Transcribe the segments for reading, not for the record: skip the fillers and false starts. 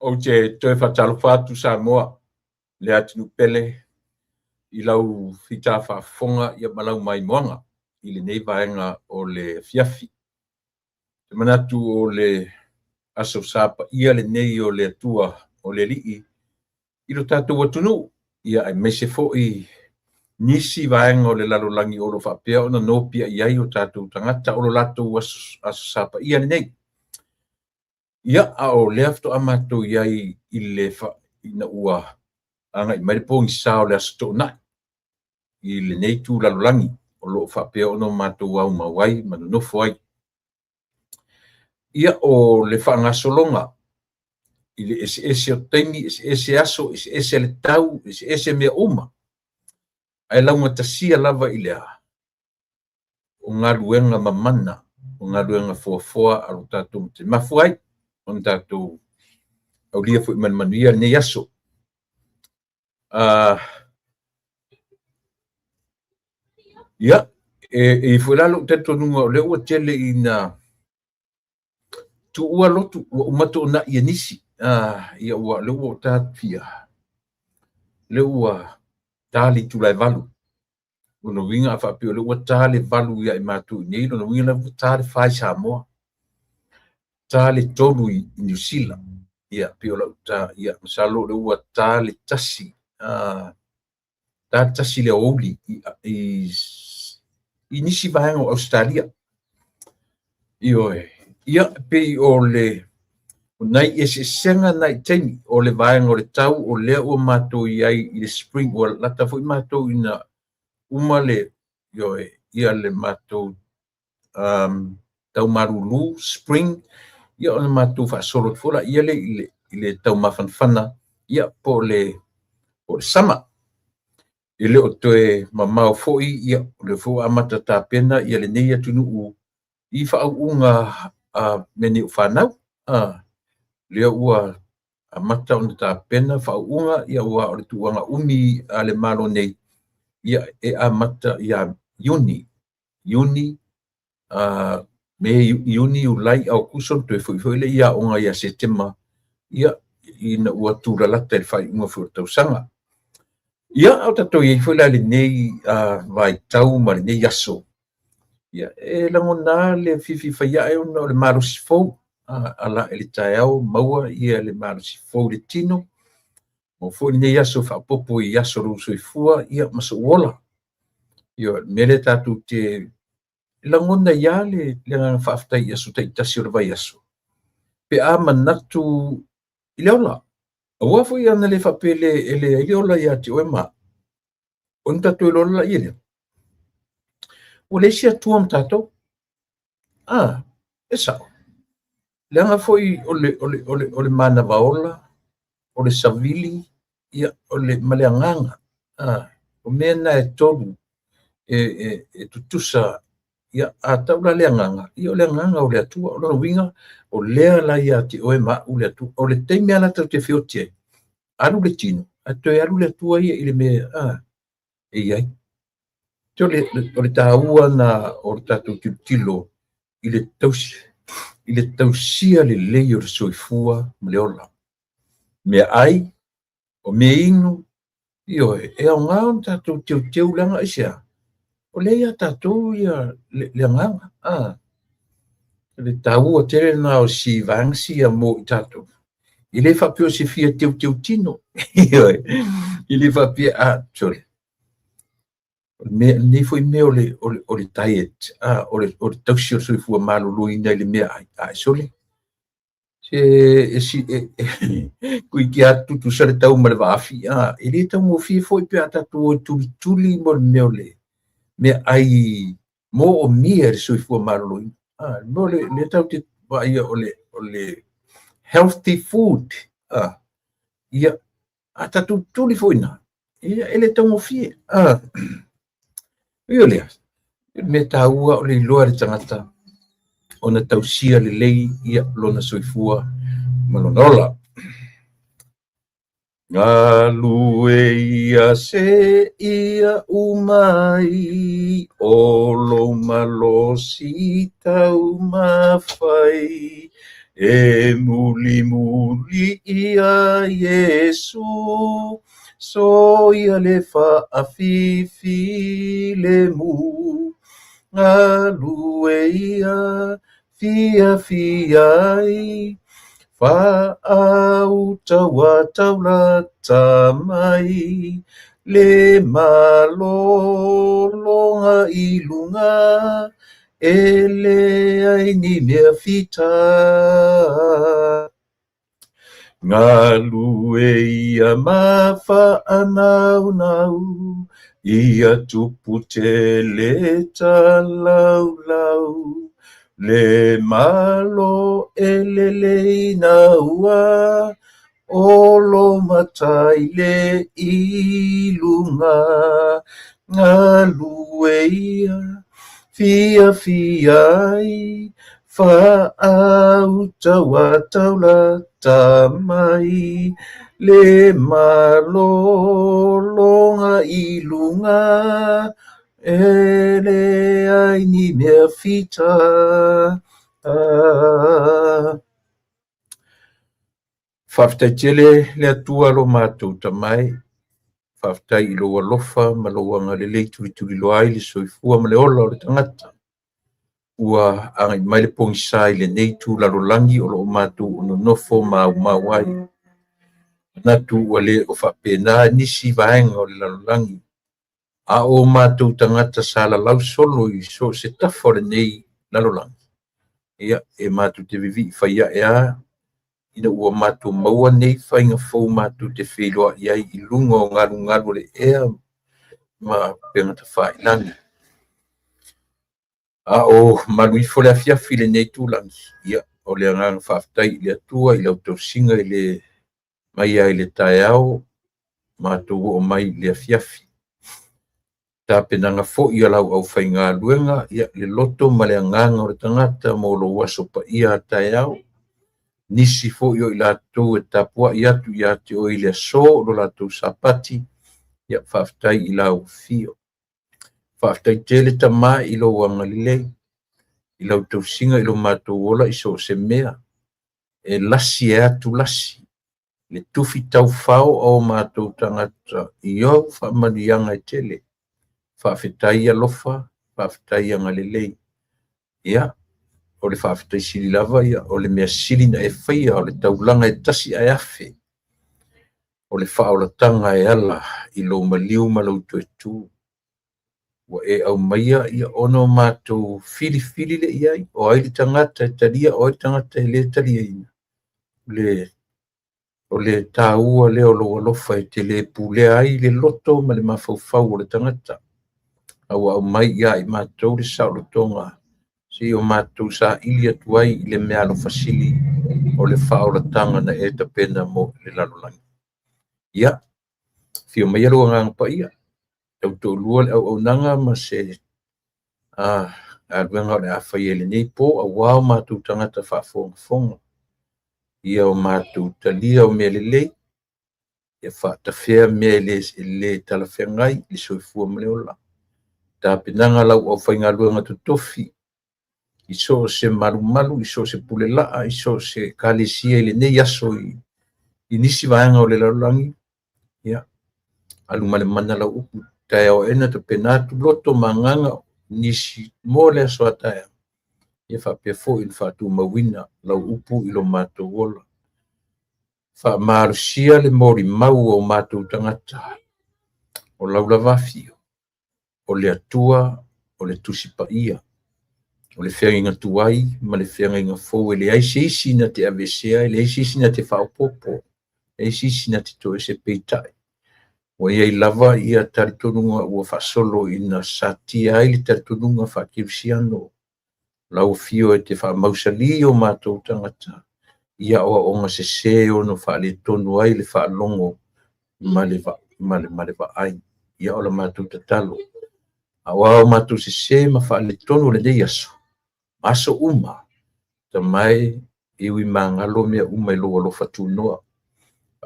Ou te toe faatalofa atu Samoa, le atunuu pele i lau fita faafofoga ma lau maimoaga i lenei vaega o le afiafi. Ou te manatu o le Aso Sa paia lenei o le Atua o le Alii i lo tatou atunuu, aemaise foi nisi vaega o le lalolagi o lo o faapea ona nopiai ai o tatou tagata o lo latou Aso Sa paia lenei. Ia, a o lea faatoa matou i ai i le ina ua agai mai le pogisa o le Aso Toonai i lenei itu lalolagi o lo o faapea ona matou aumau ai ma nonofo ai. Ia, o le faagasologa i le eseese o taimi, eseese aso, eseese le tau, eseese mea uma, ae laugatasia lava i le a? O galuega mamana, o galuega foafoa a lo tatou Matai. Mafua ai ona tatou aulia foi ma le manuia lenei aso. Ia, e i ai foi la lou talitonuga o lea ua tele ina tuua lotu, ua uma toonai e nisi. Ia ua lea ua tafia, lea ua ta le itula e 8. Lona uiga a faapea o lea ua ta le 8 ia i matou i inei, lona uiga la ua ta le 4 i Samoa, ta le 3 i Niu Sila. Ia, pei o lau ta, ia, masalo o lea ua ta le 1, ta le 1 i le aoauli i nisi vaega o Ausetalia. Ioe. Ia, pei o le o nai eseesega nai taimi o le vaega o le tau o lea ua matou i ai i le spring, ua lata foi matou ina uma le, ioe, ia le matou tau malulu spring, ia ona matou faasolo atu foi laia lea i le tau mafanafana, ia po o le summer. E le o toe mamao foi, ia o lea foi ua amata tapena ia lenei atunuu i faauuga a mea nei o fanau. Lea ua amata ona tapena faauuga, ia aua o le tuuaga umi a le Malo nei, ia e amata ia Iuni, Iuni, Me, Iuni, Iulai, Aokuso, ona toe foi foi lea i aoga ia Setema, ia, ina ua tulalata i le faaiuga foi o le tausaga. Ia, a o tatou i ai foi la i lenei vaitau ma lenei aso, ia, e lagona le fiafia faiae ona o le malosi fou. Ala i le taeao maua ia le malosi fou i le tino, maua foi lenei aso faaopoopo i aso o lou soifua, ia, ma sou ola. Ia, o le mea lea tatou te lagona ai lava le agaga faafetai i aso taitasi o le vaiaso, pe a manatu i le ola. Aua foi ana le faapea e leai le ola ia te oe ma au, ona tatou iloa laia lea, ua leai se Atua ma tatou. E sao. Leaga foi o le manava ola, o le savili, ia, o le, ma le agaga. O mea na e tolu e tutusa. Ia, a tau la le agaga, ia o le agaga o le Atua. O lona uiga, o lea la ia te oe ma au le Atua. O le taimi lava la tatou te feoti ai, alu le tino, ae toe alu le Atua ia i le mea e i ai. O le taua na o le tatou tilotilo i le tausi, i le tausia lelei o le soifua ma le ola. Meaai, o mea inu, ioe, e aoga ona tatou teuteu leaga aisea? O lea ia tatou ia le agaga. Le taua tele lena o si vaega sia mo i tatou. E le faapea o se fia teuteu tino. Ioe. E le faapea, sorry. O le mea, lenei foi mea o le diet, o le tausi o le soifua maloloina i le meaai, ae sole. Se e si, toeitiiti lava tutusa le tau ma le vaafi, e le taugofie foi pe a tatou o e tulituli mo le mea o le meaai moomia e le soifua maloloina. Le mea o le lea tatou te vaaia o le healthy food, ia, a tatou tuli foi na, ia, e le taugofie. Ui o lea, o le mea taua o le iloa e le tagata ona tausia lelei ia lona soifua ma lona ola. Galue ia se ia umai, o lou malosi taumafai, e mulimuli ia. Soia le faafifi lemu, galue ia fiafia ai, faauta ua taulata mai, le malologa i luga, e leai ni mea fita. Galue ia ma faanaunau, ia tupu tele talaulau, le Malo e lelei naua, o lo matai le i luga. Galue ia fiafia ai, faauta ua taulata mai, le malologa i luga, e leai ni mea fita. Faafetai tele le Atua lo matou Tama e, faafetai i lou alofa ma lou agalelei tulituliloa ai le soifua ma le ola o le tagata. Ua agai mai le pogisa i lenei itu lalolagi o lo o matou nonofo ma aumau ai. Manatu ua le o faapena nisi vaega o le lalolagi, a o matou tagata sa lalau solo i so o se tafa o lenei lalolagi, ia, e matou te vivii fai ae a ina ua matou maua nei faiga fou matou te feiloai ai i luga o galugalu o le ea ma upega tafailagi. A o malu ifo le afiafi i lenei itulagi, ia, o le agaga faafetai i le Atua i lau tausiga i le mai ai le taeao, matou oo mai i le afiafi. Tapenaga foi a lau aufaigaluega, ia, le loto ma le agaga o le tagata mo lou aso paia a taeao. Nisi foi o i latou e tapuai atu ia te oe i le aso o lo latou Sapati, ia, faafetai i lau afio. Faafetai tele Tama i lou agalelei, i lau tausiga i lo matou ola i so o se mea, e lasi e atu lasi, le tufi taufao o matou tagata i ou faamanuiaga e tele. Faafetai alofa, faafetai agalelei. Ia, o le faafetai sili lava, ia, o le mea sili na e faia, o le taulaga e tasi ae afe, o le faaolataga e ala i lou maliu ma lou toetu. Ua e aumaia, ia, ona o matou filifili le i ai, o ai le tagata e talia, o ai le tagata e le taliaina. O le taua lea o lou alofa e te le pulea ai le loto ma le mafaufau o le tagata. A ua aumai ia i matou le saolotoga, se i o matou saili atu ai i le mea alofa sili o le faaolataga na e tapena mo le lalolagi. Ia, afio maia lou agaga paia, tautoalua le auaunaga ma se galuega o le a faia i lenei po, aua o matou tagata faafogafoga. Ia o matou talia o mea lelei, ia faatafea mea e le talafeagai i le soifua ma le ola. Tapenaga lau aufaigaluega totofi i so o se malumalu, i so o se pulelaa, i so o se ekalesia i lenei aso i nisi vaega o le lalolagi, ia, alu ma le mana lau upu, taeao aena tapena atu loto ma agaga nisi mo le aso a taeao, ia faapea foi ona faatumauina lau upu i lo matou ola. Faamalosia le molimau o matou tagata, o lau lava afio, o le Atua, o le Tusi Paia, o le feagaiga tuai ma le feagaiga fou, e leai se isi na te aveesea, e leai se isi na te faaopoopo, e leai se isi na te toese peitai. Ua i ai lava ia talitonuga ua faasolo ina satia ai le talitonuga faakerisiano. Lau afio e te faamausali o matou tagata i aoaoga sese ono faaletonu ai le faalogo ma le vaai. Ia o la matou tatalo. A o a o matou sese ma faaletonu o lenei aso, ma aso uma, Tama e, e ui magalo mea uma i lou alofa tunoa.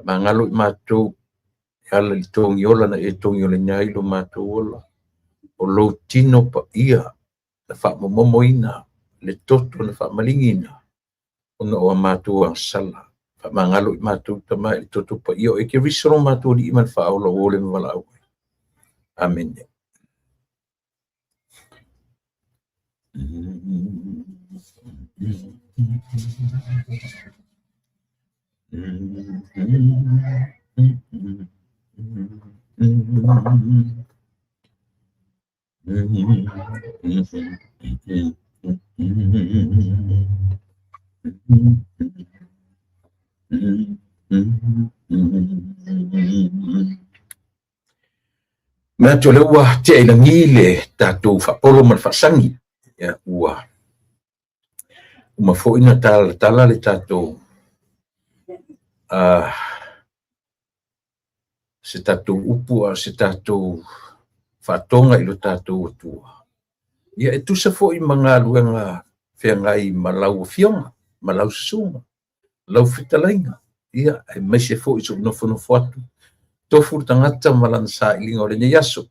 Magalo i matou e ala i le togiola na e togiolaina ai lo matou ola. O lou tino paia na faamomomoina, le toto na faamaligina, ona o a matou agasala. Faamagalo i matou Tama i le toto paia o Keriso lo matou Alii ma le Faaola ua le ma valaau ai. Amene. Manatu o lea ua tea i lagi le tatou faapolo ma le faasagi. Ia, ua uma foi na talatala le tatou se tatou upu a o se tatou faatoga i lo tatou Atua. Ia e tusa foi ma galuega feagai ma lau afioga, ma lau susuga, lau fetalaiga, ia aemaise foi si ou nofonofo atu, tofu le tagata ma lana sailiga o lenei aso.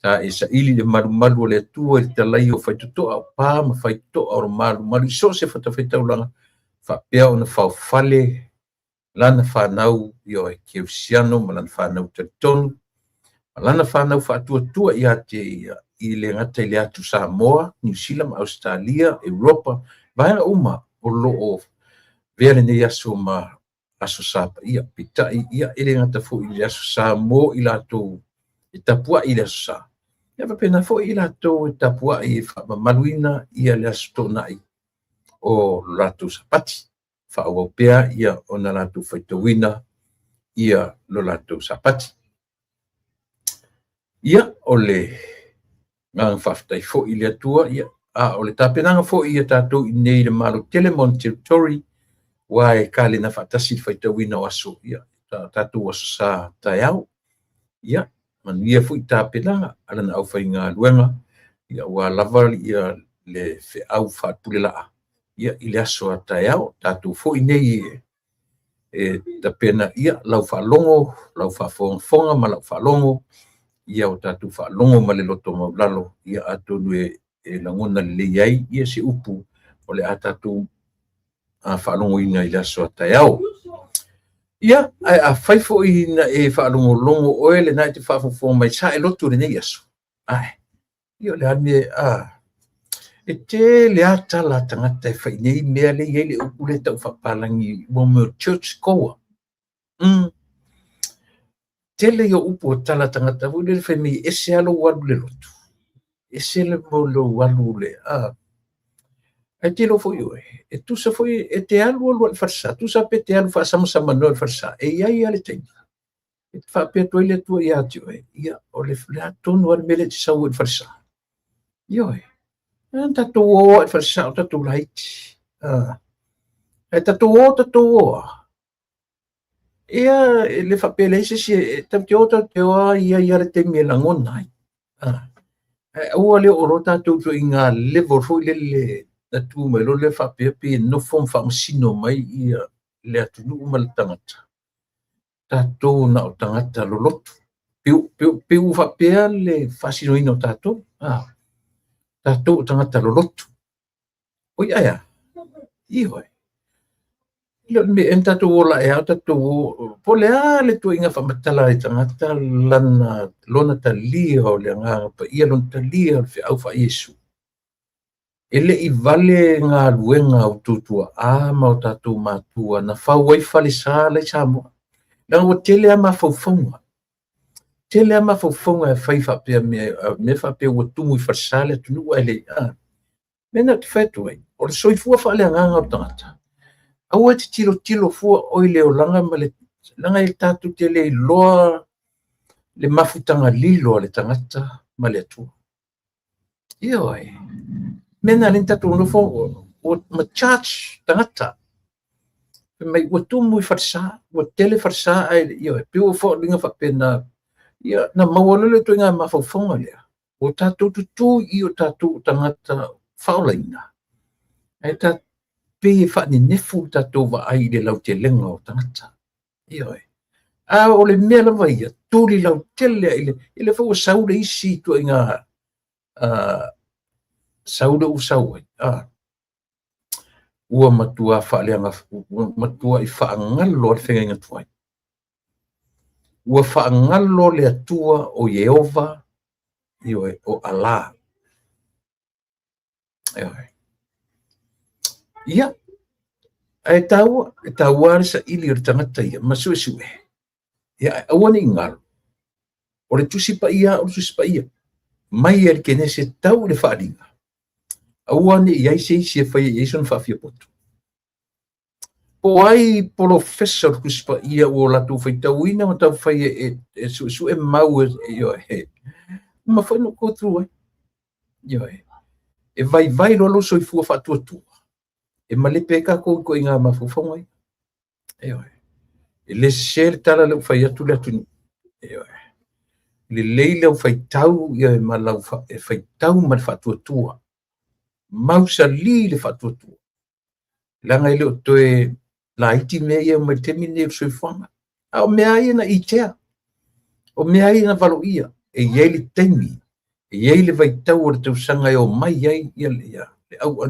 Sa e saili le malumalu o le Atua i le talaia o faitotoa o pa ma faitotoa o le malumalu i so o se fatafaitaulaga, faapea ona faofale lana fanau ioe kerisiano ma lana fanau talitonu ma lana fanau faatuatua ia te ia i le gata i le atu Samoa, Niu Sila ma Ausetalia, Europa, vaega uma o lo o avea lenei aso ma Aso Sa paia. Peitai, ia, e le gata foi i le Aso Sa mo i latou e tapuai i le Aso Sa, ia faapena foi i latou e tapuai e faamamaluina ia le Aso Toonai o lo latou Sapati, faaauau pea ia ona latou faitauina ia lo latou Sapati. Ia, o le agaga faafetai foi i le Atua, ia, a o le tapenaga foi ia tatou i inei i le Malo tele ma ona territory, aua e kalena faatasi le faitauina o aso, ia, tatou Aso Sa taeao. Ia, manuia foi tapenaga a lana aufaigaluega, ia, aua lava ia le feau faapulelaa, ia, i le aso a taeao. Tatou foi nei e tapena ia lau faalogo, lau faafogafoga ma lau faalogo, ia o tatou faalogo ma le loto maulalo, ia atonu e lagona lelei ai ia se upu o le a tatou faalogoina i le aso a taeao. Ia, ae afai foi na e faalogologo oe lena e te faafogafoga mai sa e lotu i lenei aso, ae, ia o le a le mea, a, e tele lava tala a tagata e fai i nei mea lea e i ai le upu lea e tau faapapalagi mo mea o church goer. Tele ia o upu o tala a tagata foi lele fai mai e ese lava lou alu i le lotu, ese le lou alu le, a. Ae te iloa foi oe, e tusa foi e te alu alu lava i le falesa, tusa pe te alu faasamsamanoa i le falesa, e i ai lava le taimi e te faapea atu ai le Atua ia te oe, ia, o le a tonu lava le mea lea e te sau ai i le falesa. Ioe, e na tatou o lava i le falesa o tatou laiti. Ae tatou o tatou o lava, ia, e le faapea e leai se isi, e tatou te o tatou te o lava, e i ai lava le taimi e lagona ai. Ae aua le oo loa tatou i ituaiga level foi lele na tu mai loa lea faapea pei e nofo ma faamasino mai ia le atunuu ma le tagata. Tatou na o tagata lolotu. Pei ua faapea le faasinoina o tatou. Tatou o tagata lolotu. Oi ae a? Ioe. E le o le mea ea na tatou ola ae a o tatou o, po o le a le ituaiga faamatala a le tagata lana, lona talia o le Agaga Paia, lona talia o le feau faa-Iesu. E le i vale galuega a outou tuaa ma o tatou matua na fau ai falesa la i Samoa. Leaga ua tele lava mafaufauga. Tele lava mafaufauga e fai faapea mea, mea faapea ua tumu i falesa le atunuu ae le, a. Mea na ou te fai atu ai, o le soifua faaleagaga o le tagata, aua e te tilotilo fua oe i le olaga ma le, leaga e tatou te le iloa le mafutaga lilo a le tagata ma le Atua. Ioe. Mea na lea na tatou nofo ma charge tagata. Fai mai ua tumu i falesa, ua tele falesa ae ioe, pei ua foliga faapena. Ia, na maua loa le ituaiga mafaufauga lea, ua tatou tutū i o tatou tagata faaolaina, ae ta pei e faanenefu le tatou vaai i le lautelega o tagata. Ioe. A o le mea lava ia, tuli lautele i le, i le foi ua sau le isi ituaiga sau le ua sau ai. Ua matua faaleaga, ua matuai faagalo le feagaiga tuai. Ua faagalo le Atua o Ieova, ioe, o Alā. Ioe. Ia, ae taua, e taua le saili o le tagata ia, ma suesue. Ia, ae aua ne i galo, o le Tusi Paia o le Tusi Paia, mai e le Kenese tau i le Faaaliga, aua ne i i ai se isi e faia i ai sona faafiapoto. Po o ai polofesa o le Tusi Paia ua latou faitauina ma taumafai e suesue mau e, ioe, uma foi ona go through ai. Ioe. E vaivai loa lou soifua faatuatua, e malepe ai tatou i ituaiga mafaufauga ia. Ioe. E le sese le tala lea ua fai atu le atunuu. Ioe. Lelei lau faitau ia ma lau e faitau ma le faatuatua. Mausali le faatuatua. Leaga e le o toe laiti mea ia mai le taimi lenei o le soifuaga. A o mea ia na itea, o mea ia na valoia, e i ai le taimi, e i ai le vaitau o le tausaga e omai ai ia le au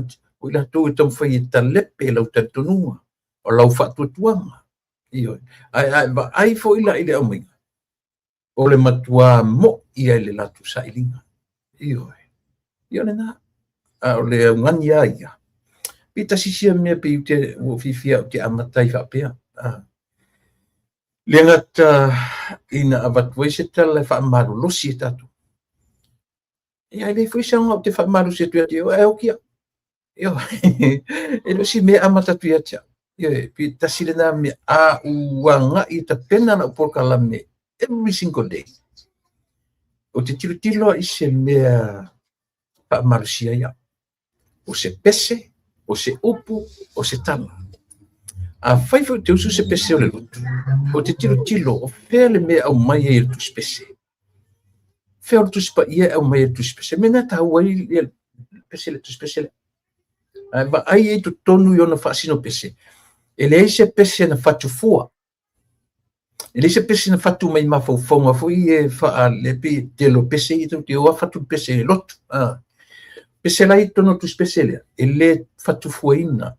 o i latou e taumafai e talepe lau talitonuga, o lau faatuatuaga. Ioe. Ae a e vaai foi la i le aumaiga, o le matua mo'i ia i le latou sailiga. Ioe. Ia o lena. A o le augani lava ia, pe tasi sia mea pei ou te ua ou fiafia ou te amata ai faapea. Le gata ina avatu ai se tala e faamalolosi e tatou. Ia, e leai foi se aoga ou te faamalosi atu ia te oe, ae oki au. Ioe, e le o se mea e amata atu ia te au. Ioe, pe tasi lena mea, a ou agai e tapena lau polokalame every single day, ou te tilotilo i se mea faamalosia ai au. O se pese, o se upu, o se tala. Afai foi ou te usu se pese o le lotu, ou te tilotilo o fea le mea e aumai ai e le tusi pese. Fea o le Tusi Paia e aumai ai le Tusi Pese. Mea na e taua ai le pese le Tusi Pese lea. Ae vaai ai totonu i ona faasino pese, e leai se pese na fatu fua. E leai se pese na fatu mai mafaufauga foi e faale pei e tele o pese ia tatou te o lava fatu le pese e lotu. Pese la e i totonu o le Tusi Pese lea, e le fatu fuaina.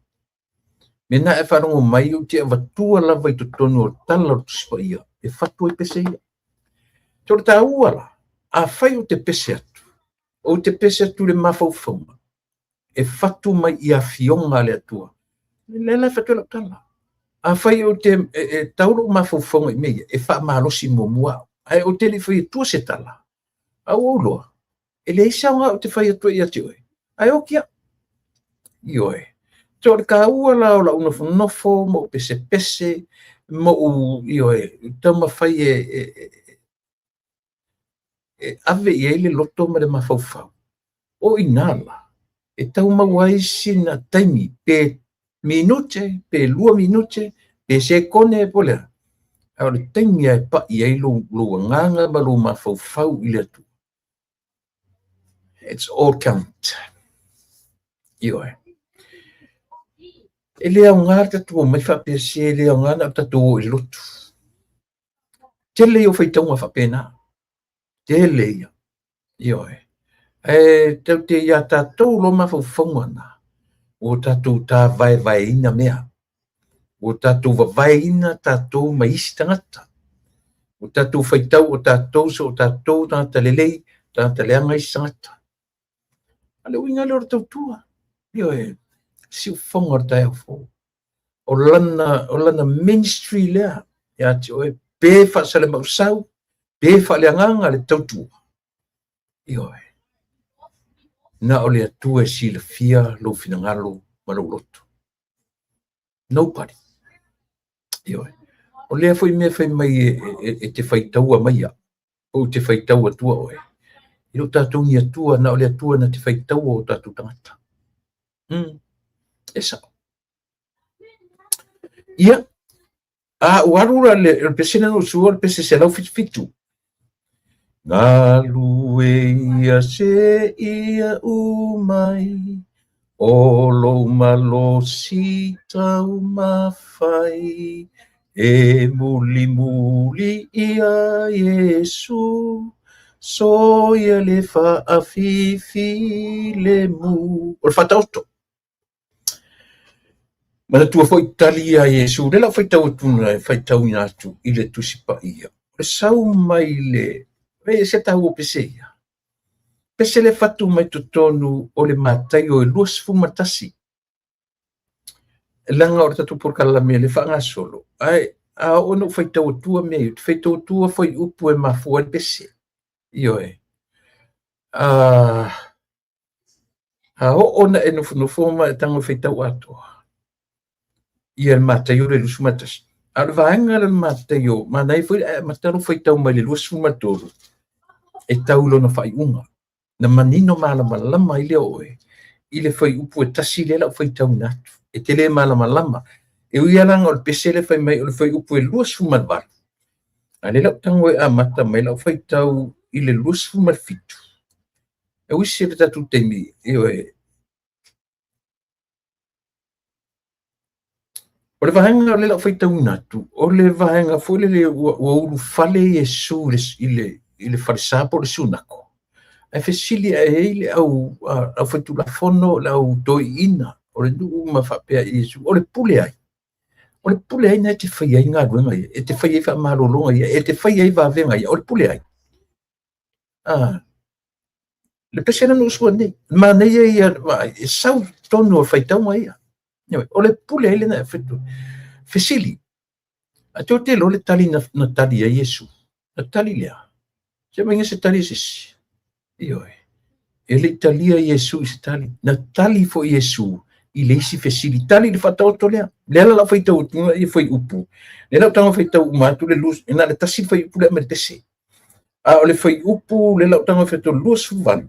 Mena e faalogo mai ou te avatua lava i totonu o tala o le Tusi Paia e fatu ai pese ia. So o le taua la, afai ou te pese atu, ou te pese atu i le mafaufauga e fatu mai i afioga a le Atua, lea la e fatu ai lau tala. Afai ou te e tau lou mafaufauga i mea ia, e faamalosi muamua au. Ae ou te le i fai atua se tala, a ua ou iloa, e leai se aoga ou te fai atu ai ia te oe, ae oki au. Ioe. So o le taua la o lau nofonofo ma ou pesepese ma ou, ioe, taumafai e ave i ai le loto ma le mafaufau. O i ina la, e tau maua ai sina taimi, pe minute, pe 2 minute, pe sekone, po o le a. A o le taimi lava e pai ai lou agaga ma lou mafaufau i le Atua. It's all count. Ioe. E le aoga le tatou omai faapea se e le aoga na o tatou o i le lotu. Tele ia o faitauga faapena. Tele ia. Ioe. Ae tatou te iā tatou loa mafaufauga na, ua tatou tāvaevaeina mea. Ua tatou vavaeina tatou mai isi tagata. Ua tatou faitau o tatou so o tatou tagata lelei, tagata leaga isi tagata. A o le uiga lea o le tautua. Ioe, siufofoga o le taeao fou. O lana ministry lea ia te oe, pe faasalamausau, pe faaleagaga le tautua. Ioe. Na o le Atua e silafia lou finagalo ma lou loto. Nobody. Ioe. O lea foi mea fai mai e te faitaua mai au, ou te faitau atua oe. E le o tatou ni Atua, na o le Atua na te faitaua o tatou tagata. E sao. Ia, a ua alu la le pese lea na ou sua, o le pese 177. Galue ia se ia u mai, o lou malosi taumafai, e mulimuli ia Iesu, soia le faafifi lemu. O le faataoto. Manatua foi tali ia Iesu, lea la faitau atu na faitauina atu i le Tusi Paia. O le sau mai le, e se taua pese ia. Pese le fatu mai totonu o le Mataio e 21. Leaga o le tatou polokalame le faagasolo, ae a oo ina ou faitau atua mea ia, ou te faitau atua fuaiupu e mafua ai le pese. Ioe. A oo ina e nofonofo ma e tago e faitau atoa ia le Mataio le 21. A o le vaega lea o le Mataio, manaia foi ae amata lou faitau mai le 23 e tau i lona faaiuga. Na manino malamalama ai lea o oe i le fuaiupu e tasi lea o le a ou faitauina atu. E te le malamalama. E ui lava leaga o le pese lea fai mai o le fuaiupu e 28, a o lea o le a ou tago e amata mai lau faitau i le 27. E uisi le tatou taimi, ioe. O le vaega lea o le a ou faitauina atu, o le vaega foi lele ua ulufale Iesu i le falesa po o le sunako, ae fesili ae ai le aufaitulafono, le au toeaiina o le nuu ma faapea i Iesu, o le pule ai? O le pule ai na e te faia ai galuega ia, e te faia ai faamalologa ia, e te faia ai vavega ia, o le pule ai? Le pese lea na usu nei, manaia ia vaai, e sau tonu o faitauga ia. O le pule ai lena fesili. Ae tou te iloa le tali na tali ai Iesu. Na tali lea. Se mai se tali se isi. Ioe. E le i talia Iesu i se tali. Na tali foi Iesu i le isi fesili. Tali le faataoto lea. Lea la lau faitau atu ia fuaiupu. Lea lau tago faitau uma atu le lus, na le tasi le fuaiupu lea ma le pese. A o le fuaiupu lea la ou tago e faitau 28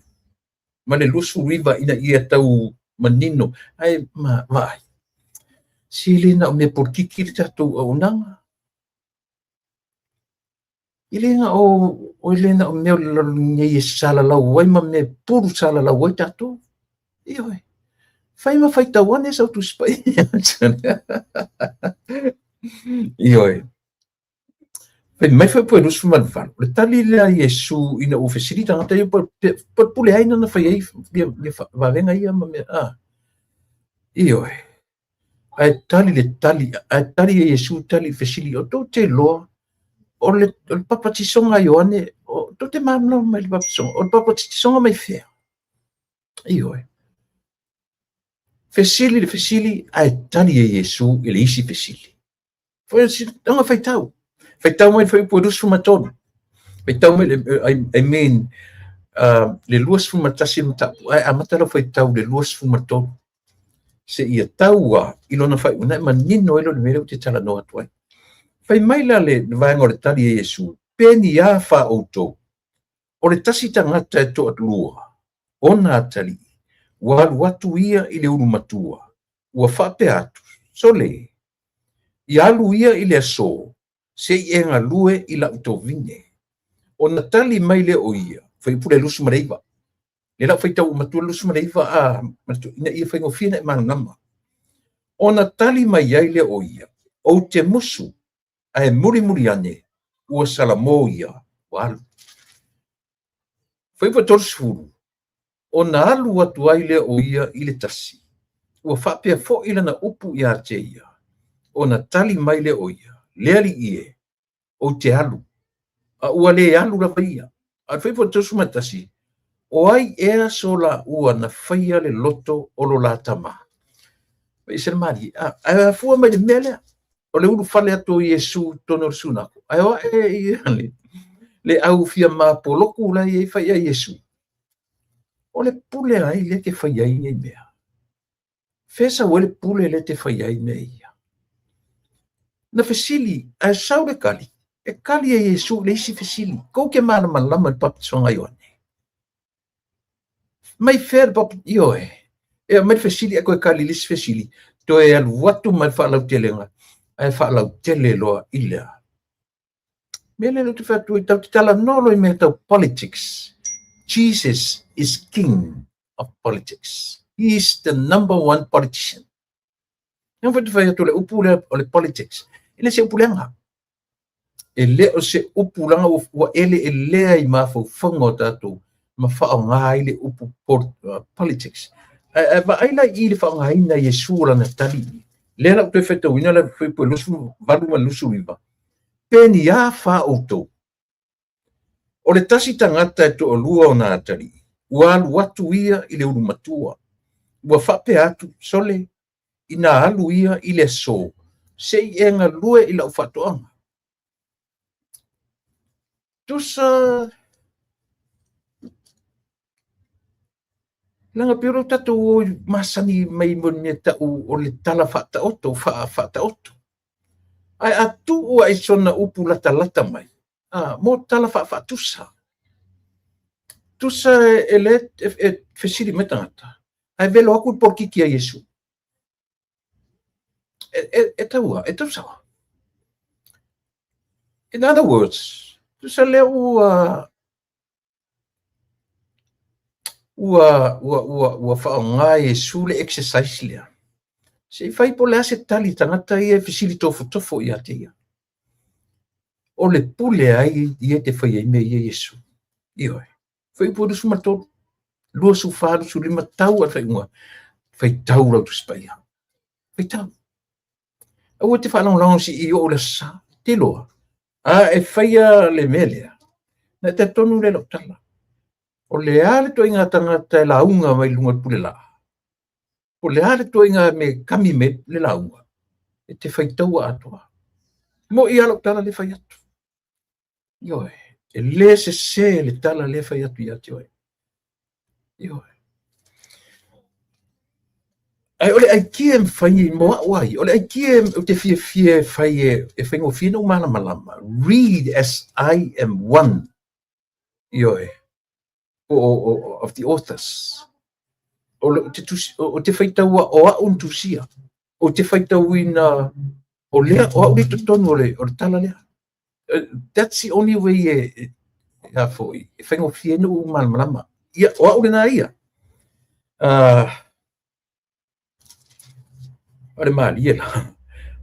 ma le 29 ina ia tau manino. Ae ma vaai, se le na o mea polokiki le tatou auaunaga. E le na o, e le na o mea o le lalolagi nei e salalau ai ma mea e pulu salalau ai tatou. Ioe. Fai ma faitau ane sau Tusi Paia. Ioe. Fai mai foi po e 28, o le tali lea a Iesu ina ua fesili tagata ia po le pule ai na fai ai ia vavega ia ma mea, a. Ioe. Ae tali le tali, ae tali e Iesu tali i le fesili, o tou te iloa, o le papatisoga a Ioane, o tou te malamalama mai i le papatisoga, o le papatisoga mai fea? Ioe. Fesili le fesili, ae tali e Iesu i le isi fesili. Taga faitau. Faitau mai le fuaiupu e 23. Faitau mai, I mean, le 21 mataupu, ae amata lau faitau le 23. Seia tau lava i lona faaiuga, e manino ai loa le mea lea ou te talanoa atu ai. Fai mai la le vaega o le tali a Iesu, peni a fa outou, o le tasi tagata e toalua, ona atalii, ua alu atu ia i le ulu matua, ua faapea atu, Sole, ia alu ia i le aso, se i e galue i la'u tovine. Ona tali mai lea o ia, fuaiupu le 29, lea la ua faitau uma atu le 29 a, ina ia faigofie ona e malamalama. Ona tali mai ai lea o ia, Ou te musu, ae mulimuli ane, ua salamo ia, ua alu. Fuaiupu 30, ona alu atu ai lea o ia i le tasi, ua faapea foi lana upu ia te ia, ona tali mai lea o ia, Le alii e, ou te alu, a ua le alu lava ia. A o le fuaiupu 31, o ai ea so laua na faia le loto o lo la tama? E ese le malie. Ae afua mai le mea lea, o le ulufale atu o Iesu i totonu o le sunago, ae o ae ia le au fia mapoloku la e i ai fai ia Iesu. O le pule a ai lea te fai ai nei mea? Fea sau ai le pule lea te fai ai mea ia? Na fesili, ae sau le tali, e tali e Iesu i le isi fesili, tou te malamalama i le papatisoga a Ioane? Mai fea le papa, ioe, e aumai le fesili ae toe tali i le isi fesili, toe alu atu ma le faalautelega, ae faalautele loa i le a? Mea lea ou te fai atu ai, tatou te talanoa loa i mea tau politics. Jesus is king of politics. He is the number one politician. Nā foi te fai atu le upu lea o le politics. E le se upu leaga. E le o se upu leaga ua eleelea i mafaufauga o tatou ma faaaoga ai le upu politics. Ae vaai la i le faaaogaina Iesu o lana tali. Lea la ou toe faitauina le fuaiupu e 28 ma le 29, Pe ni a fa outou, o le tasi tagata e toalua ona atalii, ua alu atu ia i le ulu matua, ua faapea atu, Sole, ina alu ia i le aso, se i e galue i lau faatoaga. Tusa Leaga pei o lea ua tatou o masani mai mo le mea tau o le tala faataoto, faataoto. Ae a tuu lava i sona upu latalata mai, a, mo tala faafaatusa. Tusa e le e fesili mai tagata, ae velo atu le polokiki a Iesu. E taua, e tausaga. In other words, tusa lea ua ua ua ua ua faaaoga e Iesu le exercise lea. Se i fai po o le a se tali tagata ia e fesili tofotofo ia te ia. O le pule ai ia te fai ai mea ia Iesu. Ioe. Fuaiupu 23, 24, 25, tau a le faaiuga. Faitau lau Tusi Paia. Faitau. Aua te faalagolago se i oo i le Aso Sa. Te iloa. A e faia le mea lea, na e talitonu lea i lau tala. O le a le ituaiga tagata e lauga mai luga o le pulelaa? O le a le ituaiga mea e kami mai le lauga? E te faitaua atoa. Mo'i lava lau tala lea e fai atu. Ioe, e le sese le tala lea e fai atu ia te oe. Ioe. Ae o le aikia e mafai mo au a ia, o le aikia ou te fiafia e fai e faigofie ona ou malamalama. Read as I am one. Ioe. O, of the authors. O le, te tusi, o te faitaua o au na tusia. Ou te faitauina o lea, o au lea i totonu o le, o le tala lea. That's the only way e, e, a foi, e faigofie ai ona ou malamalama. Ia, o au lena ia. O le malie la.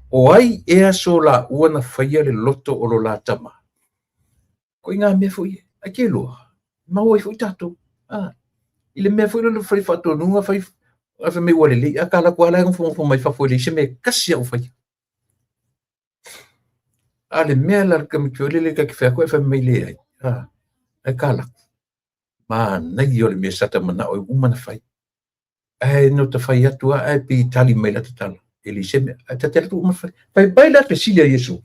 O ai ea so laua na faia le loto o lo la tama? Ko i ngā mea foi e, ai ke loa, maua ai foi tātou. Ah, i le mea foi lele fai faatonuga, fai, a fai mai ua lelei, a ka alu atu lava la e nofonofo mai fafo e leai se mea e tasi a ua faia. A le mea la le tamaiti foi lele ta te fai atu ae fai mai leai, ah, ae ka alu atu. Manaia o le mea sa ta manao ai ua uma ona fai. Ae no ta fai atu lava ae pei e tali mai lata tala, e leai se mea. Ae ta te alu atu uma fai. Fai mai la fesili a Iesu,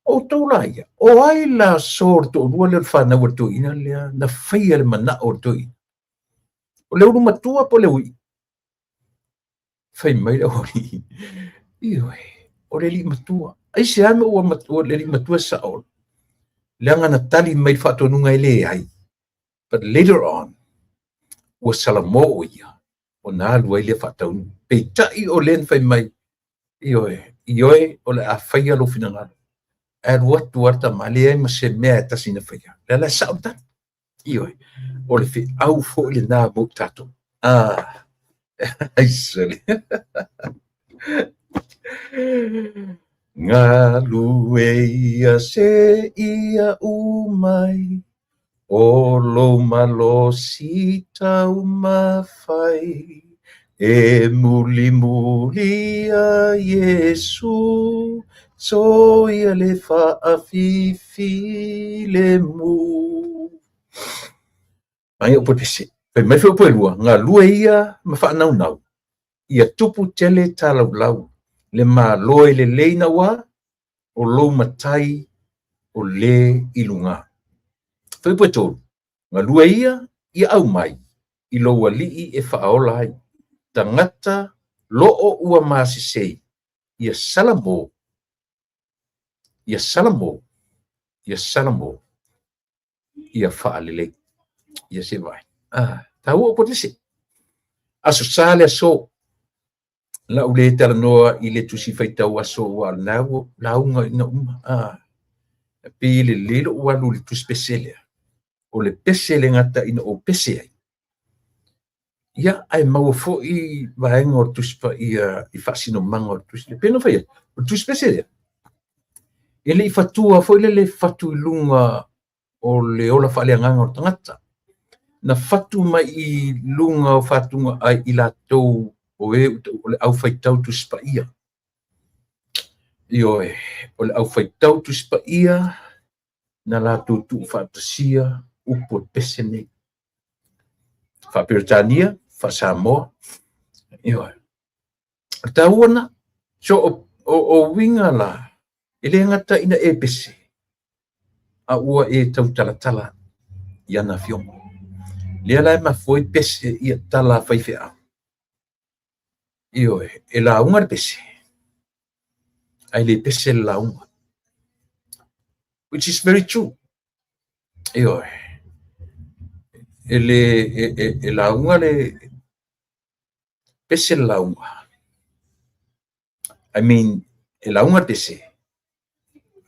outou la ia, o ai la so o le toalua lea o le fanau a le toeaina lea na faia le manao o le toeaina? O le ulu matua po o le ui'i? Fai mai le aualii, ioe, o le alii matua. Aisea mea ua matua le alii matua e sao? Leaga na tali mai le faatonuga e leai. But later on, ua salamo o ia, ona alu ai lea faataunuu. Peitai o lea na fai mai, ioe, ioe, o le a faia lou finagalo. Ae alu atu lava le tama, leai ma se mea e tasi na faia. Lea la e sao le tali. Ioe, o le feau foi lena mo i tatou. Ah, aisale. Galue ia se ia umai, o lou malosi taumafai, e mulimuli ia Iesu, soia le faafifi lemu. Manaia upu e pese. Fai mai foi upu e lua, galue ia ma faanaunau, ia tupu tele talaulau, le Malo e lelei naua, o lou matai o le i luga. Fuaiupu e tolu, galue ia ia aumai i lou alii e faaola ai, tagata loo ua masesei, ia salamo, ia salamo, ia salamo, ia faalelei. Ia se vaai. Ah, taua upu e pese. Aso Sa le aso. La ou le talanoa i le tusi faitau aso ua lena ua lauga ina uma. Ah, e pei e lelei lou alu i le tusi pese lea. O le pese le gata ina ou pese ai. Ia, ae maua foi vaega o le Tusi Paia i faasinomaga o le tusi lea. Pei ona fai atu, o le tusi pese lea, e le i fatua foi lele fatu i luga o le ola faaleagaga o le tagata. Na fatu mai i luga o fatuga a i latou o e o le au faitau Tusi Paia. Ioe, o le aufaitau Tusi Paia na latou tuufaatasia upu o le pese nei. Faa-Peretania, faa-Samoa. Ioe. O le taua lena. So, o uiga la, e le gata ina e pese, a ua e tautalatala i ana afioga. Lea la e mafua ai pese ia tala a faifeau. Ioe, e lauga le pese, ae le pese le lauga. Which is very true. Ioe, e le e lauga le pese le lauga. I mean, e lauga le pese,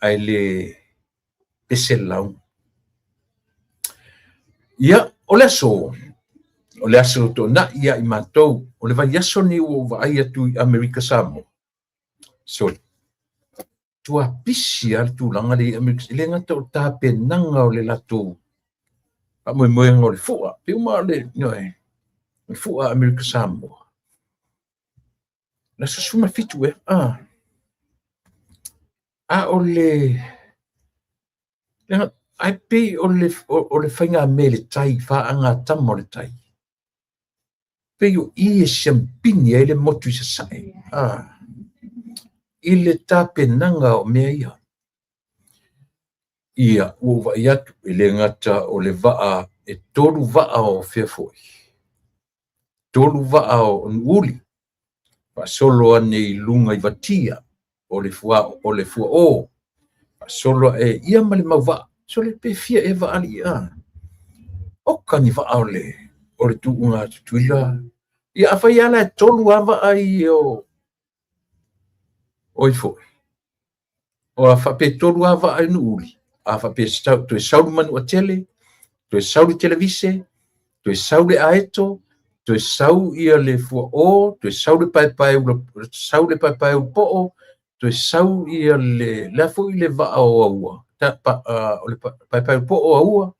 ae le pese le lauga. Ia, o le aso, o le aso Toonai ia i matou, o le vaiaso lenei ua ou vaai atu i Amerika Samoa. Sorry. Tua pisi lava le tulaga lea i Amerika, e le gata o le tapenaga o le latou faamoemoega o le fua, pe uma o le, you know, le fua Amerika Samoa. Le aso 17 ea, ah. A o le, ae pei o le, o le faigamea i le tai, faagatama o le tai. Pei o i e siampini ai le motu i sasae, ah, i le tapenaga o mea ia. Ia, ua ou vaai atu, e le gata o le vaa, e 3 vaa o fea foi, 3 vaa o Nuuuli, faasolo ane i luga i Vatia, o le fua, o le fuaō, faasolo ae ia ma le mau vaa, sole pe fia ea vaa alii a. Oka ni vaa o le, o le tuuga a Tutuila. Ia afai lava la e 3 lava vaa ia o, oi foi. O a faapea e 3 lava vaa i Nuuuli, a faapea e toe sau le Manuatele, toe sau le Televise, toe sau le Aeto, toe sau ia le Fuaō, toe sau le Paepae ula, sau le Paepae Ulupoo, toe sau ia le, le a foi le vaa o Aua, ta, pa, o le Paepae Ulupoo o Aua,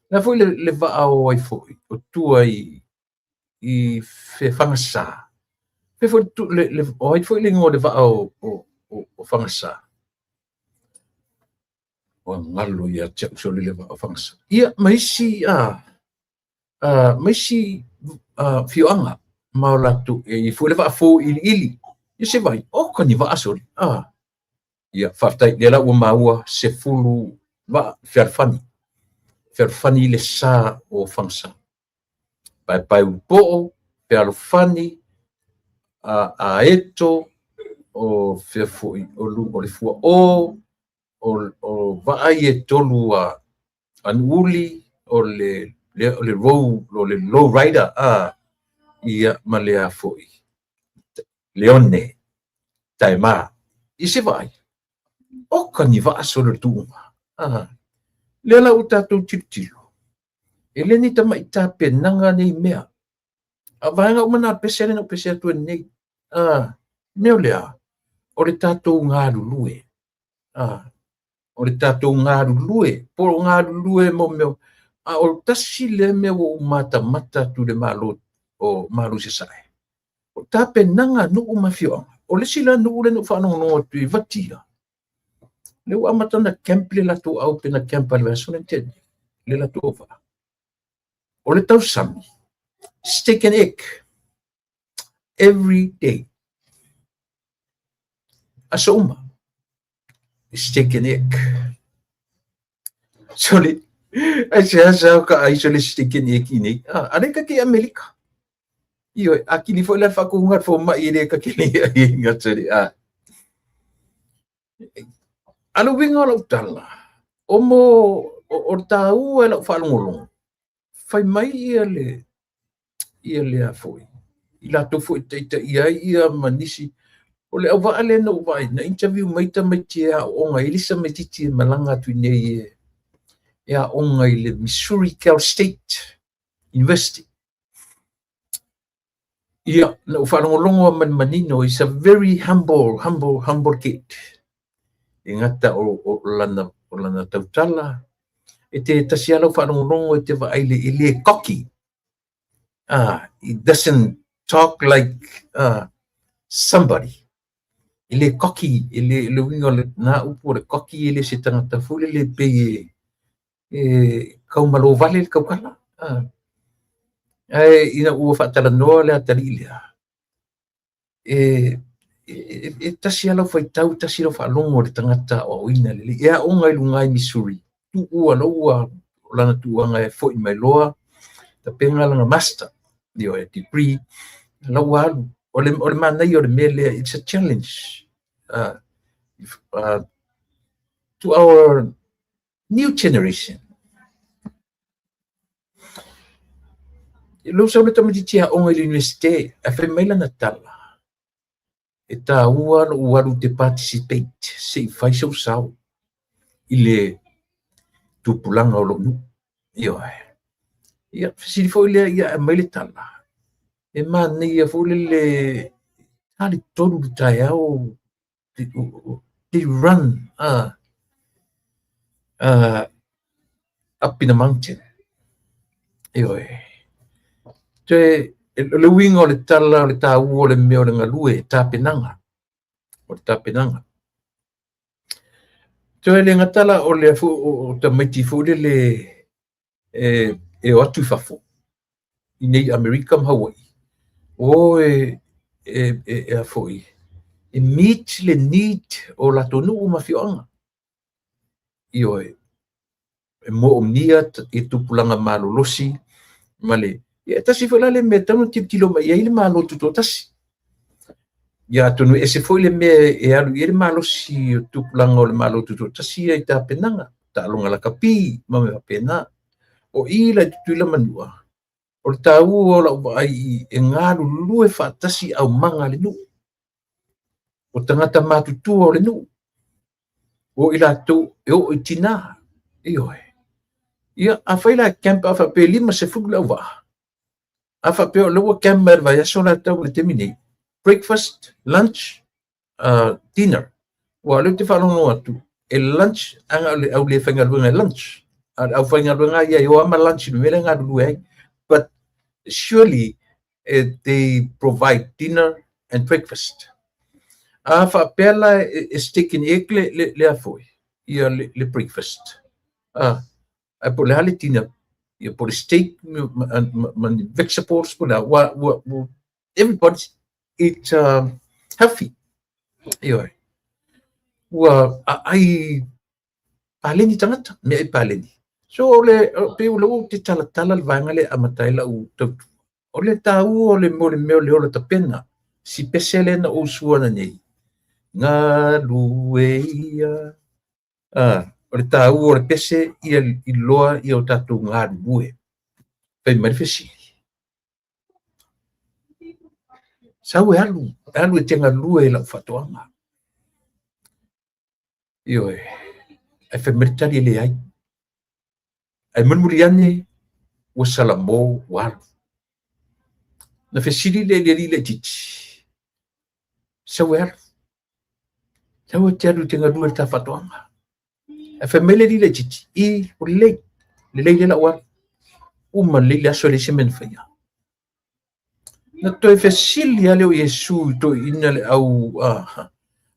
le a foi le, le vaa o ai foi, o tua i, i fe Fagasa. Fe foi le, le, o ai foi le igoa o le vaa o, o, o, o Fagasa. Ua galo ia te au sole le vaa o Fagasa. Ia, ma isi, a, ma isi afioaga ma o latou, e i ai foi le vaa fou iliili. Ia se vai, oka ni vaa sole. Ia, faafetai, lea la ua maua 10 vaa fealofani. Fealofani le sa o Fagasa. Paepae Ulupoo, Fealofani, Aeto, o fea foi, o, o le Fuaō, o vaa ia e 3 a Nuuuli, o le, o le row, o le low rider, a, ia, ma le a foi, Leone, Taema. I se vaai, oka ni vaa sole o le tuuga. A, lea la ua tatou tilotilo, e le ni tamai tapenaga nei mea. A vaega uma na pese lea na ou pese atu ai nei. A, mea o lea, o le tatou galulue. A, o le tatou galulue, po o galulue mo mea, a o tasi lea mea ua ou matamata atu i le Malo o Malo i Sasae. O tapenaga a nuu ma afioaga. O le isi la nuu lea na ou faalogologo atu i Vatia, lea ua amata ona camp le latou au pe na camp i le vaiaso lea na tea nei, le latou auvaa. O le tausami, steak and egg, every day. Aso uma, steak and egg. Sole, ai se asa ka ai sole steak and egg i nei. Ah, ale ka ke Amerika. Ioe, akili foi la whakuhunga fōmai e le ka ke nei ai ngā sole. Ah. A le uiga o lau tala, o mo, o le tāua e lau faalogologo, fai mai ia le, ia le a foi, i latou foi e taitaia ai ia ma nisi, o le auvaa lea na ou vaai, na interview mai tamaiti e aooga, e le se tamaitiiti e malaga atu i inei e aoga i le Missouri Cal State University. Ia, na ou faalogologo lava ma le manino, he's a very humble, humble, humble kid. E gata o, o, lana, o lana tautala, e te tasi lava lau faalogologo e te vaai le, e le cocky. Ah, he doesn't talk like somebody. E le cocky, e le, le uiga o lena upu o le cocky, e le se tagata foi lele e pei e, e kaumalo vale le tautala. Ae ina ua faatalanoa le atalii lea, e, e, e tasi lava lau faitau, tasi lau faalogo i le tagata aoaoina lelei. E aoga i luga i Missouri, tuua loa ua lana tuuaga e foi mai loa, tapena lana master, ioe, degree, la ua alu. O le, o le manaia o le mea lea, it's a challenge to our new generation. Lou sau le tamaitiiti aoga i le Universite, ae fai mai lana tala, e taua lou alu te participate se i fai sou sao i le tupulaga o lou nuu. Ioe. Ia, fesili foi lea, ia aumai le tala. E manaia foi lele a le 3 i le taeao they run up in the mountain. Ioe. Toe, o le uiga o le tala o le taua o le mea o le galue, tapenaga. O le tapenaga. Toe le gata la o le o tamaiti foi lele e, e o atu i fafo, i nei Amerika ma Hawaii, o e, e, e, e a foi, e meet le need o latou nuu ma afioaga. Ioe, e moomia i tupulaga malolosi ma le ia, e tasi foi la le mea e tatau ona tilotilo mai i ai le Malo Tutoatasi. Ia atonu e ese foi le mea e alu i ai le malosi o tupulaga o le Malo Tutoatasi ia i tapenaga, taaloga lakapi ma mea faapena. O i la i Tutuila ma Manua, o le taua o lau vaai e galulue faatasi aumaga a le nuu, o tagata matutua o le nuu, o i latou e oo i tinā, ioe. Ia, afai la e camp a faapea e 50 le auvaa, a faapea o lea ua camp mai i le vaiaso la e tau i le taimi nei, breakfast, lunch, dinner. Aua o lea ou te faalogologo atu, e lunch, ana o le au le faigaluega e lunch. A o le aufaigaluega ia e o lava ma lunch i le mea lea e galulue ai. But surely they provide dinner and breakfast. A faapea la e steak and egg le, le, le a foi, ia le, le breakfast. A, ae po o le a le dinner, ia po o le steak ma, ma, ma, ma ni vegetables po o le a, ua, ua, ua, everybody eat healthy. Ioe. Ua aai paleni tagata, meaai paleni. So o le, pei o lea ua ou te talatala le vaega lea e amata ai lau tautua. O le taua o le mea o le mea o le ola tapena, si pese lea na ou sua nei, galue ia. Ah, o le taua o le pese ia iloa ia o tatou galulue. Fai mai le fesili. Sau e alu, e alu e te galue i lau faatoaga. Ioe, ae fai mai le tali e leai. Ae mulimuli ane, ua salamo ua alu. Na fesili lea i le alii laitiiti, sau e alu. Sau e te alu i te galue i le ta faatoaga. Ae fai mai le alii laitiiti, i, ua lelei, lelei lea la ua alu. Uma lelei le aso e leai se mea na faia. Na toe fesili lava lea o Iesu i toeaiina le au,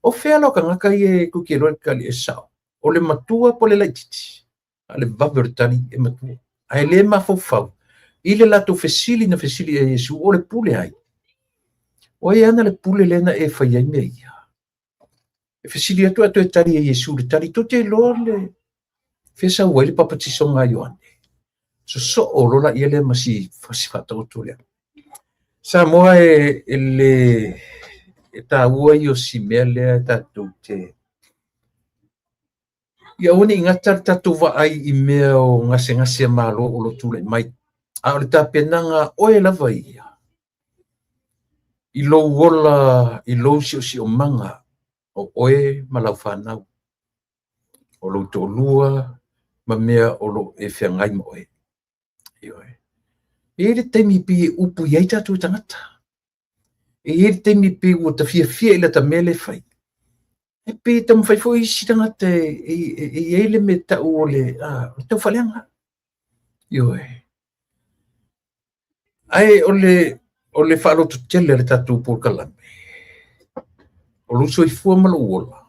o fea la o tagata ia e tou te iloa le tali e sao? O le matua po o le laitiiti? A o le vave o le tali e matua. Ae le mafaufau i le latou fesili na fesili i ai Iesu, o le pule ai? O ai e ana le pule lea na e fai ai mea ia? E fesili atu ae toe tali e Iesu le tali, tou te iloa le fea sau ai le papatisoga a Ioane. Sosoo loa laia lea ma si, si faataoto lea. Samoa e, e le e taua ia o si mea lea e tatou te ia aua ne i gata le tatou vaai i mea o gasegase a Malo o lo o tulai mai, a o le tapenaga a oe lava ia i lou ola, i lou siosiomaga o oe ma lau fanau, o lou toalua ma mea o lo o e feagai ma oe. Ioe. E i ai le taimi pei e upu i ai tatou tagata. E i ai le taimi pei ua ta fiafia i lata mea lea e fai. E pei e taumafai foi isi tagata e i ai le mea tau o le, o le taufaaleaga. Ioe. Ae o le, o le faalototele a le tatou polokalame, O lou soifua ma lou ola,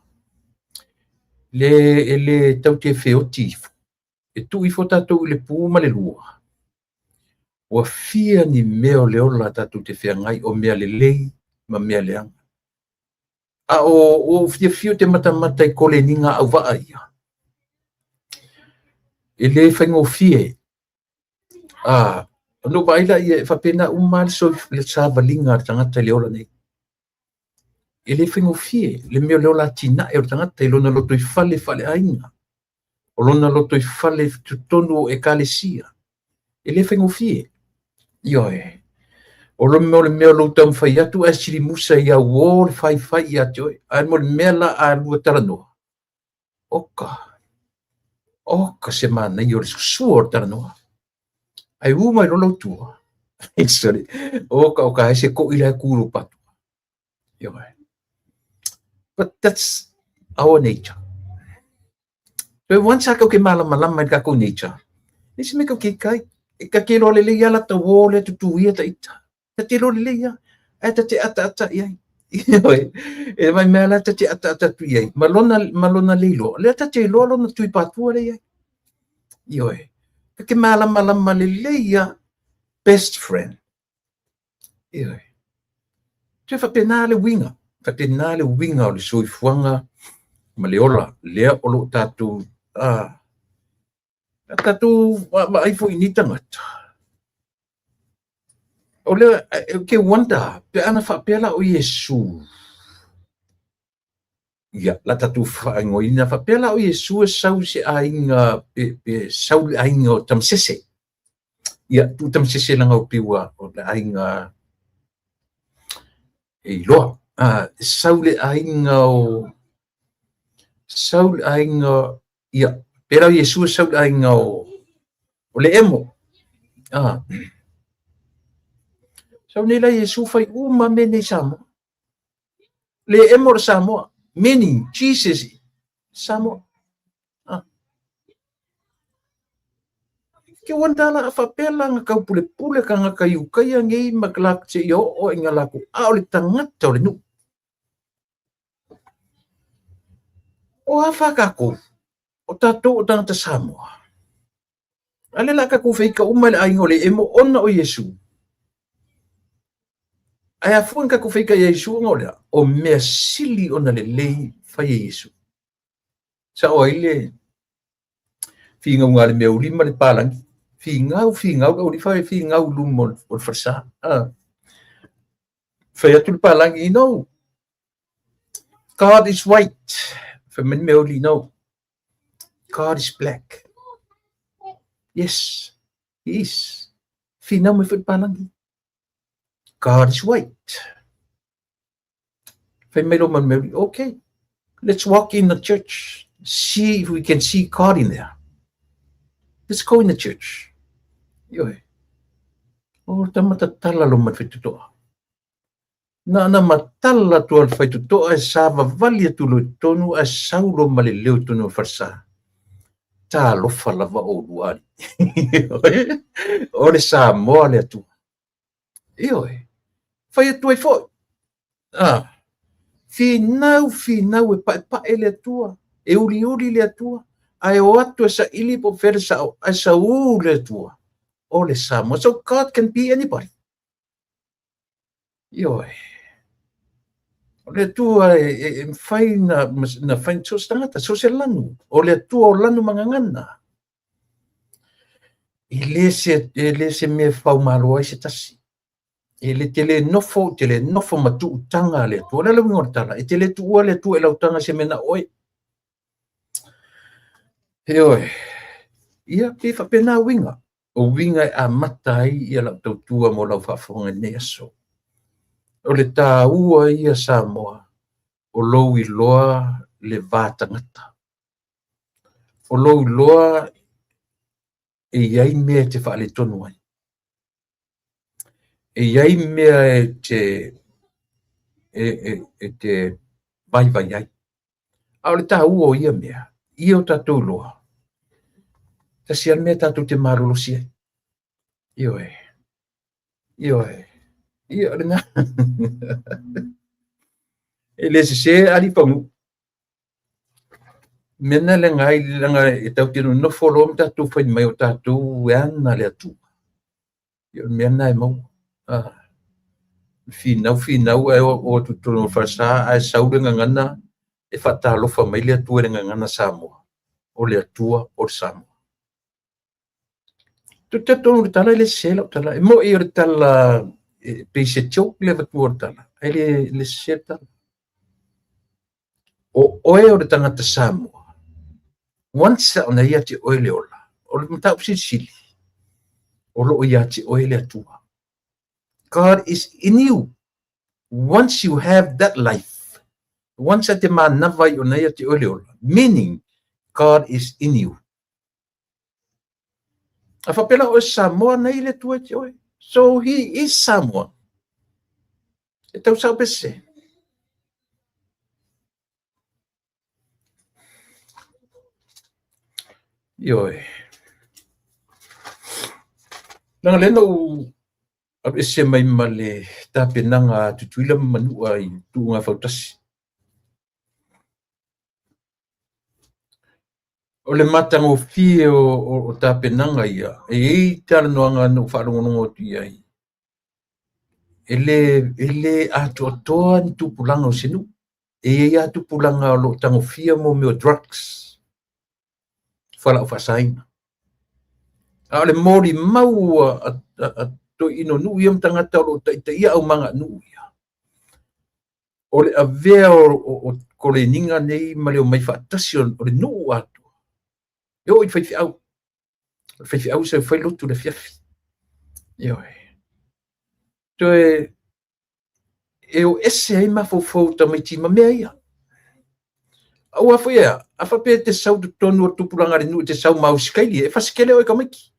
le, e le tau te feoti ifo. E tuu ifo tatou i le pu ma le lua. Ua fia ni mea o le ola tatou te feagai o mea lelei ma mea leaga. A o ua ou fiafia ou te matamata i koleniga auvaa ia. E le faigofie. A, ona ou vaai lea e faapena uma lava le savaliga a le tagata i le ola nei. E le faigofie le mea o le ola atinae o le tagata i lona lotoifale faaleaiga, o lona lotoifale i totonu o ekalesia. E le faigofie. Ioe. O le mea o le mea o lou taumafai atu ae silimusa ia uō le faifai ia te oe. Ae mo le mea la a lua talanoa, oka, oka se manaia o le sua o le talanoa. Ae ū mai loa lau tua. Sorry. Oka, oka, ai se koʻi la e kū i lou patu. Ioe. But that's our nature. Toe once a kau ke malamalama i le takou nature, le isi mea kau ke kai, e ka te iloa lelei lava lata uō lea tutuia ta ita. Ta te iloa lelei lava, ae ta te ataata i ai. Ioe. E mai mea la ta te ataata atu i ai. Ma lona, ma lona le iloa, lea ta te iloa lona tui patua lea i ai. Ioe. Ta te malamalama lelei lava, best friend. Ioe. Toe faapena le uiga, faapena le uiga o le soifuaga ma le ola lea o lo o tatou a tatou vaavaai foi i nei tagata. O lea ou te wonder pe ana faapea la o Iesu. Ia, la tatou faaigoaina faapea la o Iesu e sau i se aiga pe, pe sau i le aiga o Tamasese. Ia, tuu Tamasese leaga o pei ua o le aiga e iloa. E sau i le aiga o sau i le aiga ia, pei la o Iesu e sau i le aiga o o le emo. Sau nei la Iesu fai uma mea nei i Samoa. Le emo le Samoa, meaning Jesus Samoa. Ah. Ke wanda la a faapea la nga taupulepule tagata i ukaia nei ma la seia oo ai nga latou a o le tagata o le nuu. O a fa tatou? O tatou o tagata Samoa. A lea la a tatou feita uma i le aiga o le emo ona o Iesu. Ae a fua ina tatou feita ia Iesu ona o le a? O mea sili ona lelei fai e Iesu. Sao ai le finauga a le meauli ma le palagi. Finau, finau le aualii fai finau i luma o le falesa. Fai atu le palagi, no, God is white. Fai mai le meauli, no, God is black. Yes, he is. Finau mai foi le palagi. God is white. Fai mai lo ma le meauli, okay, let's walk in the church. See if we can see God in there. Let's go in the church. Ioe. O tama tatala lo ma le faitotoa. Na ona matala atu a le faitotoa e savavali atu loa i totonu ae sau loa ma le leo i totonu o le falesa. Talofa lava oulua alii. O le Samoa le Atua. Ioe. Fai atu ai foi. Ah. Finau, finau e paepae le Atua, e uliuli le Atua, ae o atu e saili po o fea le sao, ae saū le Atua. O le Samoa. So God can be anybody. Ioe. O le Atua e, e, e mafai na, na fai so o se tagata, so o se lanu. O le Atua o lanu ma gagana. E le se, e le se mea e faumalo ai se tasi. E le te le nofo, te le nofo ma tuutaga a le Atua. O le a le uiga o le tala? E te le tuua le Atua i lau taga se mea na oe. Heoi, ia, pei faapena uiga. O uiga e amata ai ia lau tautua mo lau faafofoga i lenei aso. O le taua ia Samoa, o lou iloa le va tagata. O lou iloa e i ai mea e te faaletonu ai. E i ai mea e te, e, e, e te vaivai ai. A o le taua o ia mea, ia o tatou iloa, tasi lava le mea tatou te malolosi ai. Ioe, ioe, ia o lena. E le sese alii pagū. Mea na leaga ai, leaga e tatou te nonofo loa ma tatou fai mai o tatou e ana le Atua. Ia o le mea lena e maua. Ah. Finau, finau, ae oo atu i totonu o le falesa ae sau le gagana e faatalofa mai le Atua i le gagana Samoa. O le Atua o le Samoa. Tou te talitonu i le tala e le sese lau tala. E moni o le tala e pei se joke le avatua o le tala, ae le, le sese le tala. O oe o le tagata Samoa, once ona ia te oe le ola, o le mataupu silisili, o lo o ia te oe le Atua. God is in you. Once you have that life, once e te manava ai ona ia te oe le ola, meaning God is in you. A faapea la oe Samoa nei le Atua ia te oe. So he is Samoa. E tau sao pe sese. Ioe. Leaga lea na ou alu ese mai ma le tapenaga a Tutuila ma Manua i Tuuga Fautasi. O le matagofie o tapenaga ia, e i ai talanoaga na ou faalogologo atu i ai, e le atoatoa ni tupulaga o se nuu. E i ai lava tupulaga o lo o tagofia mo mea o drugs, fualaau faasaina. A o le molimau a toeaiina o nuu ia ma tagata o lo o taitaia aumaga a nuu ia, o le avea o koleniga nei ma le omai faatasi o le nuu atoa, e oo i le faifeau. O le faifeau e sau e fai lotu i le afiafi. Ioe. Toe e o ese ai mafaufau o tamaiti ma mea ia. Aua foi e a, a faapea e te sau i totonu o le tupulaga a le nuu e te sau ma Ausikaili, e fasikele oe tamaiti.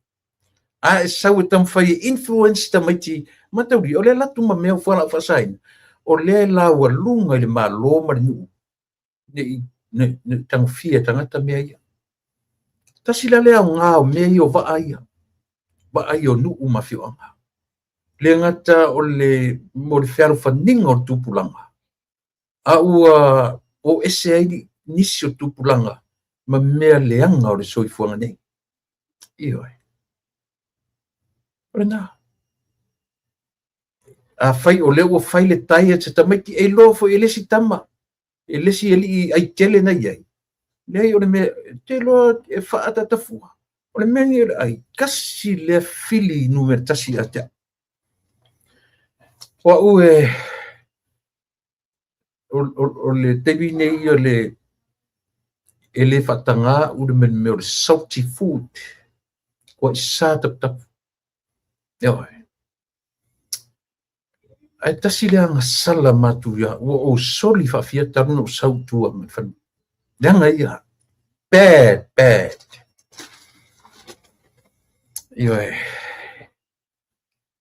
A e sau e taumafai e influence tamaiti mataulia, o lea e alu atu ma mea o fualaau faasaina, o lea e laualuga i le Malo ma le nuu, ne i tagofia e tagata mea ia. Tasi la lea aoga o mea ia o vaa ia, vaa ia o nuu ma afioaga. Le gata o le mo le fealofaniga o le tupulaga, a ua o ese ai nisi o tupulaga ma mea leaga o le soifuaga nei. Ioe. O lena. Afai o lea ua fai le diet a tamaiti, e iloa foi e le isi tama, e le isi alii ai tele na i ai. Leai, o le mea, te iloa e faaataata fua. O le mea lenei o le ai, tasi lea fili numera tasi ia te au. O au e, o le taimi nei o le, e le faatagā au le mea o le salty food, kua i sa taputapu. Ioe. Ae tasi le agasala matuia, ua ou soli faafia talu ona ou sau i tua ma le fanua. Leaga ia. Bad, bad. Ioe.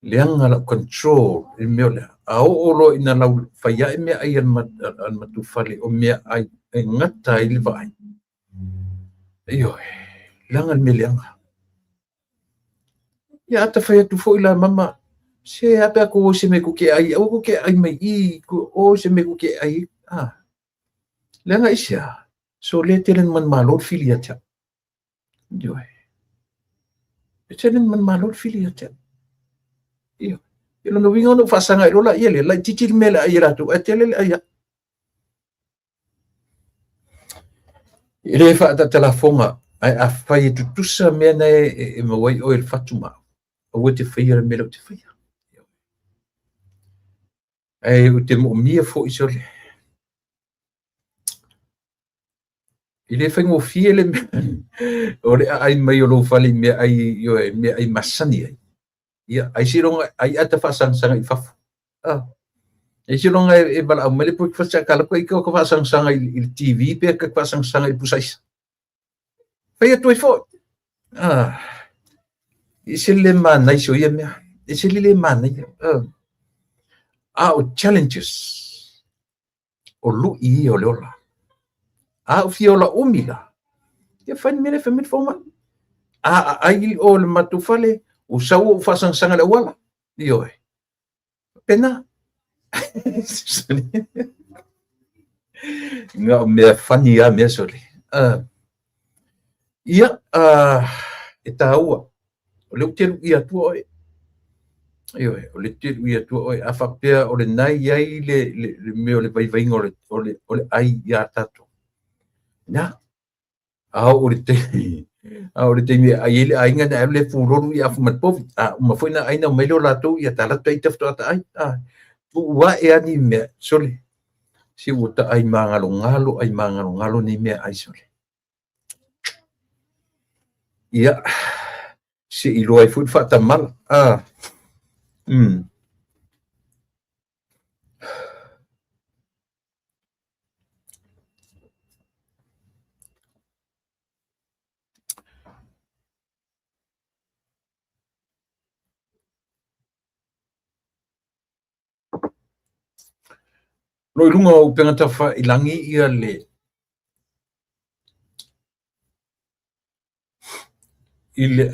Leaga lau control i le mea o lea. A oo loa ina lau fai ae meaai a le matou fale o meaai e gata ai le vaai. Ioe, leaga le mea leaga. Ia a ta fai atu foi la mama, se a pe a kou o i se mea kou te ai, aua kou te ai mai i i, o i se mea kou te ai, a. Leaga aisea? So lea tele na manumalo le fili ia te au. Ioe. E tele na manumalo le fili ia te au. Ioe. I lona uiga ona ou faasaga ai loa laia lea, laitiiti le mea e ai e latou, ae tele le ai au. E le faatatalafoga, ae afai e tutusa mea na e maua ai oe i le fatu ma au, aua e te faia le mea lea ou te faia. Ae ou te moomia foi sole. E le faigofie le mea o le aai mai o lou fale i meaai, ioe, meaai masani ai. Ia, ai seiloga ai ata faasagasaga i fafo. Ah. Ai seiloga e valaau mai le breakfast a kala koe i ka faasagasaga i le TV pe ka faasagasaga i le pusa aisa. Fai atu ai foi. Ah. E ese le manaia o ia mea. E ese le le manaia. Ah. A o challenges o lui ia o le ola. A o fia ola umi la, ia fai le mea lea fai mai le fomai. A aai o le matou fale, o sau ou faasagasanga i le auala. Ioe. Pena. Na o mea funny lava mea sole. Ia, e tāua, o lea ou te luʻia atua oe. Ioe, o lea ou te luʻia atua oe. A faapea o lena e i ai le mea o le vaivaiga o le ai iā tatou. Na, a oo i le taimi, a oo i le taimi e ai ai le aiga ona alu lea e pulolu ia afu ma le povi. A uma foi ona ai ona omai lea o latou ia ta alu atu ita faatoa ta ai. Tuu ae lava ni mea, sole, se ua ta ai magalogalo, ai magalogalo nei meaai sole. Ia, se i iloa ai foi le faatamala. O lo o i luga o upega tafailagai ia le i le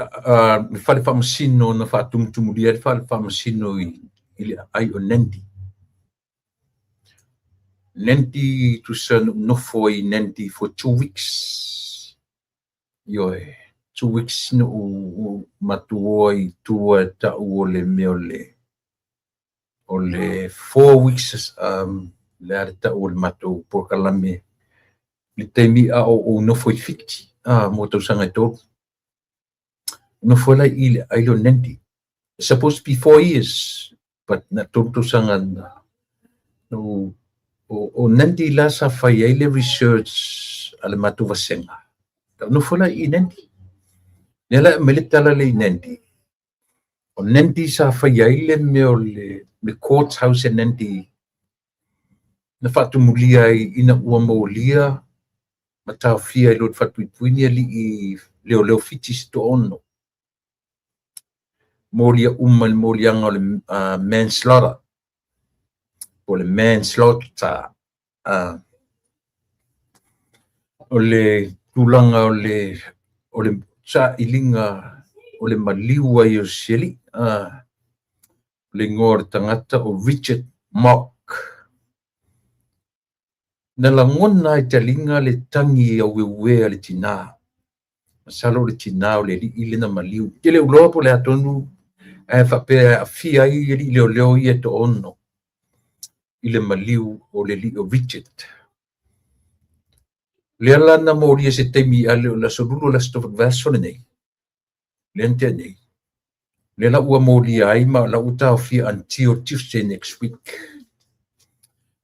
fale faamasino na faatumutumulia ai le fale faamasino i le aai o Nandi. Nandi tusa na ou nofo ai i Nandi for 2 weeks. Ioe, 2 weeks na ou matou o ai i tua e tau o le mea o le 4 weeks le a le tau o le matou polokalame le taimi a o ou nofo i Fiti mo tausaga e 3. Nofo ai la i le aai lea o Nandi. It's supposed to be 4 years, but na 3 tausaga na o Nandi la sa fai ai le research a le matou vasega. Na nofo la i Nandi. Lea la e aumai le tala lea i Nandi. O Nandi sa fai ai le mea o le court house e Nandi na faatumulia ai ina ua molia ma taofia i lo le falepuipui ni alii leoleo Fiti se toaono. Molia uma i le moliaga o le manslaughter po o le manslaughter. O le tulaga o le sailiga o le maliu ai o se alii. O le igoa o le tagata o Richard Mock. Na lagona ai taliga le tagi aueue a le tinā. Masalo o le tinā o le alii lea na maliu. Ou te le iloa po o le a tonu ae faapea e aafia ai alii leoleo ia e toaono i le maliu o le alii o Richard. Lea la na molia se taimi a le o le aso Lulu o le Aso Tofa i le vaiaso lenei, lea na tea nei. Lea la ua molia ai ma la ua taofia until Tuesday next week.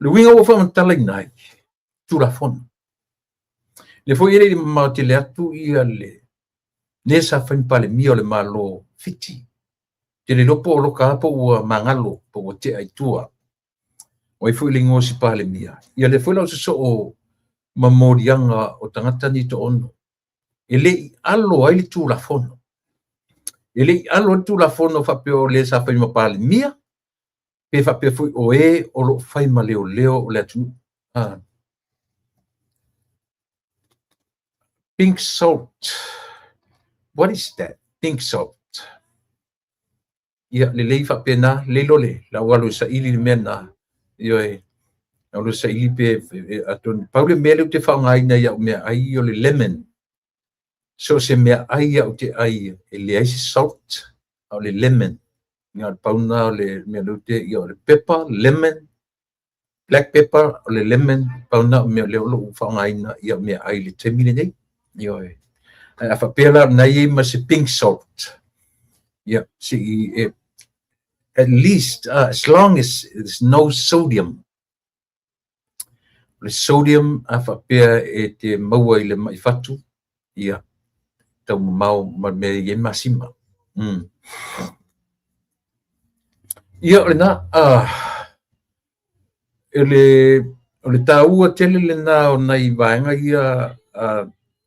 O le uiga ua faamatalaina ai, Tulafono. Lea foi e le i mamao tele atu ia le le sa fai ma Palemia o le Malo Fiti. Te le iloa po o loka lava po ua magalo po ua tea i tua. O ai foi le igoa o si Palemia. Ia lea foi la o sosoo ma moliaga o tagata nei toaono. E le i alo ai le Tulafono. E le i alo ai le Tulafono faapea o le sa fai ma Palemia, pe faapea foi o e o lo o fai ma leoleo o le atunuu. Pink salt. What is that? Pink salt. Ia, lelei faapena, lelei lole, la ua alu e saili le mea lena. Ioe, alu e saili pe, atonu, pau le mea lea ou te faaaogaina i au meaai o le lemon. So o se meaai au te ai e leai se salt, a o le lemon. Ia, o le pau lena o le mea lea ou te, ia o le pepper, lemon, black pepper, o le lemon, pau lena o mea lea o lo o faaaogaina i au meaai i le taimi lenei. Ioe. Ae a faapea la na i ai ma se pink salt, ia, se i, at least, as long as there's no sodium. O le sodium a faapea e te maua i le mai fatu, ia, tau mamao ma le mea e i ai masima. Ia, o lena, o le taua tele lena o nai vaega ia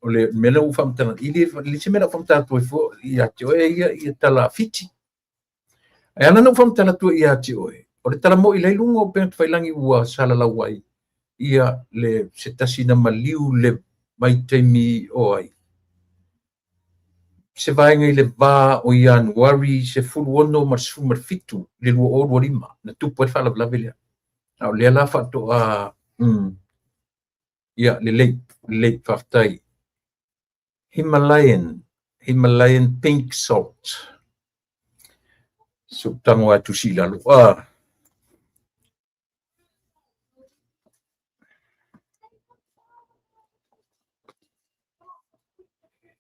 o le mea lea ua faamatala i le se mea la faamatala atu ai fua ia te oe ia ia tala Fiti. Ae ala na ou faamatala atu ai ia te oe, o le tala moi lai luga o upega tafailagi ua salalau ai ia le se tasi na maliu le vaitaimi o ai. Se vaega i le va o Ianuari 16 ma le 17 i le 2025 na tupu ai le faalavelave lea. A o lea la faatoa. Ia, lelei, lelei, faafetai. Himalayan, Himalayan pink salt. Se ou tago lava e tusi i lalo. Ah.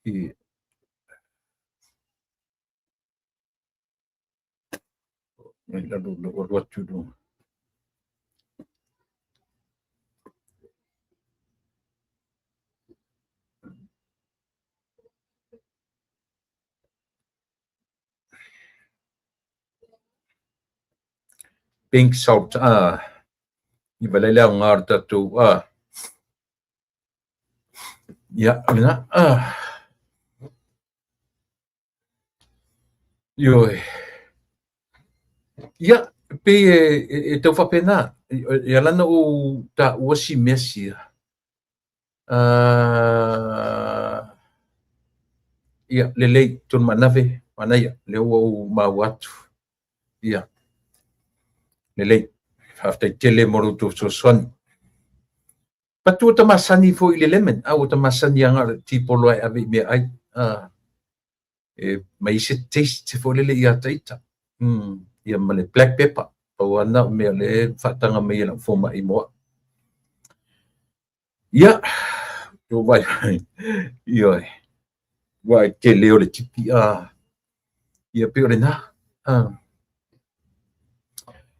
Ia. Mai lalo lou alu atu i luga. Pink salt, ah, i vaai le aoga o le tatou, ah. Ia, o lena, ah. Ioe. Ia, e pei e tau faapena, e ala ona ou taua si mea sia, ia, lelei, Tolumaanave, manaia, lea ua ou maua atu. Ia, lelei, faafetai tele mo lo outou fesoasoani. Patu ua ta masani foi i le lemon, a ua ta masani lava na o le tipolo e ave i meaai, a e mai se taste foi lele ia te ita. Ia ma le black pepper, pau lava lena o mea o lea e faataga mai e lau fomai mo au. Ia, ua vaai, ioe, ua tele o le tipi, a, ia pei o lena. A.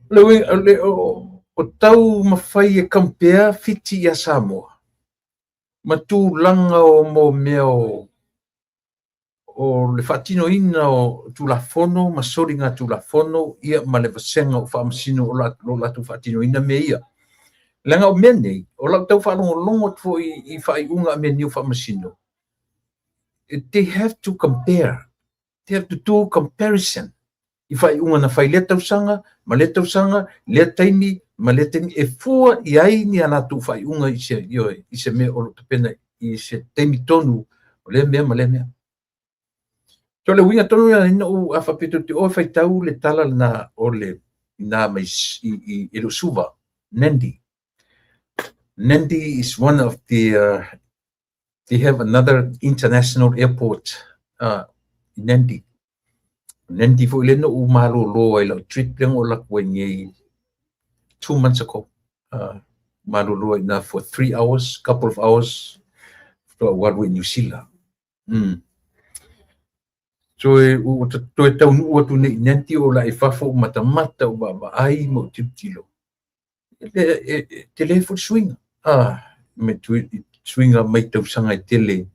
O le uiga, o le, o taumafai e compare Fiti ia Samoa ma tulaga o mo mea o o le faatinoina o Tulafono ma soligatulafono ia ma le vasega o Faamasino o lo latou faatinoina mea ia. Leaga o mea nei, o lau tau faalogologo atu foi i faaiuga a mea nei o Faamasino, they have to compare, they have to do comparison i faaiuga na fai lea tausaga ma lea tausaga, lea taimi ma lea taimi, e fua i ai ni a latou faaiuga i se, ioe, i se mea o lo o tapena i se taimi tonu o lea mea ma lea mea. So le uiga tonu lea na ou a faapea tou te o e faitau le tala lena o le na mai i e le o Suva, Nandi. Nandi is one of the they have another international airport i Nandi. Nandi foi lea na ou malolo ai lau trip lea na ou alu atu ai nei 2 months ago. Malolo ai ina for 3 hours, couple of hours, faatoa ou alu ai i Niu Sila. So e ua toe taunuu atu nei i Nandi o la i fafo ou matamata, ou vaavaai ma ou tilotilo. E tele foi le suiga, me suiga mai tausaga e tele,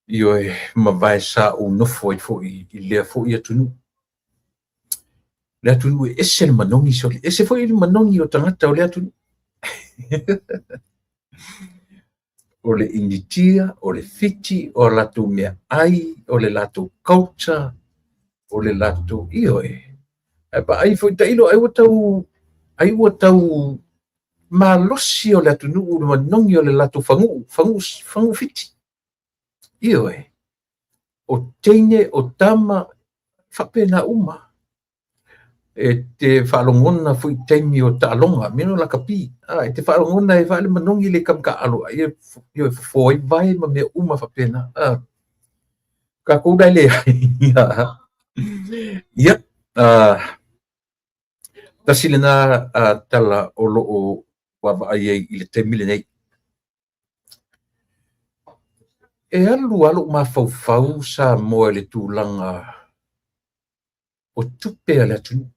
ioe, mavae sa ou nofo ai foi i lea foi atunuu. Le atunuu e ese le manogi sole, ese foi le manogi o tagata o lea atunuu. O le Initia, o le Fiti, o latou meaai, o le latou culture, o le latou, ioe. Ae vaai foi tailo ai ua tau, ai ua tau malosi o le atunuu le manogi o le latou faguu, faguu, faguu Fiti. Ioe. O teine, o tama, faapena uma. E te faalogona foi i taimi o taaloga, mea o lakapi, a, e te faalogona e vaai le manogi le kamakaalo ai e, e fofo ai vae ma mea uma faapena. A, tatou la e leai. Ia, tasi lena tala o lo o vaavaai ai i le taimi lenei. E alu lava lou mafaufau Samoa i le tulaga o tupe a le atunuu.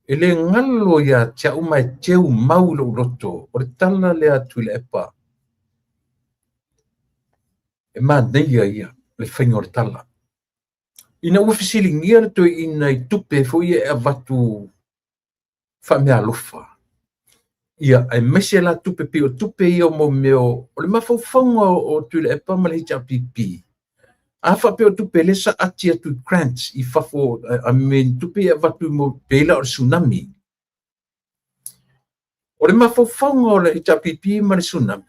E le galo ia te au ma e teu mau i lou loto, o le tala lea a Tuilaepa, e manaia ia le faiga o le tala. Ina ua fesiligia le toeaina i tupe foi ia e avatu faameaalofa, ia, aemaise la tupe pei o tupe ia mo mea o le mafaufauga o Tuilaepa ma le HRPP. A faapea o tupe lea sa ati atu i grants i fafo, I mean, tupe ia avatu mo pei la o le tsunami. O le mafaufauga o le HRPP ma le tsunami,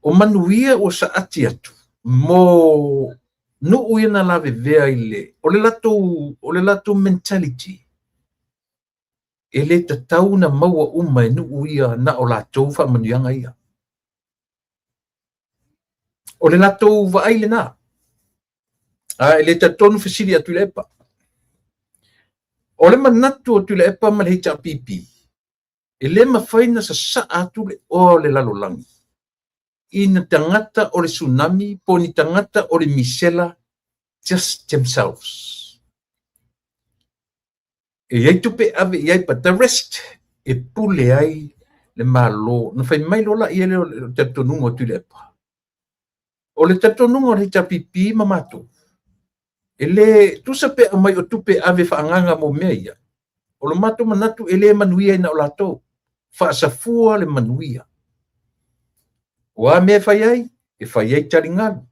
o manuia ua saati atu mo nuu ia na lavevea i le, o le latou mentality. E le tatau ona maua uma e nuu ia na o latou faamanuiaga ia. O le latou vaai lena. A e le talitonu fesili ia Tuilaepa. O le manatu o Tuilaepa ma le HRPP, e le mafai ona sasaa atu le oa o le lalolagi i ni tagata o le tsunami po o ni tagata o le misela just themselves. E i ai tupe e ave i ai, but the rest e pule ai le Malo. Na fai mai loa laia lea o le talitonuga o Tuilaepa. O le talitonuga o le HRPP ma matou, e le tusa pe aumai o tupe e ave faaagaaga mo mea ia. O lo matou manatu e le manuia ai na o latou. Faasafua le manuia. O a mea e fai ai? E fai ai taligalu,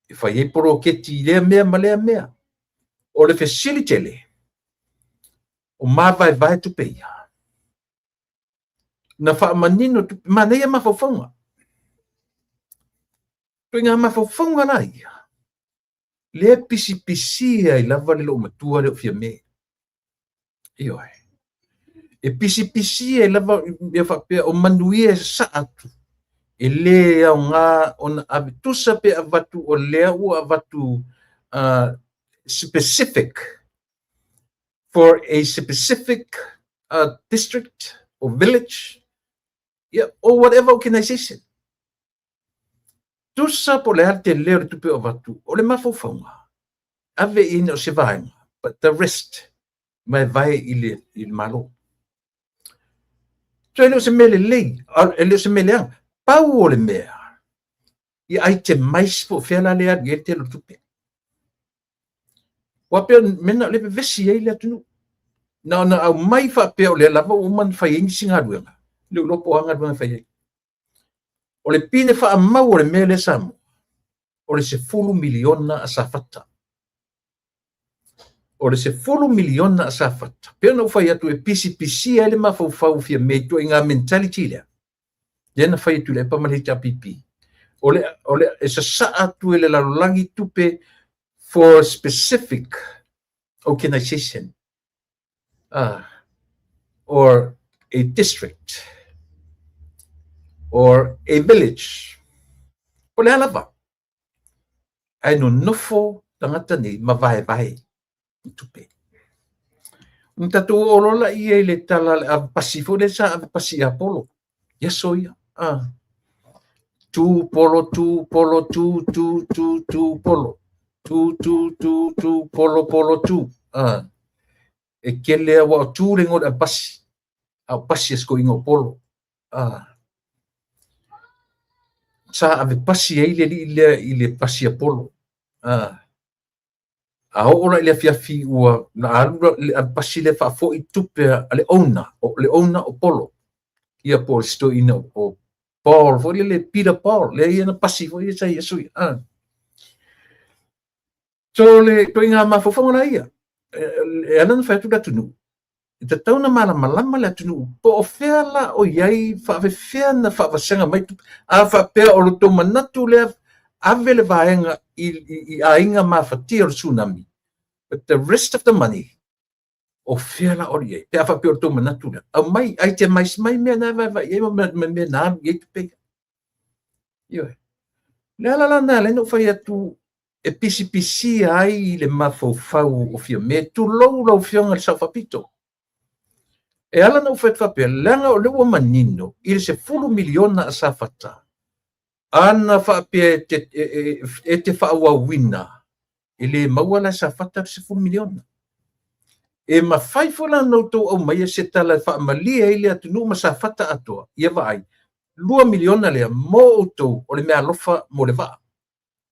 e fai ai poloketi i lea mea ma lea mea. O le fesili tele, o mavaevae tupe ia. Na faamanino tupe, manaia mafaufauga. Ituaiga mafaufauga la ia, lea e pisipisi ai lava le loomatua lea o Fiame. Ioe. E pisipisi ai lava mea faapea o manuia e sasaa atu. E le aoga ona ave tusa pe avatu o lea ua avatu specific for a specific district or village, yeah, or whatever organization. Tusa po o le a le tele o le tupe o avatu, o le mafaufauga, ave i na o se vaega, but the rest, vaevae i le, i le Malo. So e le o se mea lelei, e le o se mea leaga. Pau o le mea, ia itemize po o fea la lea alu i ai le tele o le tupe. Aua pei o mea na o lea e vevesi ai le atunuu. Na ona aumai faapea o lea lava ua uma ona fai ai nisi galuega, le iloa po o a galuega e fai ai. O le pine faamau o le mea lea Samoa, o le $10 miliona a Safata. O le $10 miliona a Safata, pei ona ou fai atu e pisipisia ai le mafaufau o Fiame i ituaiga mentality lea, lea na fai e Tuilaepa ma le HRPP. O le, o le, e sasaa atu e le lalolagi tupe for specific organization or a district or a village. O le a lava? Ae nonofo tagata nei ma vaevae i tupe. Ona tatou oo loa laia i le tala a le ave pasi foi lea sa ave pasi ia Polo i aso ia. Ah. Tu polo, tu polo, tu, tu, tu, tu polo. Tu, tu, tu, tu, polo, polo, tu. Ah. E kele aua o tu le igoa o le ave pasi. A o pasi a si toeaina o Polo. Ah. Sa ave pasi ai le alii lea i le pasi a Polo. Ah. A oo la i le afiafi ua na alu le ave pasi lea faafoi tupe a le owner, o le owner o Polo. Ia po o le si toeaina o Paul foi lele, Peter Paul, lea ia na pasi foi ia sa i aso ia. Ah. So le ituaiga mafaufauga la ia, e ala ona fai atu le atunuu, e tatau ona malamalama le atunuu po o fea la o i ai, faapefea ona faavasega mai tupe. A faapea o lo outou manatu lea, ave le vaega i, i, i aiga mafatia o le tsunami, but the rest of the money, o fea la o i ai? Pe a faapea o lo outou manatu lea, aumai, itemize mai mea na e vaevae i ai ma mea na alu i ai tupe ia. Ioe. Le ala la lena lea na ou fai atu e pisipisia ai le mafaufau o Fiame, tulou lau Afioga i le Sao Faapito. E ala ona ou fai atu faapea, leaga o lea ua manino i le $10 miliona a Safata, ana faapea e te, e, e, e te faaauauina, e le maua la e Safata le $10 miliona. E mafai foi la ona outou aumaia se tala e faamalie ai le atunuu ma Safata atoa, ia vaai, $2 miliona lea mo outou o le meaalofa mo le vaa.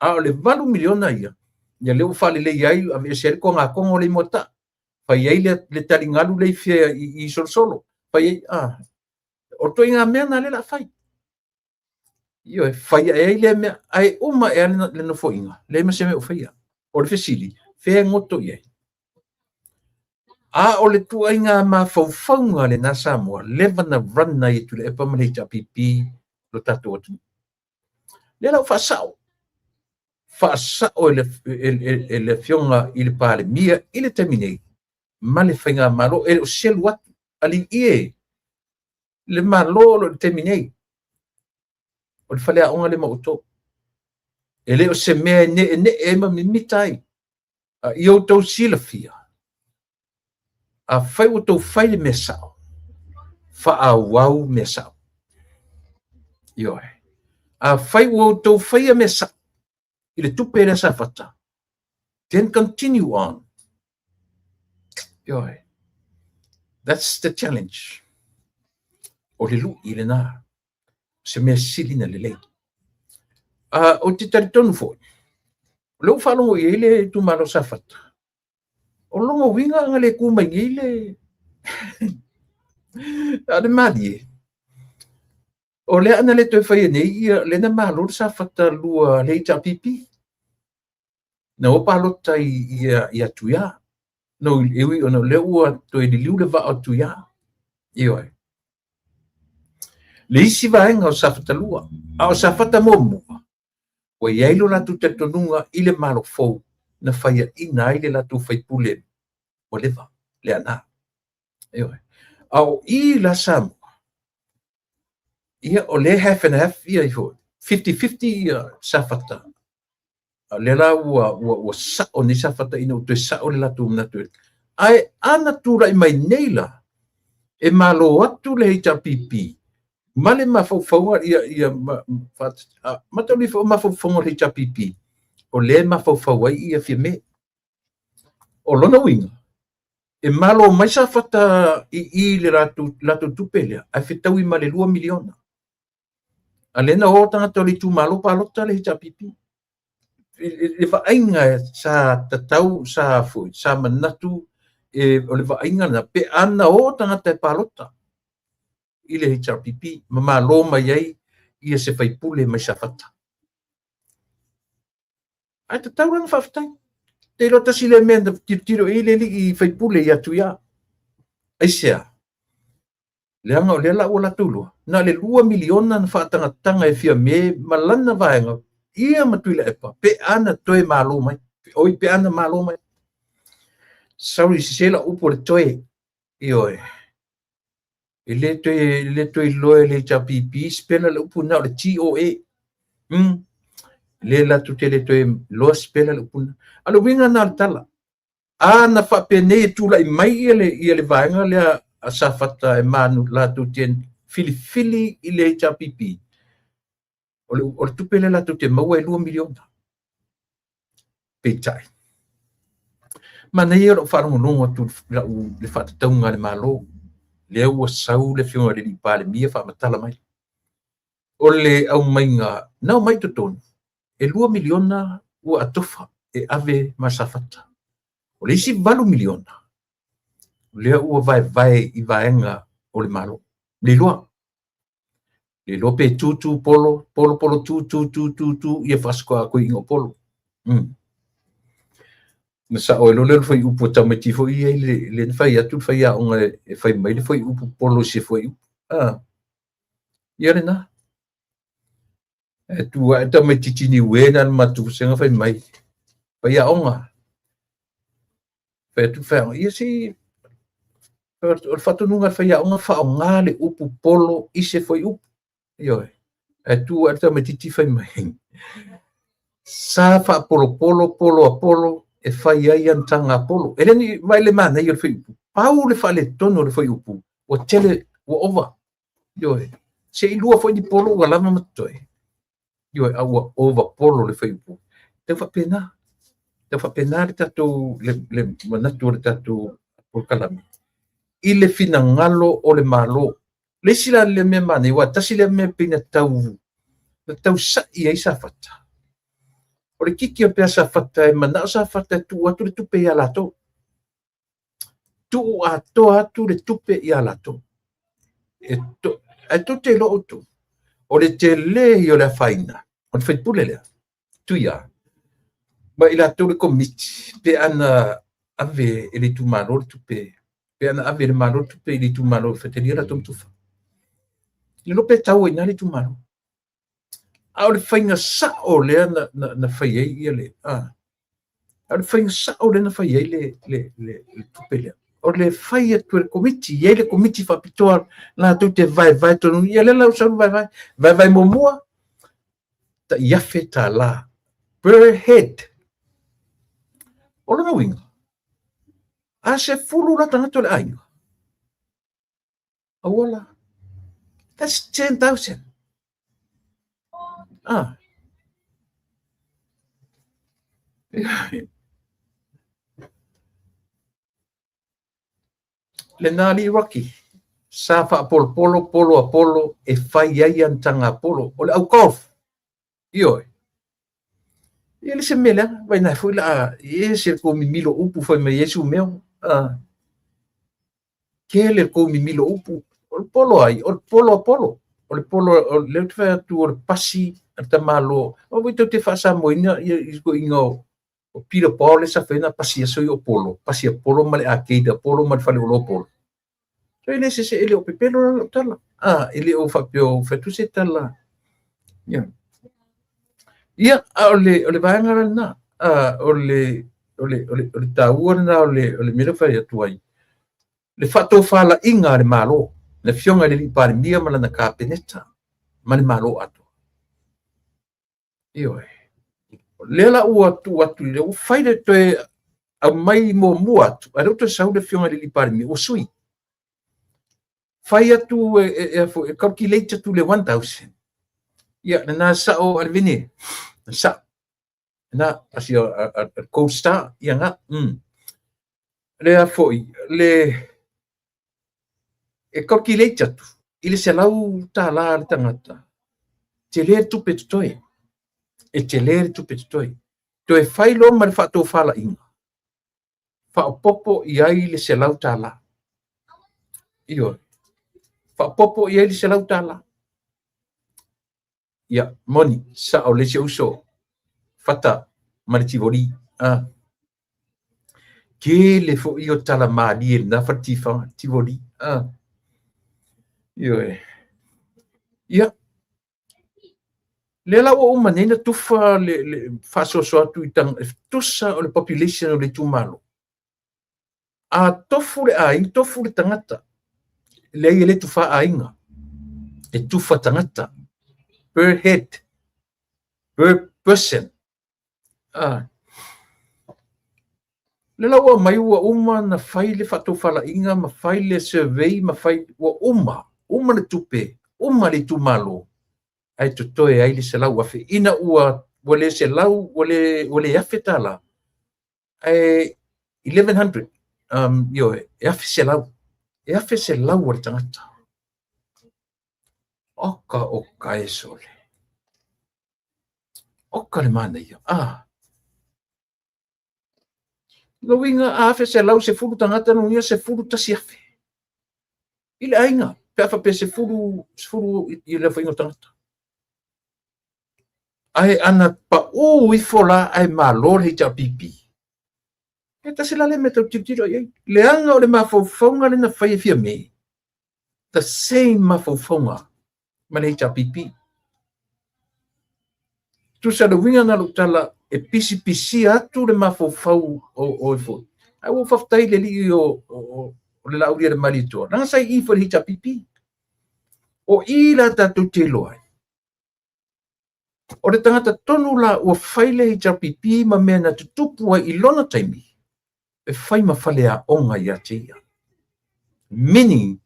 A o le $8 miliona ia, ia lea ua faalelei ai, aveese ai le togatogo lea i Moataa, fai ai le, le taligalu lea i fia i, i Solosolo, fai ai, ah, o ituaiga mea na lea o le a fai. Ioe, fai ae ai lea mea, ae uma ea le, le nofoaiga, leai ma se mea o faia. O le fesili, fea e goto i ai? A o le tuaiga mafaufauga lena Samoa, leva na run ai e Tuilaepa ma le HRPP lo tatou atunuu. Lea la ua faasao, faasao e le, e, e, e le afioga i le Palemia i le taimi nei ma le faigamalo, e le o selu atu. Alii e, le Malo o lo o i le taimi nei, o le faleaoga lea ma outou. E le o se mea e neenee ai ma mimita ai, a ia outou silafia, afai ua outou fai le mea sao, faaauau mea sao. Ioe. Afai ua outou faia mea sao i le tupe lea Safata, then continue on. Ioe. That's the challenge. O le lui lena. Se mea sili na lelei. Ou te talitonu foi, o lea ua faalogo i ai le itumalo Safata, o lona uiga ana le tu mai nei le a le malie, o lea ana le toe faia nei ia lea na malo le Safata 2 le HRPP. Na o palota ia Tuia. No, e ui ona o lea ua toe liliu le vaa o Tuia. Ioe. Le isi vaega o Safata 2, a o Safata muamua, ua i ai lo latou talitonuga i le Malo fou na faiaina ai le latou faipule ua leva, Leaana. Ioe. A o i la Samoa, ia o lea half and half ia ifo, 50-50 ia Safata. A lea la ua sao nei Safata ina ua toe sao le latou manatu. Ae ana tulai mai nei la, e malo atu le HRPP ma le mafaufauga ia matauli foi mafaufauga o le HRPP, o lea e mafaufau ai ia Fiame. O lona uiga, e malo mai Safata i le latou tupe lea, ae fetaui ma le 2 miliona. A lea na o tagata o le itumalo palota le HRPP. Le vaaiga sa tatau, sa foi, sa manatu o le vaaiga lena, pe ana o tagata e palota i le HRPP, ma malo mai ai ia se faipule mai Safata. Ae tatau la ona faafetai. Te iloa tasi lea mea na tilotilo i ai le alii faipule ia Tuia. Aisea? Leaga o lea la ua latou iloa, na o le 2 miliona na faatagataga e Fiame ma lana vaega, ia ma Tuilaepa, pe ana toe malo mai. Oi, pe ana malo mai. Sorry, sese lau upu o le toe. Ioe. E le toe iloa e le HRPP, spela le upu na o le TOA. Le latou te le toe iloa spela le upu na. A le uiga na o le tala. A na faapenei e tulai mai ia le vaega lea a Safata e manu latou te filifili i le HRPP, o le tupe lea latou te maua e 2 miliona. Peitai. Manaia o lau faalogologo atu le faatatauga a le Malo, lea ua sau le afioga i le Palemia faamatala mai. O le aumaiga, na aumai i totonu, e 2 miliona ua atofa e ave ma Safata. O le isi 8 miliona, lea ua vaevae i vaega o le Malo. Le iloa. Le iloa pe tūtū polo, polo polo tūtū tūtū tū, ia whaasikoa koe inga o polo. Na sa oe lole le whai upu o tamaiti foi ia i le na whai atu le whai aonga e whai mai le whai upu polo i se whai upu. Ia le na. E tua e tamaiti tini ue na le matu senga whai mai. Whai aonga. Whai atu whai aonga. Ia si o le whatununga whai aonga whaonga le upu polo i se whai upu. Ioe. E tua e tamaiti whai mai. Sa whaapolopolo, polo a polo, e whai ai antanga a polo. E leni mai le mana i o le whai upu. Pau le whale tono le whai upu. Ua tele, ua ova. Ioe. Se i lua foi ni polo ua lava matoe. Ioe, a ua ova polo le whai upu. Tau whapena. Tau whapena le tatou, le manatu o le tatou polokalame. I le finagalo o le malo. Le isi la le mea manaia, ua tasi le mea pei na tau sa'i ai Safata. O le kiki o pea Safata e manao Safata e tuu atu le tupe ia latou. Tuu atoa atu le tupe ia latou. E tou te iloa outou. O le tele i o le afaina, o le faipule lea, Tuia, ma i latou le komiti, pe ana ave e le itumalo le tupe, pe ana ave e le malo le tupe i le itumalo e fatalia latou matufa. Le lo pe tau ai na le itumalo. A o le faiga sao lea na fai ai ia le, a o le faiga sao lea na fai ai le tupe lea. o le fai atu e le Komiti, e i ai le Komiti faapitoa latou te vaevae tonu, ia lea la ua sau le vaevae. Vaevae muamua, tai $1,000 per head. O lona uiga, a 10 la tagata o le aiga, auala, that's 10,000. Ah. Lena alii Rocky, sa faapolopolo polo a polo e fai ai ana taga polo. O le au golf, ioe. Ia le se mea leaga, vai nai foi la, e se kou mimilo upu fai mai ai sumeo. Ah. Tele le kou mimilo upu. O le polo ai, o le polo a polo. O le polo, o le te fai atu o le pasi a le tamalo. O vai tau te faasamoina ia i ikoiga o o Peter Paul le sa faina pasi aso i o polo, pasi a polo ma le arcade a polo ma le fale olo polo. So e le se se e le o pepelo la lau tala. Ah, e le o faapea o fai atu se tala. Ia. Ia, a o le vaega la lena. Ah, o le o le o le o le taua lena o le mea lea fai atu ai. Le faatofalaiga a le Malo, le afioga i le alii Palemia ma lana Kapeneta ma le Malo atoa. Ioe. O lea la ua tuu atu i le ua fai le toe aumai muamua atu, ae lea ua toe sau le afioga i le alii Palemia, ua sui. Fai atu e calculate atu le 1,000. Ia, lena sao a le vine. Sao. Na, asi a Gold Star, ia nga. Lea foi, le e calculate atu i le $100 le tagata, tele le tupe totoe. E tele le tupe totoe. Toe fai loa ma le faatofalaiga, faaopoopo i ai le $100. Ioe. Faaopoopo i ai le $100. Ia, moni, sao le isi uso, Fata ma le Tivoli. Ah. Tele foi o tala malie lena fale tifaga, Tivoli. Ah. Ioe. Ia, lea la ua uma nei na tufa le faasoasoa atu i tusa o le population o le itumalo. A tofu le aiga, tofu le tagata, leai e le tufa aiga, e tufa tagata, per head, per person. Ah. Le la ua mai ua uma na fai le faatofalaiga ma fai le survey ma fai, ua uma, uma le tupe, uma le itumalo, ae totoe ai le 100,000. Ina ua le 100, ua le $1,000, ae 1,100, ioe, e 1,100, e 1,100 o le tagata. Oka o ka e sole. Oka le manaia. Ah. Lo uiga a 1,100 10 tagata no ia 11,000. I le aiga, pe a faapea 10, 10 i le whainga o tagata. Ae ana pau ifo la ae malo le HRPP. E tasi la le mea tau tilotilo i ai. Leaga o le mafaufauga lena fai e Fiame. The same mafaufauga ma le HRPP. Tusa le uiga na lou tala e pisipisia atu le mafaufau o e foi. Ae ua faafetai le alii o le Lauli a le Malietoa. Leaga sa i i foi le HRPP. O i la tatou te iloa ai. O le tagata tonu la ua fai le HRPP ma mea na tutupu ai i lona taimi, e fai ma faleaoga ia te ia. Meaning,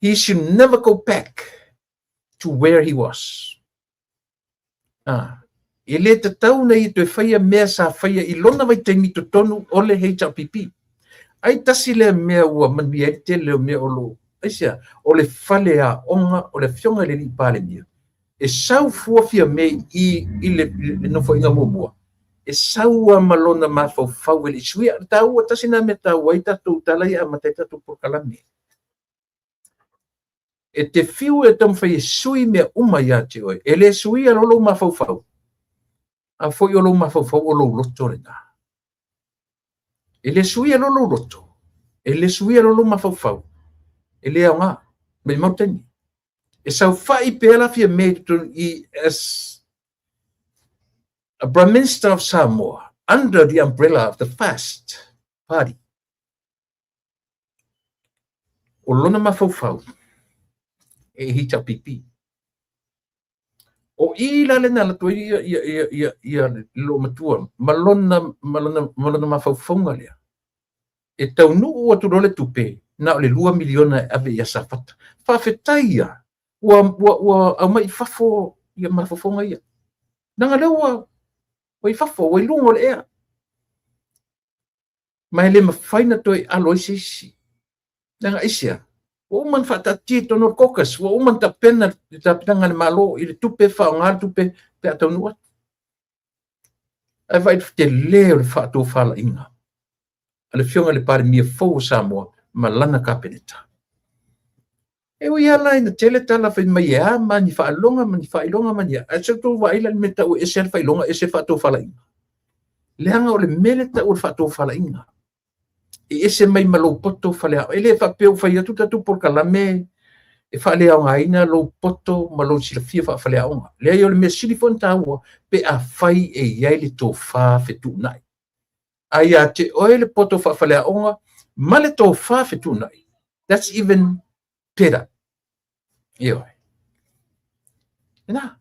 he should never go back to where he was. Ah, e le tatau na ia toe faia mea sa faia i lona vaitaimi totonu o le HRPP. Ai tasi lea mea ua manuia ai le tele o mea o lo aisea, o le faleaoga o le afioga i le alii Palemia. E sau fua Fiame i le nofoaiga muamua, e sau lava ma lona mafaufau e le i suia. Le taua, tasi lena mea taua ai tatou tala ia amata ai tatou polokalame. E te fiu e taumafai e sui mea uma ia te oe. E le suia loa lou mafaufau. A foi o lou mafaufau o lou loto lena. E le suia loa lou loto. E le suia loa lou mafaufau. E le aoga. Maumau taimi. E saofai pea la Fiame i totonu i as a Prime Minister of Samoa under the umbrella of the FAST Party. O lona mafaufau e HRPP. O i la le na alu atu ai ia le loomatua ma lona mafaufauga lea. E taunuu atu loa le tupe, na o le $2 miliona e ave ia Safata. Faafetai ia, ua aumai i fafo ia mafaufauga ia. Leaga lea ua i fafo, ua i luga o le ea. Ma e le mafai ona toe alo ai se isi. Leaga aisea? Ua uma ona faataatia i totonu o le caucus, ua uma ona tapena le tapenaga a le Malo i le tupe, faaaoga le tupe pe a taunuu atu. Ae vaai i le tele o le faatofalaiga a le Afioga i le Palemia fou o Samoa ma lana Kapeneta. E ui lava la ina tele tala fai mai e a ma ni faailoga ma ni faailoga ma ni a, ae se i outou vaai la i le mea e tau e ese lava le faailoga ese le faatofalaiga. Leaga o le mea lea e tau o le faatofalaiga. E ese mai ma lou poto faleaoga. E le faapea ua fai atu le tatou polokalame e faaleaogaina lou poto ma lou silafia faafaleaoga. Leai, o le mea sili foi ona taua pe afai e i ai le tofa fetuunai. A ia te oe le poto faafaleaoga ma le tofa fetuunai, that's even better. Ioe. Lena.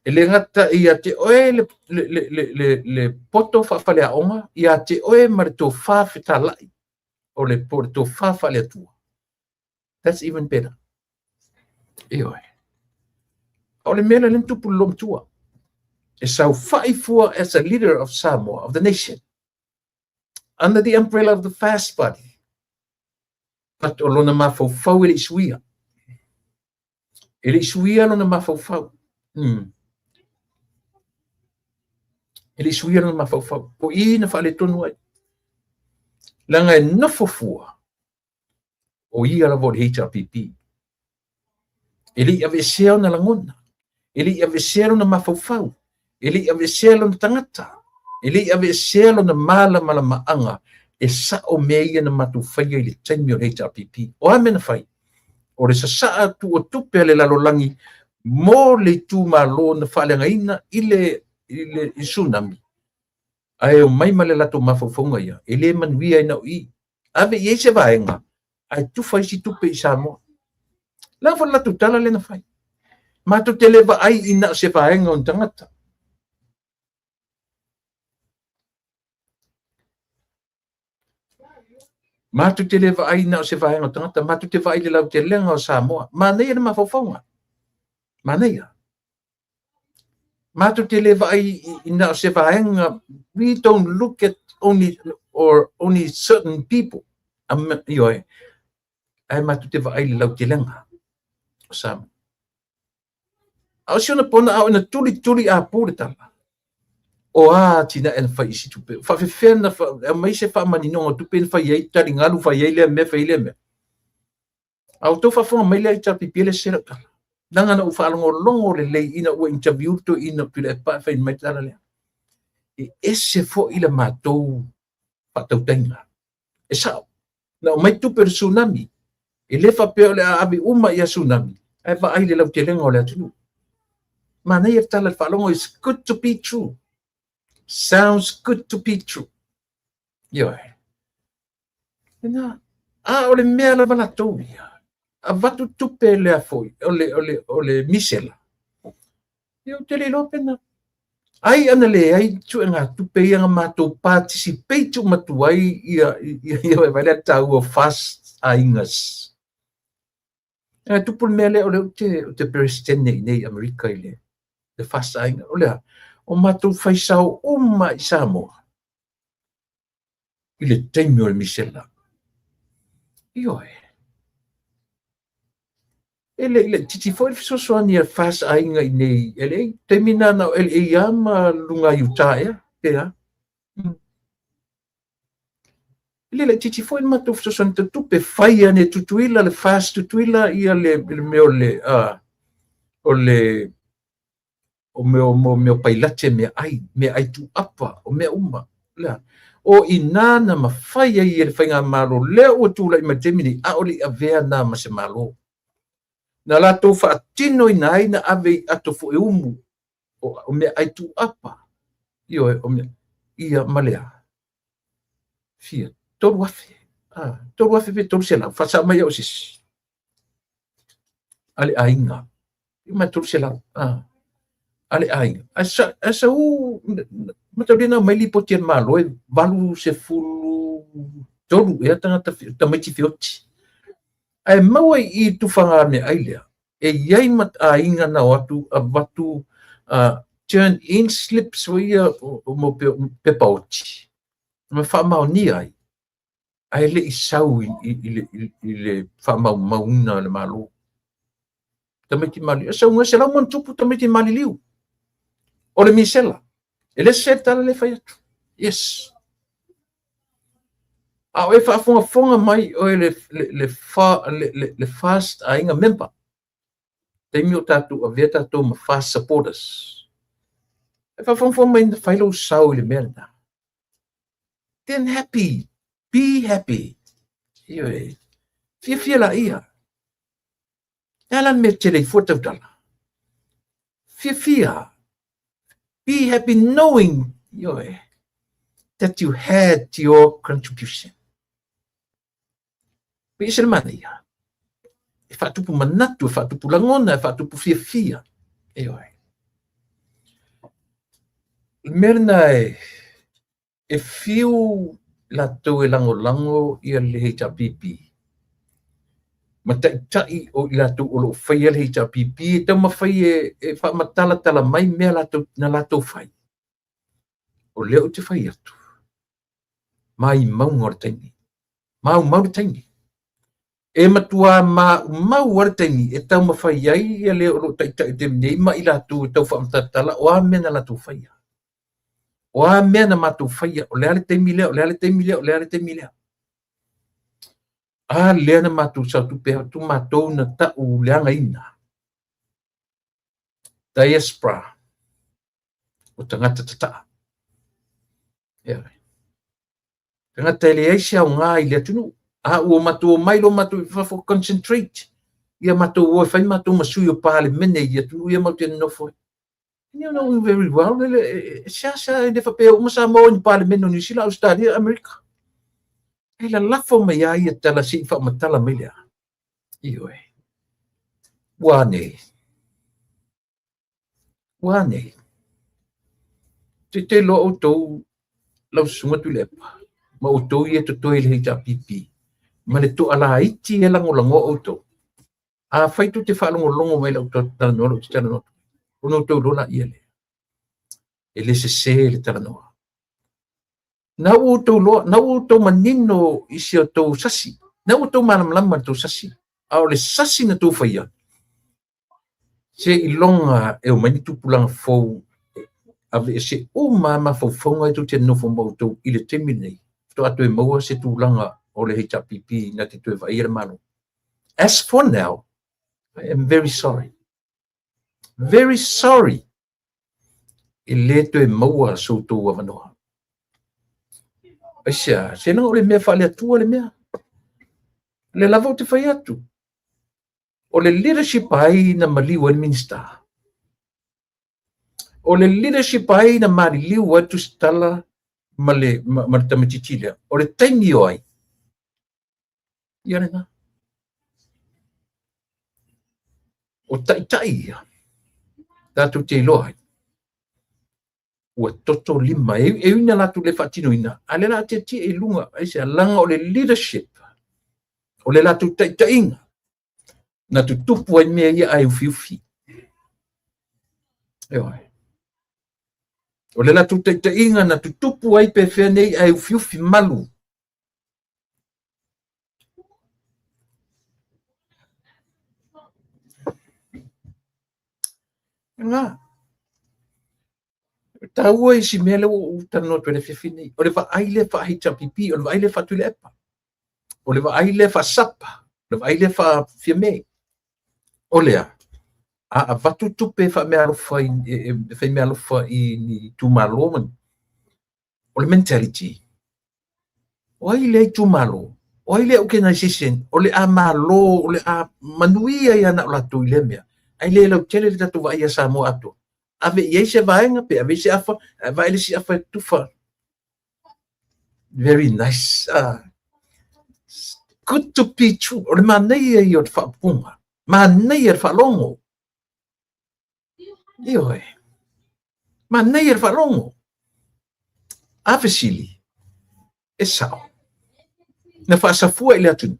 E le gata ia te oe le poto faafaleaoga, ia te oe ma le tofa fetalai, o le, po o le tofa faale-Atua. That's even better. Ioe. O le mea lea na tupu i le loomatua. E saofai fua as a leader of Samoa, of the nation, under the umbrella of the FAST Party. But o lona mafaufau e le i suia. E le i suia lona mafaufau. E le i suia lona mafaufau. O i na faaletonu ai. Leaga e nofo fua, o ia lava o le HRPP. E le i aveesea ona lagona. E le i aveesea lona mafaufau. E le i aveesea lona tagata. E le i aveesea lona malamalamaaga e sao mea ia na matou faia i le taimi o le HRPP. O a mea na fai? O le sasaa atu o tupe a le lalolagi mo le itumalo na faaleagaina i le tsunami. Ae omai ma le latou mafaufauga ia, e le manuia ai na o i. Ave i ai se vaega, ae tufa isi tupe i Samoa. Leaga foi le latou tala lea na fai. Matou te le vaai i na o se vaega o ni tagata. Matou te le vaai na o se vaega o tagata, matou te vaai i le lautelega o Samoa. Manaia le mafaufauga. Manaia. Matou te le vaai i na o se vaega. We don't look at only or only certain people. Ioe. Ae matou te vaai i le lautelega o Samoa. A o si ona pona a o ina tulituli apu le tala. O a atinae na fai i si tupe. Faafefea na aumai se faamaninoga o tupe na fai ai taligalu, fai ai lea mea, fai ai lea mea. A o tou faafofoga mai lea i HRPP le se lau tala. Leaga na ou faalogologo lelei ina ua interview le toeaina o Tuilaepa e fai mai le tala lea. E ese foi le matou faatautaiga. E sao. Na aumai tupe o le tsunami. E le faapea o le a ave uma ia tsunami, ae vaai i le lautelega o le atunuu. Manaia le tala i le faalogo, it's good to be true. Sounds good to be true. Ioe. Lena, a o le mea lava latou ia, avatu tupe lea foi, o le misela. Ia ou te le iloa pe na ai ana leai suega tupe ia na matou participate uma atu ai ia vai lea taua FAST aigas. E tupu le mea lea o lea ou te presidente i nei Amerika i le FAST aiga. O lea, o matou faisao uma i Samoa i le taimi o le misela. Ioe. E le i laitiiti foi le fesoasoani a FAST aiga i nei LA. Taimi na na o LA lava ma luga i Utah ea, pe a. E le laitiiti foi le matou fesoasoani tau tupe. Fai ane e Tutuila le FAST Tutuila ia le mea o le o mea o mea o pailate mea ai tuuapa o mea uma. Lea. O ina na mafai ai e le faigamalo lea ua tulai mai le taimi nei, a o le i avea na ma se malo. Na latou faatinoina ai na ave i ato foi umu o mea ai tuuapa. Ioe, o mea ia ma lea. Fia, 3,000. 3,000 pe 300, faasao mai au sisi. A le aiga. Ma 300. A le aiga. Ae sau, mataulia na aumai lipoti a le Malo e 83 ea tagata tamaiti feoti. Ae maua i i tufaga meaai lea, e i ai ma aiga na o atu avatu turn in slips foi ia mo pepa oti ma faamaonia ai, ae le i sau i le faamaumauina a le Malo. Tamaiti maliliu, e sau ga 100+ tamaiti maliliu. O le misela, e le sese le tala lea e fai atu. Yes. A o e faafogafoga mai oe le FAST aiga member, taimi o tatou avea tatou ma FAST supporters, e faafogafoga mai na fai lou sao i le mea lena. Then happy, be happy. Ioe, fiafia laia. E ala le mea tele i fua tautala. Fiafia. Be happy knowing, ioe, that you had your contribution. Pe ese le manaia. E faatupu manatu, e faatupu lagona, e faatupu fiafia. Ioe. Le mea lena e E fiu latou e lagolago ia le HRPP ma taitai o i latou o lo o faia le HRPP e taumafai e faamatalatala mai mea latou, na latou fai. O lea ou te fai atu, maimauga o le taimi, maumau le taimi. E matua maumau lava le taimi e taumafai ai ia le o lo o taitai i le taimi nei ma i latou e tau faamatalatala o a mea na latou faia. O a mea na matou faia, o le a le taimi lea, o le a le taimi lea, o le a le taimi lea. A lea na matou sautupe atu matou na tau leagaina. Diaspora o tagata tataa. Ioe. Tagata e leai se aoga i le atunuu. A ua matou omai loa matou i fafo, concentrate. Ia matou o e fai matou ma sui o Palemene i atunuu ia matou te nonofo ai. You know very well, e seasea e le faapea uma Samoa i ni Palemene o Niu Sila, Ausetalia, Amerika. E lalafo mai lava ia tala se i faamatala mai lea. Ioe. Ua nei. Ua nei. Te te loa outou lau susuga Tuilaepa ma outou ia totoe i le HRPP ma le toalaiti e lagolagoa outou. Afai tou te faalogologo mai i lau talanoa, lou te talanoa atu, ona outou iloa laia lea. E le sese le talanoa. Na ua outou iloa, na ua outou manino i si outou sasi, na ua outou malamalama i le tou sasi, a o le sasi na tou faia, seiloga e omai ni tupulaga fou e aveese uma lava mafaufauga ia tou te nonofo ma outou i le taimi lenei, faatoa toe maua se tulaga o le HRPP na te toe vaaia le Malo. As for now, I am very sorry. Very sorry. E le toe maua so outou avanoa. Aisea, seiloga o le mea faale-Atua le mea. O lea lava ou te fai atu, o le leadership ai na maliu ai le Minista. O le leadership ai na maliliu ai Tusitala ma le, ma le tamaitiiti lea. O le taimi o ai? Ia lena. O taitai ia, tatou te iloa ai, ua toto lima, e ui ina latou le faatinoina, a o lea o le a tietie i luga, aisea, leaga o le leadership, o le latou taitaiga, na tutupu ai mea ia ae ufiufi. Ioe. O le latou taitaiga na tutupu ai pefea nei ae ufiufi malu. Lena. E taua isi mea lea ua ou talanoa atu ai i le afiafi nei. O le vaai lea faa-HRPP, o le vaai lea faa-Tuilaepa, o le vaai lea faa-SUP, o le vaai lea faa-Fiame. O le a? A avatu tupe faameaalofa i, e fai meaalofa i ni itumalo ma ni, o le mentality, o ai lea itumalo, o ai lea organization, o le a malo, o le a manuia ia na o latou i lea mea, ae le lautele le tatou vaai ia Samoa atoa. Ave i ai se vaega, pe ave i se afa, ae vaai le isi afa e tufa. Very nice. good to be true. O le manaia ia o le faaupuga. Manaia le faalogo. Ioe. Manaia le faalogo. A fesili, e sao. Na faasafua i le atunuu.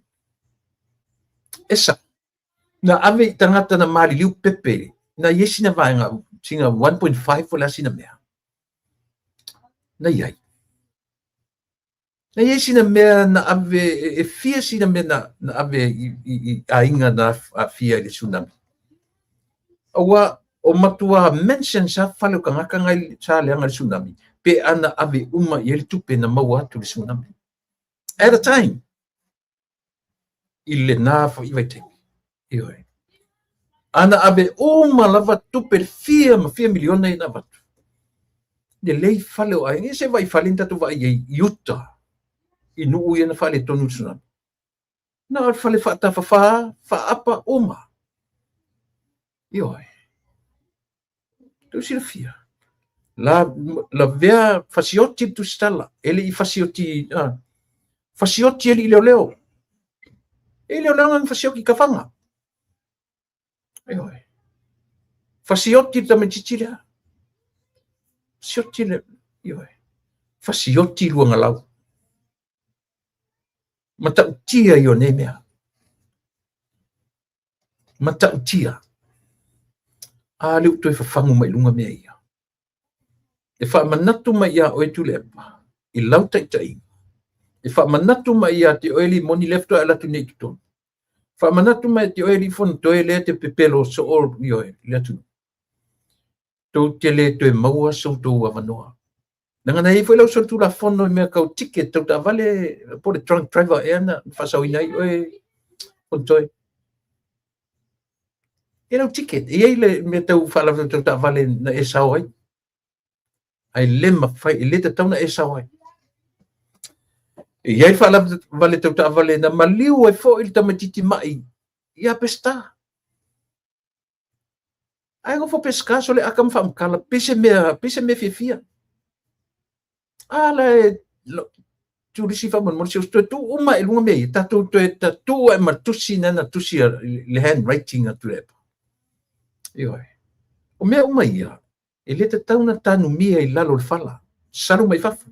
E sao. Na ave i tagata na maliliu pepe, na i ai sina vaega, sina 1.5 po o le a sina mea. Na i ai. Na i ai sina mea na ave, e fia sina mea na, na ave i, i, i aiga na aafia i le tsunami. Aua o matua mention sa fale o tagata ngai sa leaga le tsunami, pe ana ave uma i ai le tupe na maua atu le tsunami. At a time, i lena foi vaitaimi. Ioe. Ana ave uma lava tupe le fia ma fia miliona ia na avatu. Lelei fale o aiga. Ia se vaai fale ni tatou vaai ai i uta i nuu ia na faaletonu le tsunami. Na o le fale faatafafā, faaapa uma. Ioe. Tou silafia. La, lavea fasioti le tusitala. E le i fasioti, fasioti alii leoleo. E leoleo na fasioti kafaga. Ioe. Fasioti le tamaitiiti lea. Fasioti le, ioe. Fasioti luagalau. Matautia ia o nei mea. Matautia. A lea ua toe fafagu mai i luga mea ia. E faamanatu mai ia oe Tuilaepa i lau taitaiga. E faamanatu mai ia te oe Limoni lea faatoa e alu atu nei i totonu. Faamanatu mai ia te oe Lifonotoe lea e te pepelo soo i oe i le atunuu. Tou te le toe maua so outou avanoa. Leaga na i ai foi lau solitulafono i mea tau ticket tau taavale po o le drunk driver ea na faasaoina ai oe Fonotoe. E lau ticket, e i ai le mea tau faalavelave tau taavale na e sao ai. Ae le mafai, e le tatau na e sao ai. E i ai le faalavelave tau taavale na maliu ai foi le tamaitiiti mai ia Peseta. Ae nofo Peseta sole aka ma faamatala pei se mea, pei se mea fiafia. A la e turisi faamolemole se toe tuu uma i luga mea ia, tatou toe tuu ae ma tusi na na tusi le handwriting a Tuilaepa. Ioe. O mea uma ia, e le tatau na tanumia i lalo o le fala, salu mai fafo.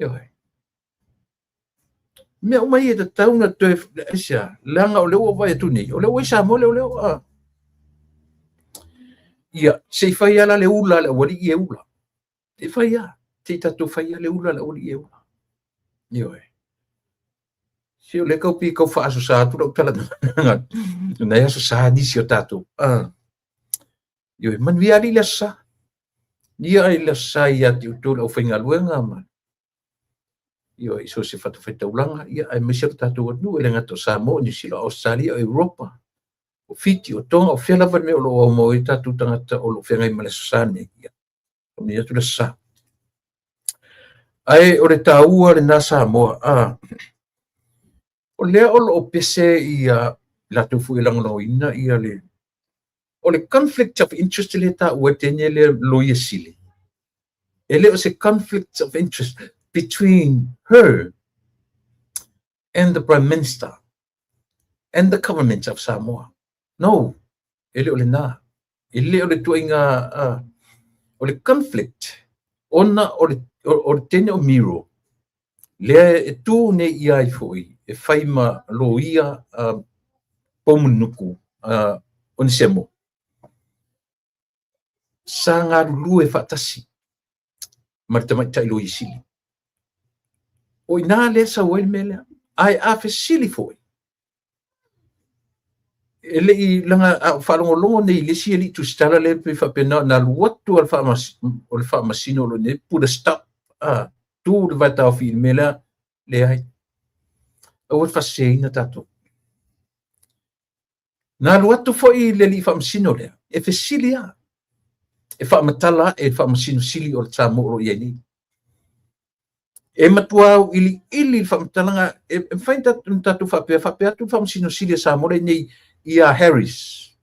Ioe. Mea uma ia e tatau na toe aisea, leaga o lea ua vaai atu nei, o lea ua i Samoa leoleo a. Ia, se i fai lava la le ula a le aualii e ula. Se i fai lava, se i tatou fai lava le ula a le aualii e ula. Ioe. Se o lea tau pei tau faasosa atu lau talanoaga. Nai aso sa nisi o tatou. Ah. Ioe, manuia alii le aso sa. Ia ai le aso sa ia te outou le aufaigaluega ma ioe, i so o se fatafaitaulaga, ia aemaise lo tatou atunuu, e le gata o Samoa, o Niu Sila, o Ausetalia, o Europa, o Fiti, o Tonga, o fea lava le mea o lo o aumau ai tatou tagata o lo o feagai ma le aso sa nei. Ia, faamanuia atu le aso sa. Ae o le taua lena Samoa, a, o lea o lo o pese ia latou foi e lagolagoina ia le o le conflict of interest lea e taua e teine lea Loia Sili. E le o se conflict of interest between her and the Prime Minister and the government of Samoa. No, e le o lena. E le o le tuaiga, o le conflict ona o le, o le teine o Miro, lea e tu nei ia ai foi e fai ma loia Poumulinuku Onesemo, sa galulue faatasi ma le tamaitai Loia Sili. O i ina lea sau ai le mea lea. Ae a fesili foi, e le i laga a ou faalogologo nei i le isi alii tusitala lea pei faapena ona alu atu o le faamasino o lo o nei put a stop, a tu le vaetaofi i le mea lea, leai. Aua le faaseseina tatou. Na alu atu foi le alii faamasino lea e fesili lava, e faamatala ae le faamasino sili o le Samoa o lo o i ai nei. E matua auiliili le faamatalaga, e mafai ona tatou faapea, faapea atu le faamasino sili a Samoa lea nei ia Harris.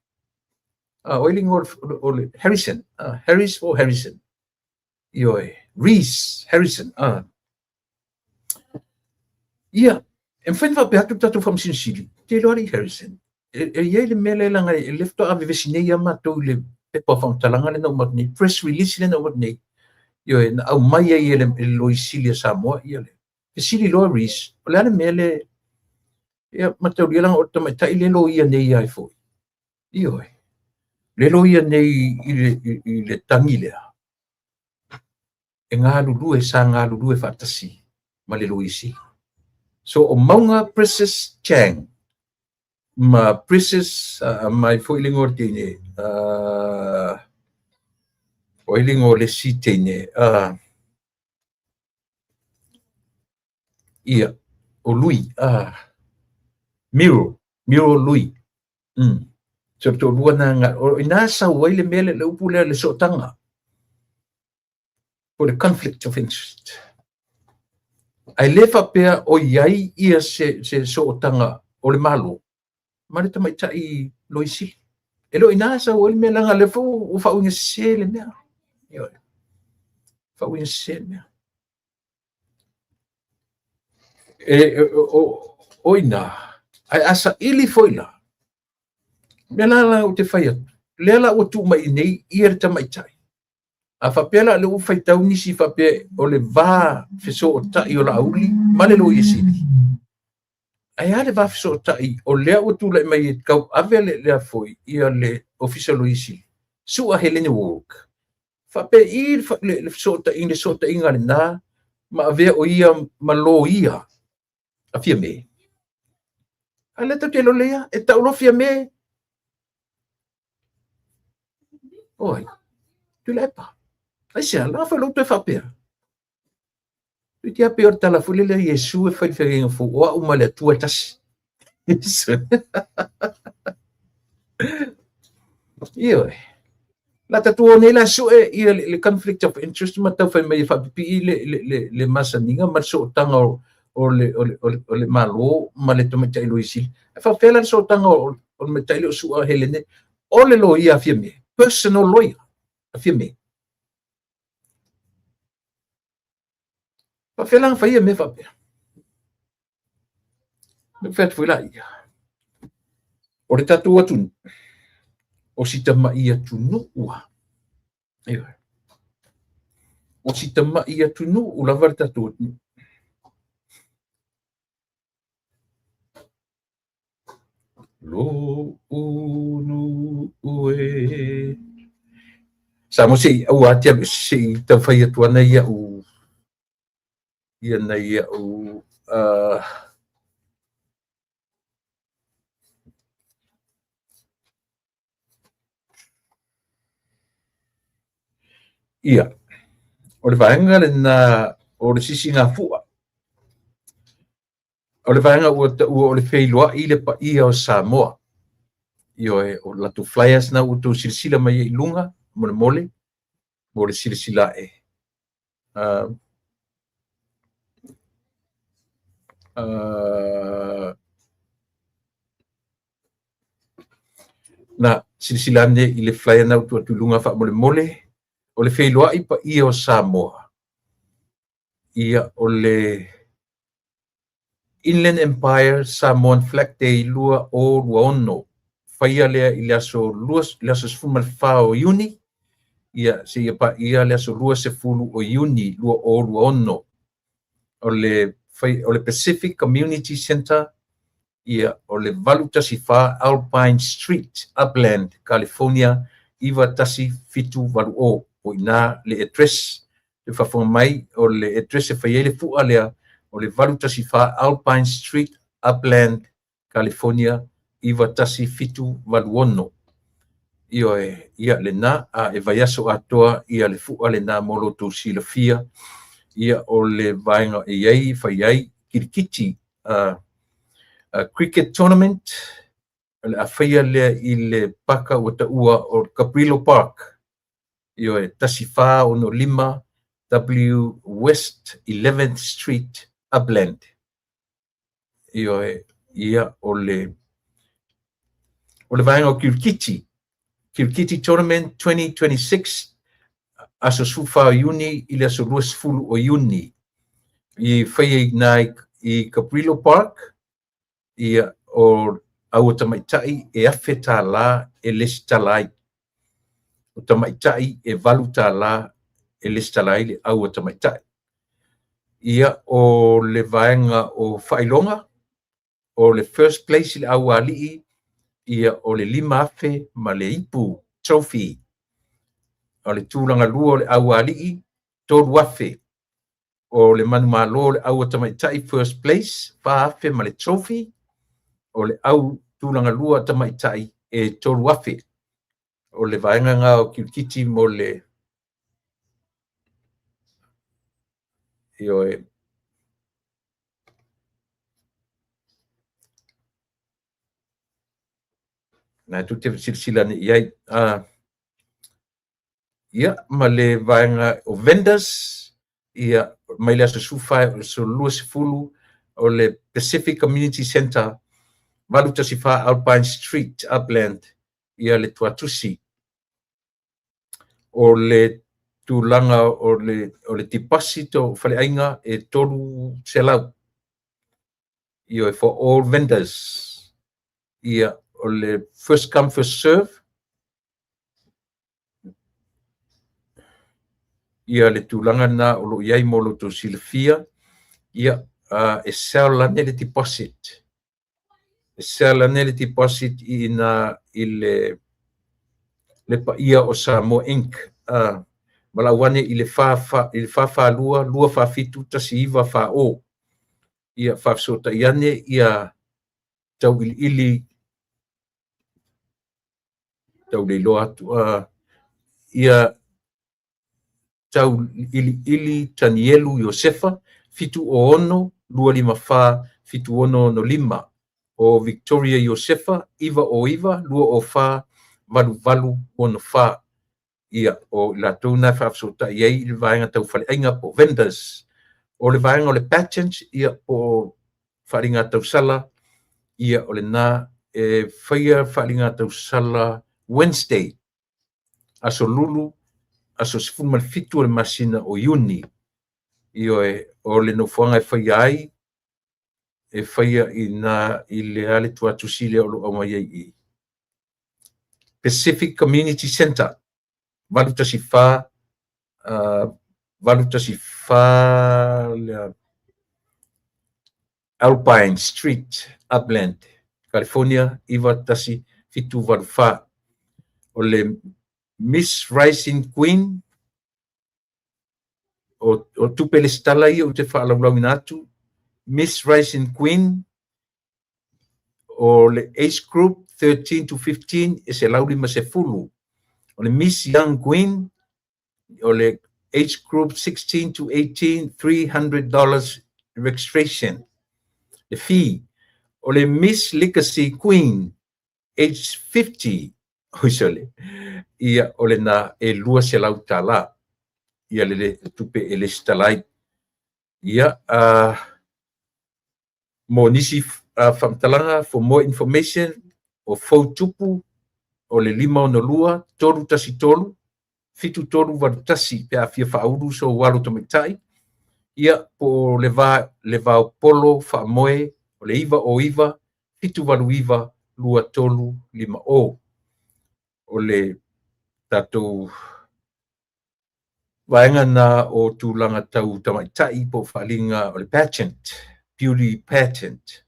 O ai le igoa o le Harrison, Harris po o Harrison. Ioe, Rees Harrison. Ia, E mafai ona faapea atu le tatou Faamasino Sili, ou te iloa alii Harrison, e i ai le mea lea leaga e le faatoa vevesi nei lava matou i le pepa o faamatalaga lea na uma atu nei, press release lea na uma atu nei. Ioe, na aumai ai e le Loia Sili a Samoa ia le fesili loa Reece, o le a le mea lea, ia mataulia leaga o le tamaitai le loia nei ai foi. Ioe, le loia nei i le tagi lea, e galulue, sa galulue faatasi ma le Loia Sili. So o Mauga Princess Chang ma Princess mai foi le igoa o le teine, o ai le igoa o le isi teine, ia, o Lui, Miro, Miro Lui. So le toalua na, o ina sau ai le mea le upu lea, le sootaga, o le conflict of interest. Ae le faapea o i ai ia se sootaga o le Malo ma le tamaitai Loia Sili. E le o ina sau ai le mea, leaga lea foi ua faauiga sese le mea. Ioe. Faauiga sese le mea. O ina, ae a saili foi la, mea la ou te fai atu, lea la ua tuu mai nei ia le tamaitai. A faapea la lea ua faitau nisi faapea o le va fesootai o Laauli ma le Loia Sili. Ae a le va fesootai o lea ua tulai mai e tau ave lea foi ia le Ofisa Loia Sili, Sua Helene Wong. Faapea i le fesootaiga, le sootaiga lena ma avea o ia ma loia a Fiame. A lea tatou te iloa lelei lava, e tau loa Fiame, oi, Tuilaepa. Aisea, la foi lou toe faapea. Toeitiiti lava pei o le tala foi lele a Iesu e fai i le feagaiga fou, o au ma le Atua e tasi. Ioe. La tatou o nei la sue ia le conflict of interest ma tau fai mai e faapipii le masaniga ma le sootaga o le Malo ma le tamaitai Loia Sili. E faapefea la le sootaga o le tamaitai lea o Sua Helene o le loia a Fiame, personal lawyer a Fiame. Faapefea la ona fai ia mea faapea? Na fai atu foi la ia. O le tatou atunuu, o si tamai atunuu a. Ioe. O si tamai atunuu lava le tatou atunuu. Lo unu e. Sa mo se i aua te alu se i taumafai atu ana ia'u ia nai a'u ia o le vaega lena o le sisigafua. O le vaega ua taua o le feiloai le paia o Samoa. Ioe, o latou flyers na ua outou silasila mai ai i luga, molemole, mo le silasila ae. Na silasila ane i le flyer na ua tuu atu i luga faamolemole, o le feiloai paia o Samoa. Ia, o le Inland Empire Samoan Flag Day 2026, faia lea i le aso 14 o Iuni, ia seia paia le aso 20 o Iuni 2026. O le Pacific Community Center, ia, o le 814 Alpine Street, Upland, California 91780. O ina le address e faafofoga mai, o le address e fai ai le fua lea, o le 814 Alpine Street, Upland, California 91786. Ioe, ia lena, a e vaiaso atoa ia le fua lena mo lo outou silafia. Ia, o le vaega e i ai fai ai kirikiti, cricket tournament, o le a faia lea i le paka ua taua o Cabrillo Park. Ioe, 1465 W West 11th Street, Upland. Ioe, ia o le vaega o kirikiti, Kirikiti Tournament 2026, aso 14 o Iuni i le aso 20 o Iuni. I faia i nai i Cabrillo Park. Ia, o au tamaitai e $1,000 e lesitala ai. O tamaitai e $8 e lesitala ai le au a tamaitai. Ia, o le vaega o faailoga, o le first place i le aualii, ia o le 5,000 ma le ipu trophy. O le tulaga lua o le aualii, 3,000. O le manumalo o le au a tamaitai first place, 4,000 ma le trophy. O le au tulaga lua tamaitai e 3,000. O le vaega lena o kirikiti mo le ioe. Na tou te silasila ane i ai. Ia, ma le vaega o vendors, ia, mai le aso 14, aso 20, o le Pacific Community Centre, 814 Alpine Street, Upland, ia le tuatusi. O le tulaga o le deposit o faleaiga e 300. Ia, for all vendors. Ia, o le first come first serve. Ia le tulaga na o lo o i ai mo lo outou silafia. Ia, e sell ane le deposit. E sell ane le deposit i ina i le paia o Samoa Inc. Malau ane i le 442 247 1940. Ia faafesootai ane ia tauiliili tau le iloa atu ia tauiliili Tanielu Iosefa 706 254 7665. O Victoria Iosefa 909 204 8864. Ia, o i latou na e faafesootai ai i le vaega tau faleaiga po o vendors. O le vaega o le pageant, ia, po o faaaliga tausala, ia, o lena e faia faaaliga tausala Wednesday, aso Lulu, aso 17 o le masina o Iuni. Ioe, o le nofoaga e faia ai, e faia i na i le ale tuatusi lea o lo o aumai ai i Pacific Community Centre, 814 814 Alpine Street, Upland, California 91784. O le Miss Rising Queen, o tupe lesitala ia ou te faalaulauina atu, Miss Rising Queen, o le age group 13 to 15 e 150. O le Miss Young Queen, o le age group 16 to 18, $300 registration. Le fee. O le Miss Legacy Queen, age 50, oi sole, ia o le na e $200. Ia le tupe e lesitala ai. Ia, mo nisi faamatalaga, for more information, o fou tupu, o le 562 313 7381 pe a fia faaulu sou alo tamaitai. Ia, po o le vaopolo faamoe, o le 909 789 2350. O le tatou vaega na o tulaga tau tamaitai po o faaaliga o le pageant, beauty pageant.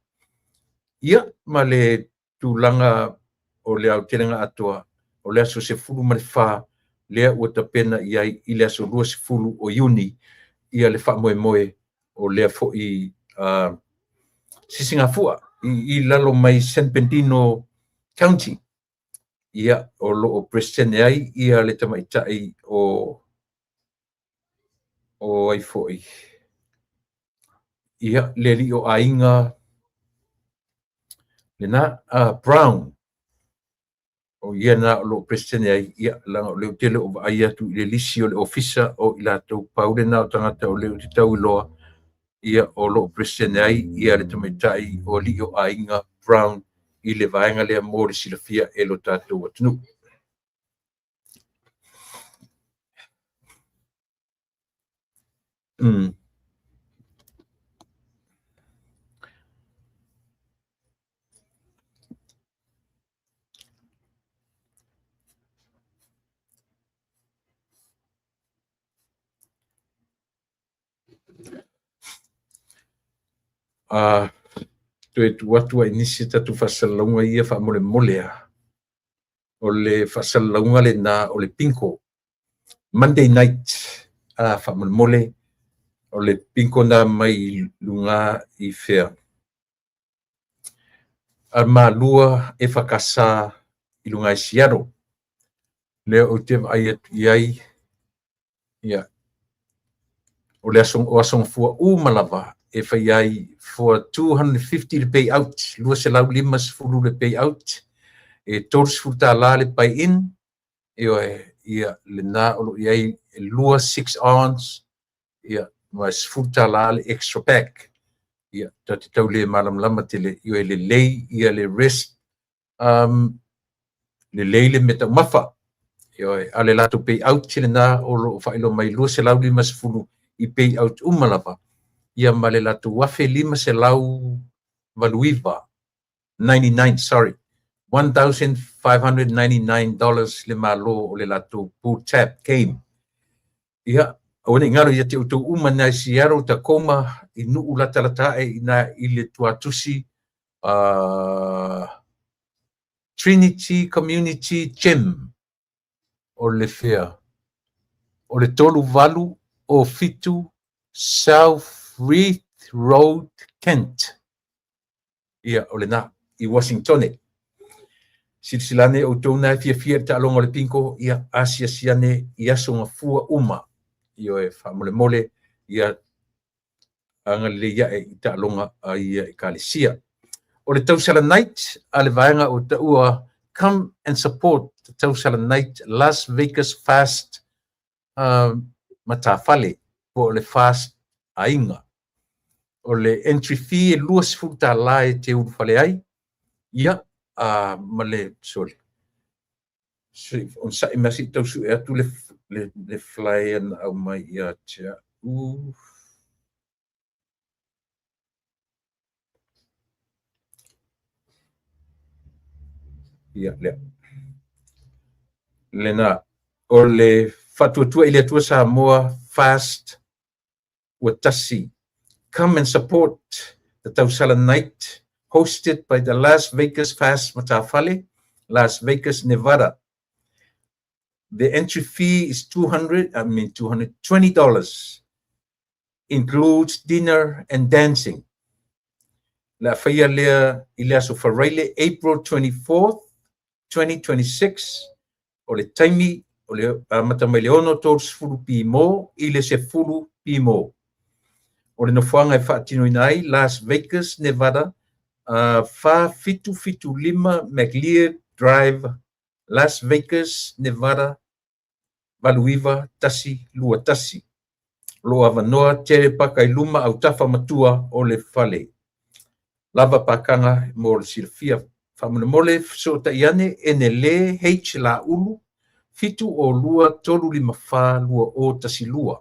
Ia, ma le tulaga o le aotelega atoa, o le aso 14 lea ua tapena i ai i le aso 20 o Iuni, ia le faamoemoe o lea foi sisigafua i lalo mai San Bernardino County. Ia, o lo o presidente ai ia le tamaitai o ai foi. Ia, le alii o aiga lena, Brown. O ia na o lo o presidente ai, ia, laga o lea ou te le o vaai atu i le lisi o le ofisa o i latou pau lena o tagata o lea ou te tau iloa, ia, o lo o presidente ai ia le tamaitai o alii o aiga Brown i le vaega lea mo le silafia e lo tatou atunuu. A toe tuu atu ai nisi o tatou faasalalauga ia faamolemole a. O le faasalalauga lena o le bingo. Monday night, a faamolemole, o le bingo na mai luga i fea. A Malua e whakasa i luga i Seattle. Lea ou te vaai atu i ai, ia, o le aso, o aso gafua uma lava e fai ai for 250 le payout, 250 le payout, e $30 le buy in, ioe, ia lena o lo o i ai e 2 6 ons, ia, ma $10 le extra pack. Ia, ta te tau le malamalama tele, ioe, lelei ia le rest, lelei le mea taumafa. Ioe, a le latou payout lena o lo o faailoa mai 250 i payout uma lava, ia ma le latou 1589, 99, sorry, $1,599 le malo o le latou pull tab game. Ia, aua ne i galo ia te outou uma nai Seattle, Tacoma, i nuu latalata ae i na i le tuatusi Trinity Community Gym o le fea o le 3807 South Reith Road, Kent. Ia, o lena, i Washingtone. Silasila ane outou na e fiafia i le taaloga o le bingo, ia, asiasi ane i aso gafua uma. Ioe, faamolemole, ia agalelei ae i taaloga a ia ekalesia. O le Tausala Night a le vaega o taua Come and Support the Tausala Night Las Vegas Fast Matafale po o le Fast Aiga. O le entry fee e $20 e te ulufale ai, ia, ma le, sorry, onosai mai se i tau sue atu le flyer na aumai ia te au. Ia, lea. Lena, o le Faatuatua i le Atua Samoa Fast ua tasi. Come and support the Tausala Night hosted by the Las Vegas Fast Matafale, Las Vegas, Nevada. The entry fee is 200, I mean $220. Includes dinner and dancing. Le a faia lea i le aso Faraile, April 24th, 2026, o le taimi o le amata mai le 6:30 pimo i le 10 pimo. O le nofoaga e faatinoina ai, Las Vegas, Nevada, 4775 McLeod Drive, Las Vegas, Nevada, 89121. O lo o avanoa tele paka i luma autafa matua o le fale. Lava pakaga mo le silafia. Faamolemole fesootai ane N L H Laulu 702 354 2012.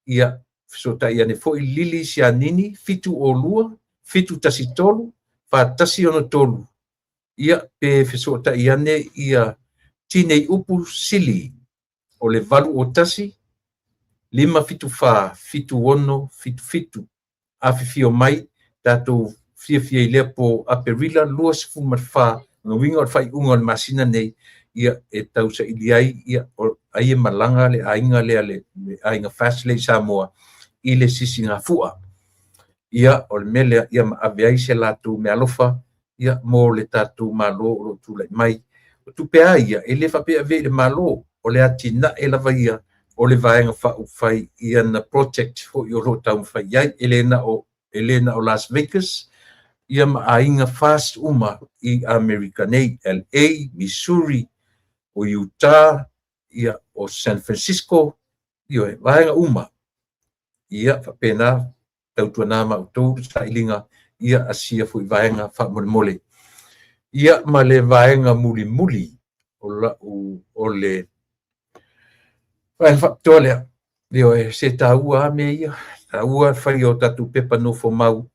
Ia, fesootai ane foi Lili Sianini 702 713 4163. Ia, pe fesootai ane ia Tinei Upu Sili o le 801 574 7677. Afifio mai tatou fiafia i lea po Aperila 24, lona uiga o le faaiuga o le masina nei, ia e tausaili ai, ia o ai e malaga le aiga lea, le aiga Fast lea i Samoa i le sisigafua. Ia, o le mea lea, ia ma ave ai se latou meaalofa, ia, mo le tatou Malo o lo o tulai mai. O tupe a ia, e le faapea e avea i le Malo, o le atinae lava ia o le Vaega Faaupufai i ana project foi o lo o taumafai i ai, e le na o, e le na o Las Vegas, ia ma aiga Fast uma i Amerika nei, LA, Missouri, o Utah, ia, o San Francisco, ioe, vaega uma. Ia, faapena, tautuana ma outou le sailiga, ia asia foi vaega faamolemole. Ia, ma le vaega mulimuli o lau, o le vaega faapitoa lea. Ioe, se taua lava mea ia, taua le fai o tatou pepa nofo mau,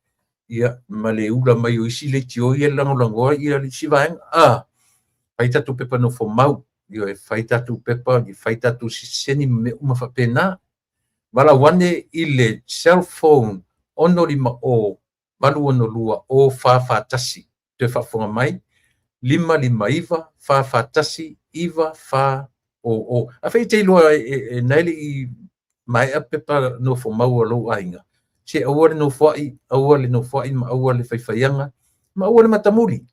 ia, ma le ula mai o isi leitio ia e lagolagoa ia le isi vaega. A, fai tatou pepa nofo mau, ioe, fai tatou pepa, fai tatou sitiseni ma mea uma faapena. Valaau ane i le cell phone 650 862 0441. Toe faafofoga mai, 559 441 9400. Afai e te iloa e na e le i maea pepa nofomau a lou aiga, se aua le nofoai, aua le nofoai ma aua le faifaiaga, ma aua le matamuli.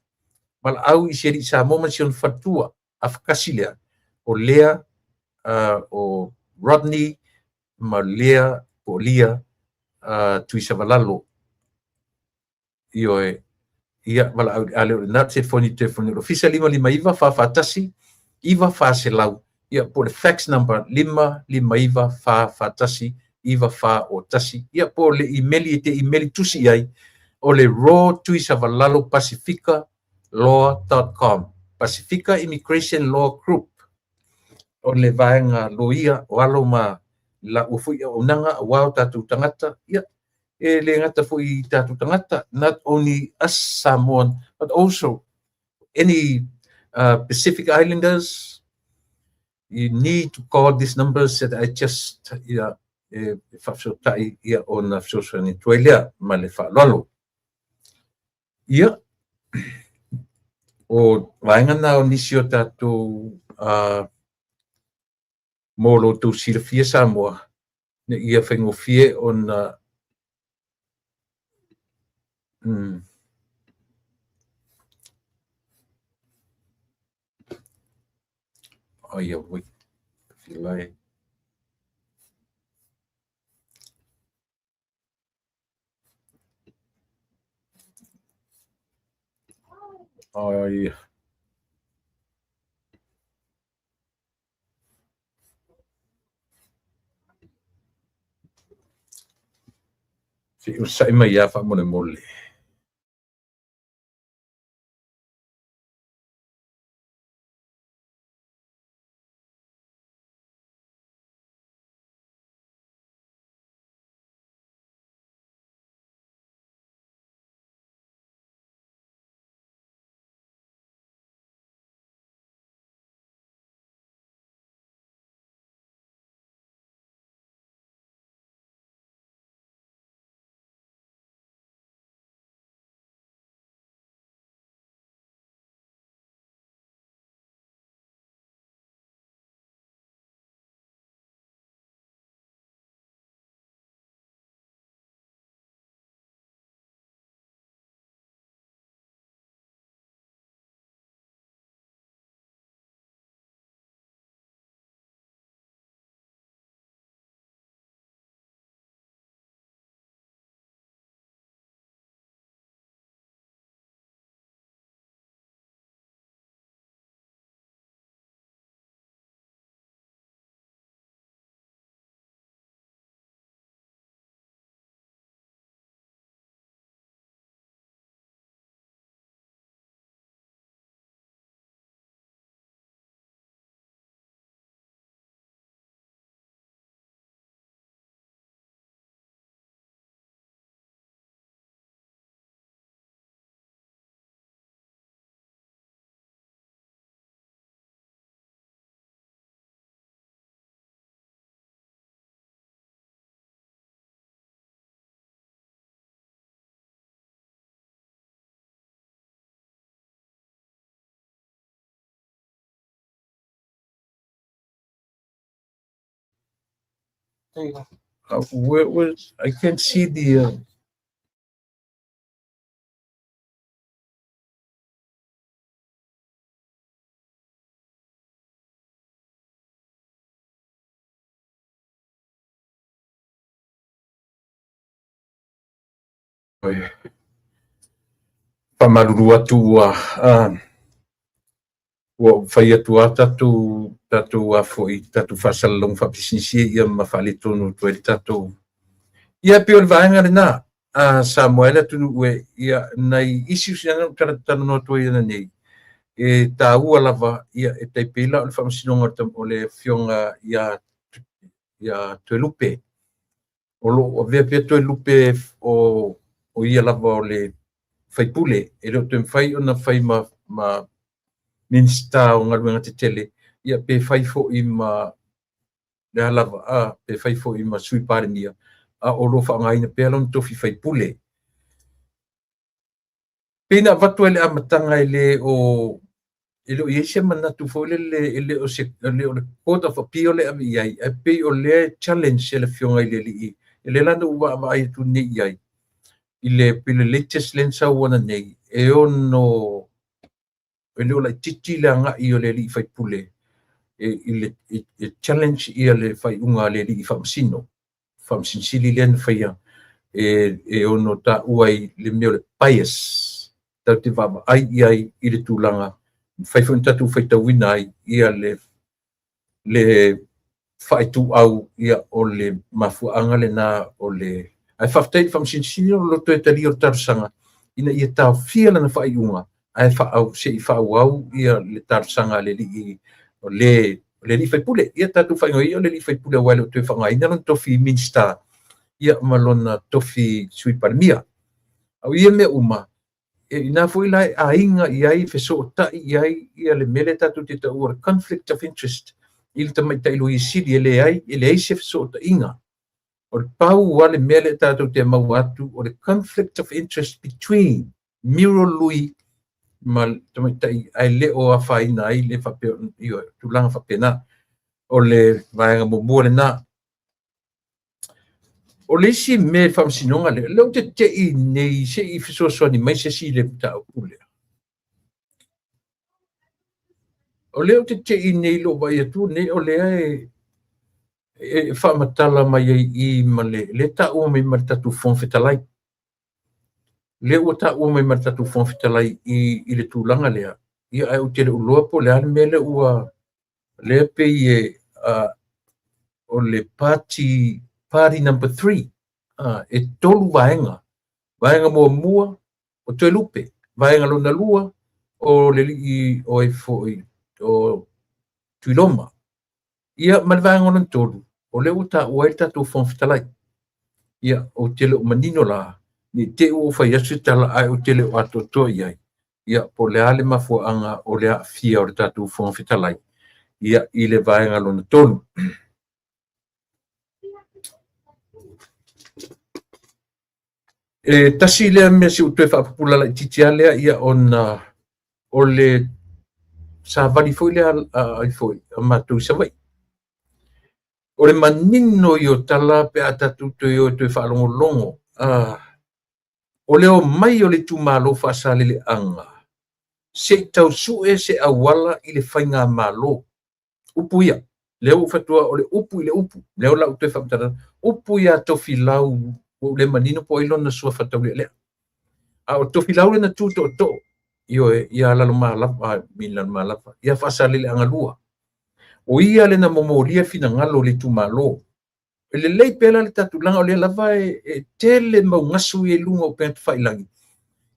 Valaau i si alii Samoa ma si ona faletua, afatasi lea, o lea o Rodney ma Lea po o Lia Tuisavalalo. Ioe, ia valaau, a le o lena le telefoni, telefoni o le ofisa 559 441 9400, ia po o le fax number 559 441 9401, ia po o le imeli e te imeli tusi i ai, o le rawtuisavalalo pasifika law.com, Pasifika Immigration Law Group, o le vaega loia o alo ma laua foi auaunaga aua o tatou tagata, ia e le gata foi i tatou tagata, not only us Samoan, but also any Pacific Islanders. You need to call these numbers that I just ia e faafesootai ia ona fesoasoani atu ai lea ma le faaaloalo. Ia, o vaega na o nisi o tatou mo lo outou silafia Samoa, ina ia faigofie ona Ai auai, filai. Ai. Se i onosai mai lava faamolemole. Where, I can't see the faamalulu atu ua ua ou fai atu lava tatou tatou a foi tatou faasalalauga faapisinisi ia ma faaletonu atu ai le tatou. Ia e pei o le vaega lena a Samoa e le atunuu e ia nai issues ia na ou talanoa atu ai ananei e taua lava ia e tai pei la o le faamasinoga o le afioga ia ia Toelupe o lo o avea pea Toelupe o ia lava o le faipule e le o toe mafai ona fai ma Minisita o Galuega Tetele ia pe fai foi ma le a lava a pe fai foi ma Sui Palemia, a o lo o faaaogaina pea lona tofi faipule. Pei na avatu ai le amataga e le o e le o i ai se manatu foi lele e le o se e le o le Court of Appeal e ave i ai, ae pei o lea e challenge e le Afioga i le alii, e lea la na ou vaavaai atu nei i ai i le i le latest lea na sau ananei, e ono e le o laitiiti le agai o le alii faipule e, i le e challenge ia le faaiuga a le alii faamasino, Faamasino Sili lea na faia e ono taua ai le mea o le bias, tatou te vaavaai i ai i le tulaga, mafai foi ona tatou faitauina ai ia le faaituau ia o le mafuaaga lena o le. Ae faafetai i le Faamasino Sili o lo o toe talia o le talosaga ina ia taofia lana faaiuga ae faaau se i faaauau ia le talosaga a le alii o le le alii faipule. Ia tatou faaigoa ia o le alii faipule aua e le o toe faaaogaina lona tofi Minisita ia ma lona tofi Sui Palemia. A o ia mea uma, e ina foi la e aiga i ai, fesootai i ai ia le mea lea tatou te taua o le conflict of interest i le tamaitai Loia Sili, e leai, e leai se fesootaiga. O le pau lava le mea lea tatou te maua atu o le conflict of interest between Miro Lui ma le tamaitai ae le o afaina ai le faapea, ioe, tulaga faapena. O le vaega muamua lena. O le isi mea i le faamasinoga lea, lea ou te tei nei se i fesoasoani mai se isi i le mataupu lea. O lea ou te tei nei i lou vaai atu nei o lea e faamatala mai ai i i ma le, lea e taua mai ma le tatou Fofoga Fetalai. Lea ua taua mai ma le tatou Fofoga Fetalai i le tulaga lea, ia ae ou te le o iloa po o le a le mea lea ua, lea pei e, o le party, party number 3, e tolu vaega. Vaega muamua, o Toelupe. Vaega lona lua, o le alii o ai foi, o Tuiloma. Ia, ma le vaega lona tolu, o lea ua taua ai le tatou Fofoga Fetalai. Ia, ou te le o manino la, ne i te i ua ou fai atu se tala ae ou te le o atoatoa i ai, ia, po o le a le mafuaaga o le aafia o le tatou Fofoga Fetalai, ia, i le vaega lona tolu. E tasi lea mea se i ou toe faapupula laitiiti lava lea, ia ona o le savali foi lea ai foi a matou i Savaii. O le manino ia o tala pe a tatou toe o e toe faalogologo, o le omai o le itumalo Faasaleleaga se i tau sue se auala i le faigamalo. Upu ia, lea ua ou fai atu o le upu i le upu, lea la ua toe faamatala, upu ia Tofilau, ua ou le manino po o ai lona suafa taulealea. A o Tofilau lea na tu tootoo, ioe, ia Lalomalava, I mean Lalomalava, ia Faasaleleaga 2. O ia lea na momolia le finagalo o le itumalo. E lelei pea la le tatou tulaga o lea lava e tele mau gasu ia i luga o upega tafailagi,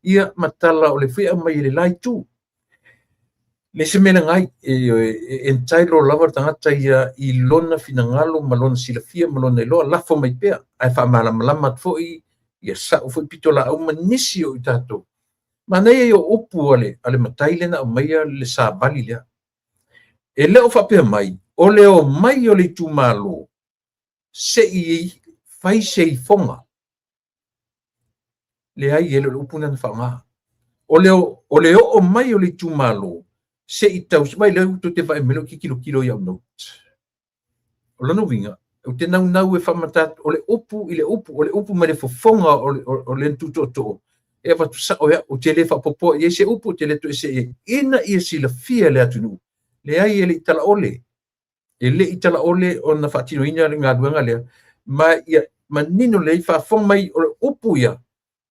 ia ma tala o le foi e aumai e le la itu. Le se mea leaga ai, e entitle lava le tagata ia i lona finagalo ma lona silafia ma lona iloa, lafo mai pea, ae faamalamalama atu foi ia sa'u foi pitolaau ma nisi o i tatou. Manaia ia o upu a le matai lea na aumaia le savali lea. E le o faapea mai, o le omai o le itumalo se i fai se ifoga. Leai, e le o le upu lena na faaaoga. O le, o le oo mai o le itumalo se i tau, vaai lea ua tou te vaai mai lea ou te tilotilo i au notes. O lona uiga, ou te naunau e faamata atu, o le upu i le upu, o le upu mai le fofoga o le tu tootoo, e avatu sao e au, ou te le faaopoopoa i ai se upu, ou te le toesea i ai, ina ia silafia e le atunuu, leai e le i talaole, e le i talaole ona faatinoina le galuega lea, ma ia manino lelei, faafofoga mai o le upu ia,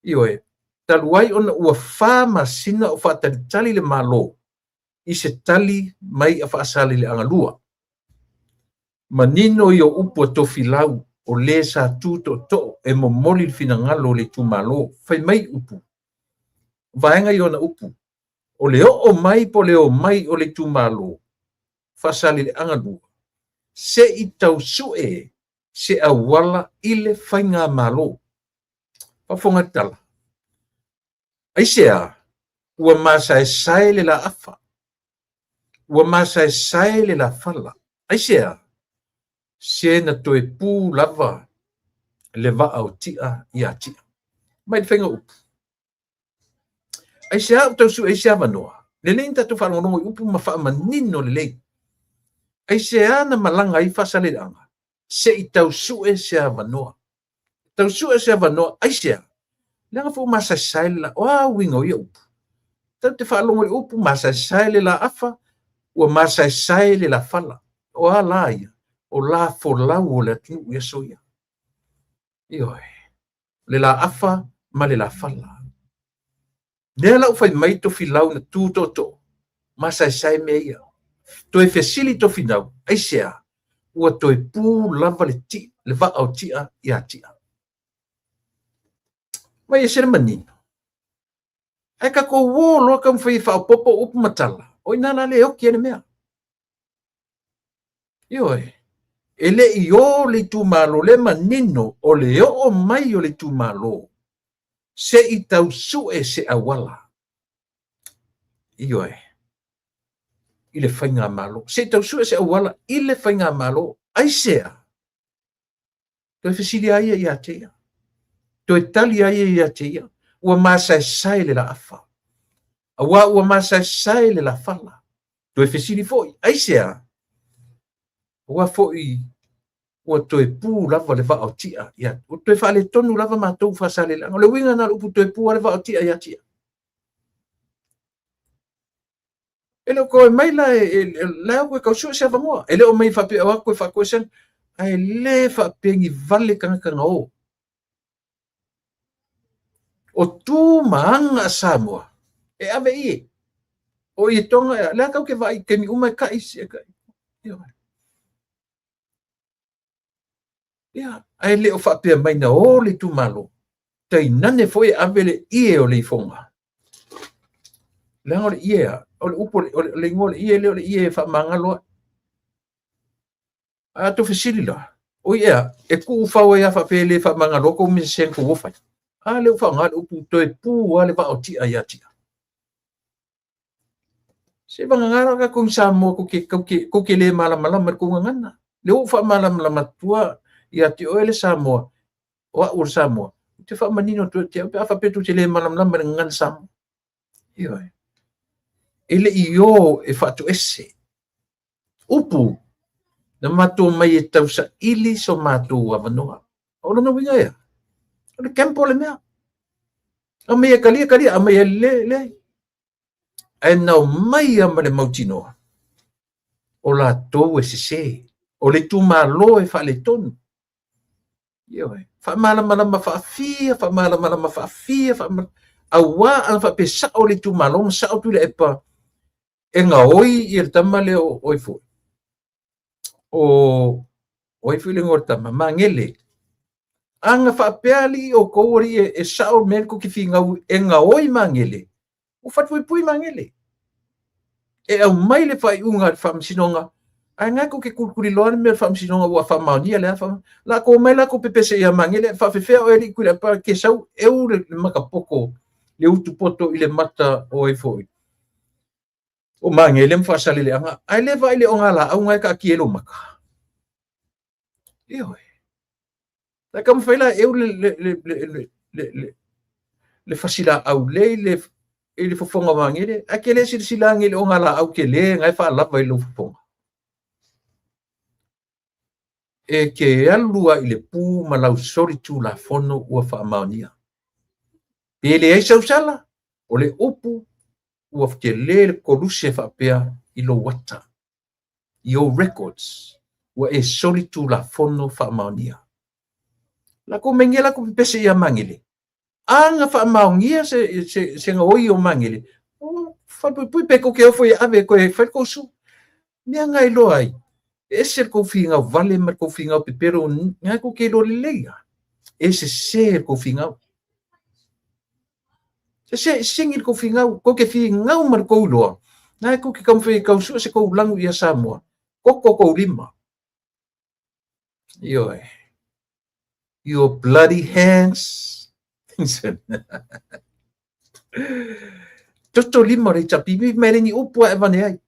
ioe, talu ai ona ua 4 masina o faatalitali le Malo i se tali mai a Faasaleleaga 2. Manino ia o upu a Tofilau o le sa tu tootoo e momoli le finagalo o le itumalo. Fai mai upu, vaega i ona upu, o le oo mai po o le omai o le itumalo Faasaleleaga 2, se i tau sue se auala i le faigamalo. Faafofoga le tala. Aisea? Ua masaesae le laafa, ua masaesae le lafala. Aisea? Se na toe pu lava le vaa o Tia ia Tia. Mai le faiga upu. Aisea ua tau sue ai se avanoa? Lelei ona tatou faalogologo i upu ma faamanino lelei. Aisea na malaga ai Faasaleleaga? Se i tau sue se avanoa. Tau sue se avanoa, aisea? Leaga foi ua masaesae le la... O a uiga o ia upu? Tatou te faalogo i upu, masaesae le laafa, ua masaesae le lafala. O a la ia? O la folau o le atunuu i aso ia. Ioe. Le laafa ma le lafala. Lea la ua fai mai Tofilau na tu tootoo, masaesae mea ia. Toe fesili Tofinau, aisea? Ua toe pu lava le ti, le vaa o Tia ia Tia. Vai ese le manino. Ae tatou o loa taumafai e faaopoopo upu ma tala, o i ina la le oki ai le mea. Ioe, e le i o le itumalo, le manino o le oo mai o le itumalo se i tau sue se auala. Ioe, i le faigamalo. Se i tau sue se auala i le faigamalo. Aisea? Toe fesili a ia ia te ia. Toe tali a ia ia te ia. Ua masaesae le laafa. Auā ua masaesae le lafala. Toe fesili foi, aisea? Auā foi ua toe pu lava le vaa o Tia ia, ua toe faaletonu lava matou Faasaleleaga. O le uiga lena o le upu toe pu lava le vaa o Tia ia Tia. E le o toe mai la e la e tau sue se avanoa. E le o mai faapea o atu e faatoese, ae le faapea ni vale tagata na o. O tu ma aga a Samoa e ave i e. O i e tonga, lea tau ke vaai i taimi uma e kai e kai. Ia, ae le o faapea mai na o le itumalo, tainane foi e ave le ie o le ifoga. Leaga o le ie a, o le upu, o le igoa o le ie lea o le ie e faamagalo ai. A tou fesili la, oi ea, e tuufau ai a faapea e le faamagaloa tou mea sese na tou o fai. A lea ua faaaoga le upu toe pu lava le vaa o Tia ia Tia. Se vagana la tatou i Samoa tou te, tou te, tou te le malamalama i le tou gagana. Lea ua ou faamalamalama atu ia te oe le Samoa, o au o le Samoa, ou te faamanino atu ia te au pe a faapea tou te le malamalama i le gagana Samoa. Ioe. E le i o e faatoese. Upu, na matou omai e tausaili so matou avanoa. O lona uiga ea? O le gamble le mea. Aumai e talia, talia, aumai e le, leai. Ae na omai lava ma le mautinoa, o latou e sese, o le itumalo e faaletonu. Ioe. Faamalamalama faafia, faamalamalama faafia, faamalamalama. Auā ana faapea sao le itumalo ma sao Tuilaepa e gaoi ia le tama lea o ai foi. O o ai foi le igoa o le tama, Magele. Ana faapea alii outou alii e sao mea tou te finau e gaoi Magele, ua falepuipui Magele. E aumai le faaiuga a le Faamasinoga, ae na tou te tulituliloa le mea o le Faamasinoga ua faamaonia le a faamaonia. Latou omai latou pepese ia Magele, faafefea oe alii Tuilaepa ke sau eu le matapoto, le utupoto i le mata o ai foi. O Magele ma Faasaleleaga, ae le vaai le ogalaau na e taatia i lou mata. Ioe. Ae taumafai la e eu le fasilaau lea i le fofoga o Magele, ae ke le silasila ane i le ogalaau tele na e faalava i lou fofoga. E ke alu lava i le pu ma lau solitulafono ua faamaonia. Pe leai sau sala, o le upu ua tele le koluse faapea i lou ata, i ou records, ua e solitulafono faamaonia. Latou mai nei latou pepese ia Magele. A na faamaonia se gaoi o Magele, o falepuipui pe tou te ofo e ave e toe fai le tou su. Mea na iloa ai, e ese le tou finau vale ma le tou finau pepelo, na tou te iloa lelei lava, e sese le tou finau. Sese, sini le tou finau, tou te finau ma le tou iloa, na tou te taumafai e tau sue se tou lanu ia Samoa, toto tou lima. Ioe. Your bloody hands. Toto lima o le HRPP, mai le ni upu a e vane ai.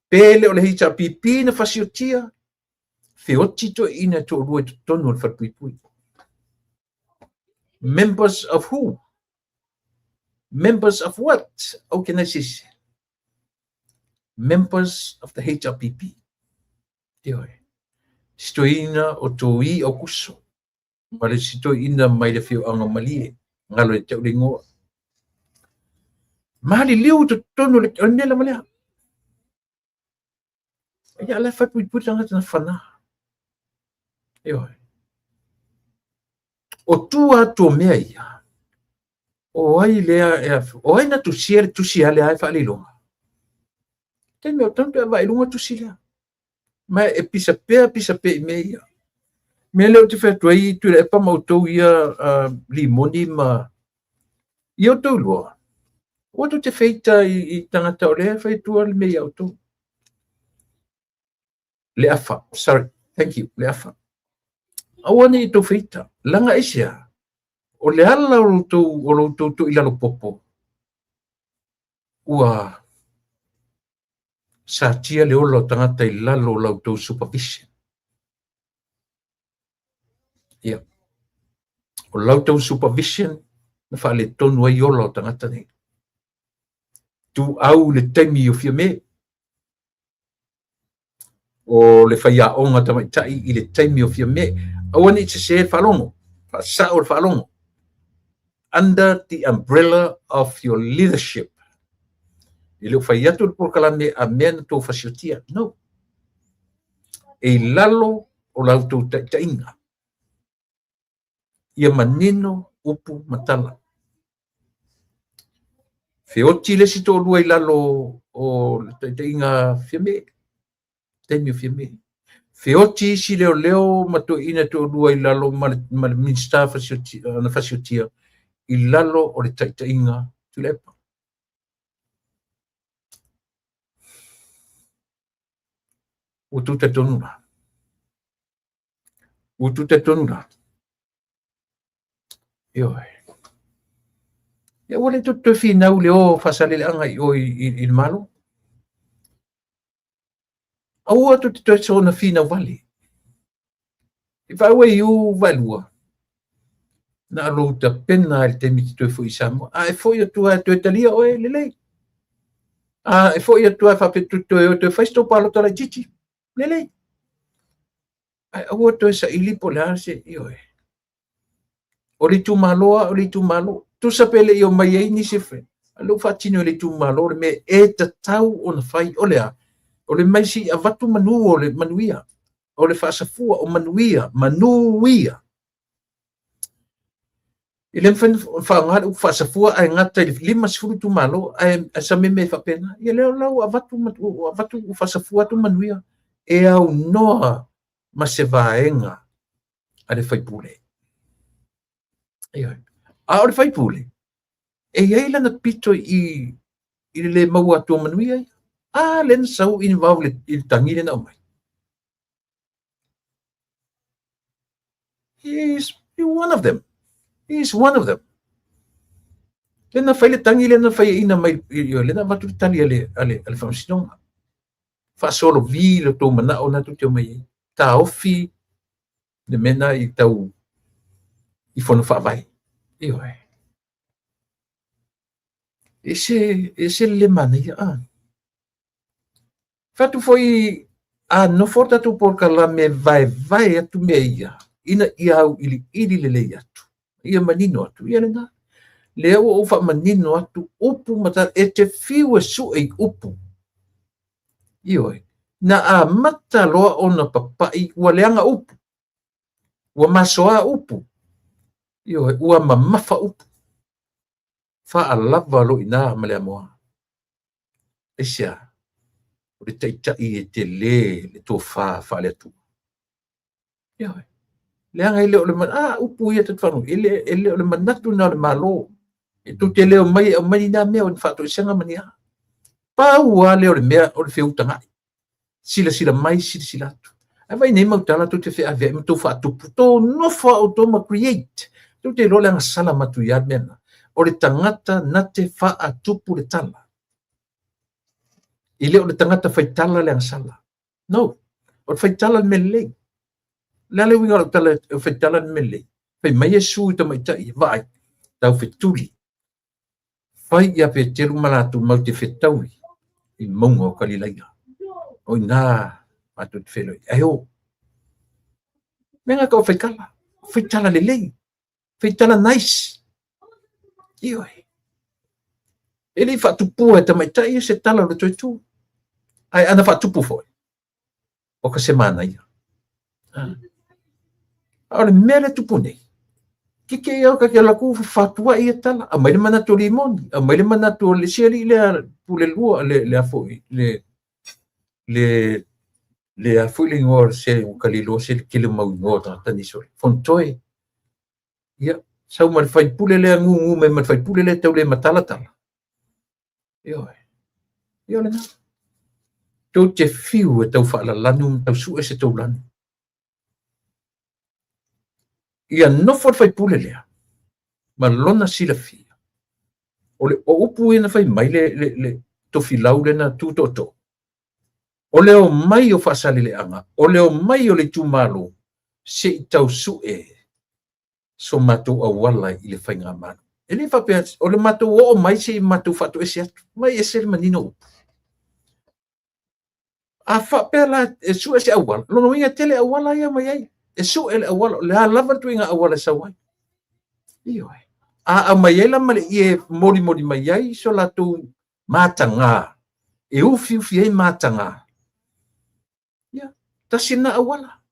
Pe le o le HRPP na fasiotia, feoti toeaiina e toalua i totonu o le falepuipui. Members of who? Members of what organization? Members of the HRPP. Ioe. Si toeaina o Toi Aukuso ma le isi toeaina mai le afioaga o Malie, galo ia te au le igoa. Maliliu i totonu o le, o le mea lava lea. Ia la e faipuipui le tagata na fanā. Ioe. O tua atu o mea ia, o ai lea e, o ai na tusia le tusi a lea e faaliloga? Taimi o tau pe vaai luga tusi lea. Ma e pisa pea, pisa pea i mea ia. Mea lea ou te fai atu ai, Tuilaepa ma outou ia limoni ma ia outou lua, aua tou te feita i tagata o lea e fai atua le mea ia outou. Le afa, sorry, thank you, le afa. Aua ne i outou feita, laga aisea, o le ala o loutou, o loutou toilalo popo, ua satia le ola o tagata i lalo o la outou supervision. Ia. O la outou supervision na faaletonu ai ola o tagata nei. Tuau i le taimi o Fiame, o le faiaoga tamaitai i le taimi o Fiame, aua ne i sese le faalogo, faasao le faalogo. Under the umbrella of your leadership. E le o fai atu le polokalame a mea na tou fasiotia. No. E i lalo o la outou taitaiga. Ia manino upu ma tala. Feoti le isi toalua i lalo o le taitaiga Fiame, taimi o Fiame. Feoti isi leoleo ma toeaiina toalua i lalo ma le, ma le Minisita fasiotia, na fasiotia i lalo o le taitaiga Tuilaepa. Ua tou talitonu la? Ua tou talitonu la? Ioe. Ia ua le tou toe finau i le o Faasaleleaga i o i le Malo. Aua tou te toe soona finau vale. If I were you, Vaelua, na lou tapena i le taimi te toe foi i Samoa. A e foi atu ai toe talia oe, lelei. A e foi atu ai faapea toe toe toe fai se tou palota laitiiti, lelei. Ae aua toe saili po o le a se, ioe. O le itumalo lava o le itumalo. Tusa pe le i omai ai nisi e a lea ua faatino e le itumalo le mea e tatau ona fai. O le a? O le mai se i avatu manu o le manuia, o le faasafua o manuia, manuia. E le mafai ona faaaoga le upu faasafua ae gata i le 50 itumalo ae sa mea faapena. Ia lea la ua avatu, ua avatu, ua faasafua atu manuia e aunoa ma se vaega a le faipule. Ioe. A o le faipule, e i ai lana pito i, i le le maua atu o manuia ia. A lea na sau involve i le tagi lea na aumai. He is one of them. He is one of them. Lea na fai le tagi lea na faiaina mai, lea na avatu le tali a le, a le, a le faamasinoga. Faasolovi lo tou manao na tou te omai ai. Taofi le mea na i tau i fono faavae. Ioe. E se, e se le manaia. Ah. Fai atu foi a nofo le tatou polokalame vaevae atu mea ia, ina ia auiliili lelei atu, ia manino atu, ia lena. Lea ua ou faamanino atu upu ma tala, e te fiu e sue i upu. Ioe, na amata loa ona papai ua leaga upu, ua masoa upu, ioe, ua mamafa upu. Faalava loa i ina ma le amoa. Aisea? O le taitai e tele le tofa faale-Atua. Ioe. Leaga e le o le a upu ia tatou faalogo, e le, e le o le manatu na o le Malo. E tou te le omai e aumai ni na mea o ni faatoesega ma ni a. Pau lava lea o le mea o le feutaga'i. Silasila mai, silasila atu. Ae vaai nei mau tala tou te feaveai ma tou faatupu, tou nofo lava outou ma create. Tou te iloa le agasala matuia le mea lena. O le tagata na te faatupu le tala. E le o le tagata faitala le agasala. No. O le faitala le mea lelei. O le a le uiga o lau tala o faitala le mea lelei? Fai mai Iesu i tamaitai, vaai, taufetuli. Fai ia Peteru ma latou mau te fetaui i mauga o Kalilaia. O ina matou te feiloai. Ae o. Mea nga ka o faitala. Faitala lelei. Faitala nice. Ioe. E le i faatupua e tamaitai ia se tala o le toe tu. Ae ana faatupu foi, o ka se manaia. A o le mea lea tupu nei, kike ia o ka ke laku fatuai ia tala, aumai le manatu o Limoni, aumai le manatu o le isi alii lea pule lua, le, le a foi, le, le, le a foi le igoa o se ua kaliloa se le tele mau igoa o tagata nisi o le Fontoe. Ia, sau ma le faipule lea gugu mai ma le faipule lea tau le matalatala. Ioe. Ia o lena. Tou te fiu e tau faalalanu ma tau sue se tou lanu. Ia nofo le faipule lea ma lona silafia. O le o upu ia na fai mai le, le, le tofilau lea na tu tootoo. O le omai o Faasaleleaga, o le omai o le itumalo, se i tau sue so matou auala i le faigamalo. E le faapea, o le matou oo mai se i matou faatoese atu. Mai ese le manino o upu. A faapea la e sue se auala, lona uiga e tele auala ia mai ai. E sue le auala, o le a lava le ituaiga auala e sau ai. Ioe. A aumai ai la ma le ie molimoli mai ai so latou matagā, e ufiufi ai matagā. Ia, tasi lena auala.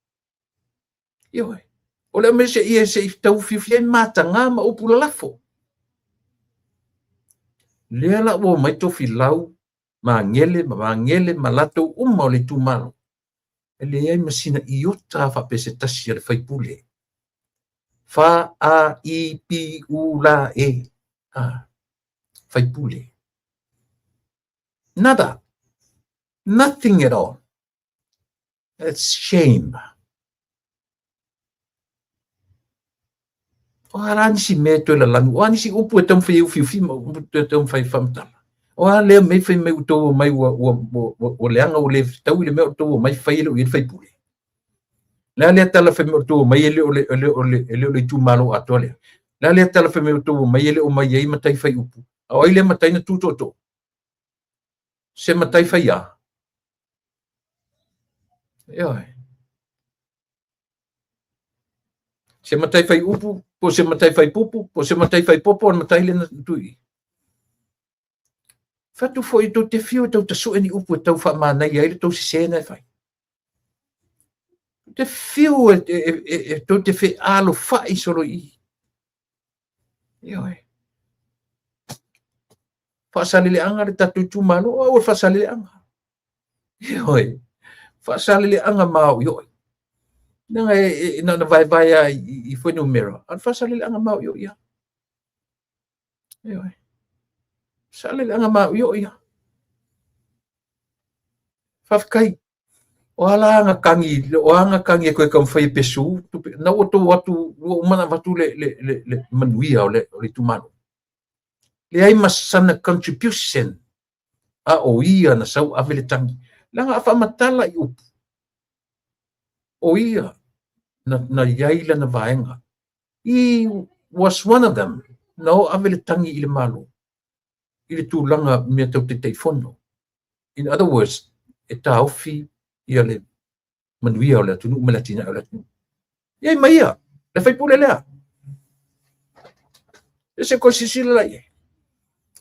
Ioe. O le aumai se ie se i taufiufi ai matagā ma upu lalafo. Lea la ua omai Tofilau, Magele ma Magele ma latou uma o le itumalo. E leai ma sina iota faapea se tasi a le faipule. Fa A I P U la E. Ah, faipule. Nada. Nothing at all. That's shame. O a la nisi mea e toe lalanu, o a nisi upu e taumafai e ufiufi ma upu e taumafai e faamatala. O a lea mea fai mai ua tou omai ua, ua, ua, ua, ua leaga ua le fetaui le mea o tou omai fai e le o i ai le faipule. Le a lea tala fai mai o tou omai e le o le, e le o le, e le o le itumalo atoa lea. Le a lea tala fai mai o tou omai e le o mai ai matai fai upu. A o ai lea matai na tu tootoo? Se matai fai a? Ioe. Se matai fai upu, po se matai fai pupu, po se matai fai popo, o le matai lea na tui. Fatu foi tou te fiu e tau tasue ni upu e tau faamanaia ai le tou sesē na e fai. Te fiu e, e, e, e tou te fealofai solo i i. Ioe. Faasaleleaga le tatou itumalo, o au o le faasaleleaga. Ioe. Faasaleleaga maoiooi. Leaga e, e, na ona vaevae lava i, i fuainumera, a o le faasaleleaga maoiooi lava. Ioe. Saleleaga maoiooi lava. Faafetai. O a la aga tagi, o a aga tagi e toe taumafai e pesu, tupe, na ua tou atu, ua uma ona avatu le, le, le, le manuia o le, o le itumalo. Leai ma sana contribution a o ia na sau ave le tagi. Leaga a faamatala i upu, o ia na, na iai lana vaega. He was one of them na o ave le tagi i le Malo i le tulaga mea tau Taitaifono. In other words, e taofi ia le manuia o le atunuu ma le atinae o le atunuu. I ai ma ia, le faipule lea. E se koe silasila la i ai.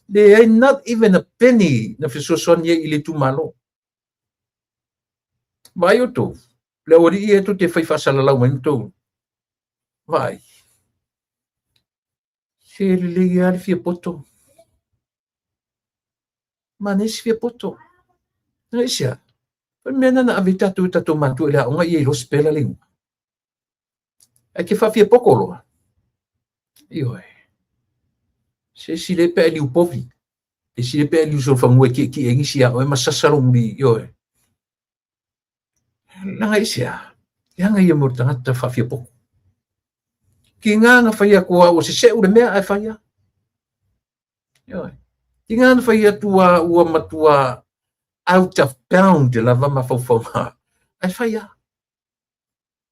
Leai, not even a penny na fesoasoani ai i le itumalo. Vaai outou, le aualii ia tou te fai faasalalau mai ma tou. Vaai. Se lelei lava le fia poto. Manaia si fia poto. Na aisea? O le mea lena na ave ai tatou i tatou matua i le aoga ia iloa sipela le igoa. Ae ke faafia poko loa. Ioe. Se sile pe ai liu povi. E sile pe ai liu solofanua e kiekie ai nisi ia oe ma sasa lou muli. Ioe. Leaga aisea? Leaga ia mo le tagata faafia poko. Ki ngā na whai atu a ua seseu le mea ae whai a. Ioe. Ki ngā na whai atu a ua matua out of bound lava mafaufauga ae whai a.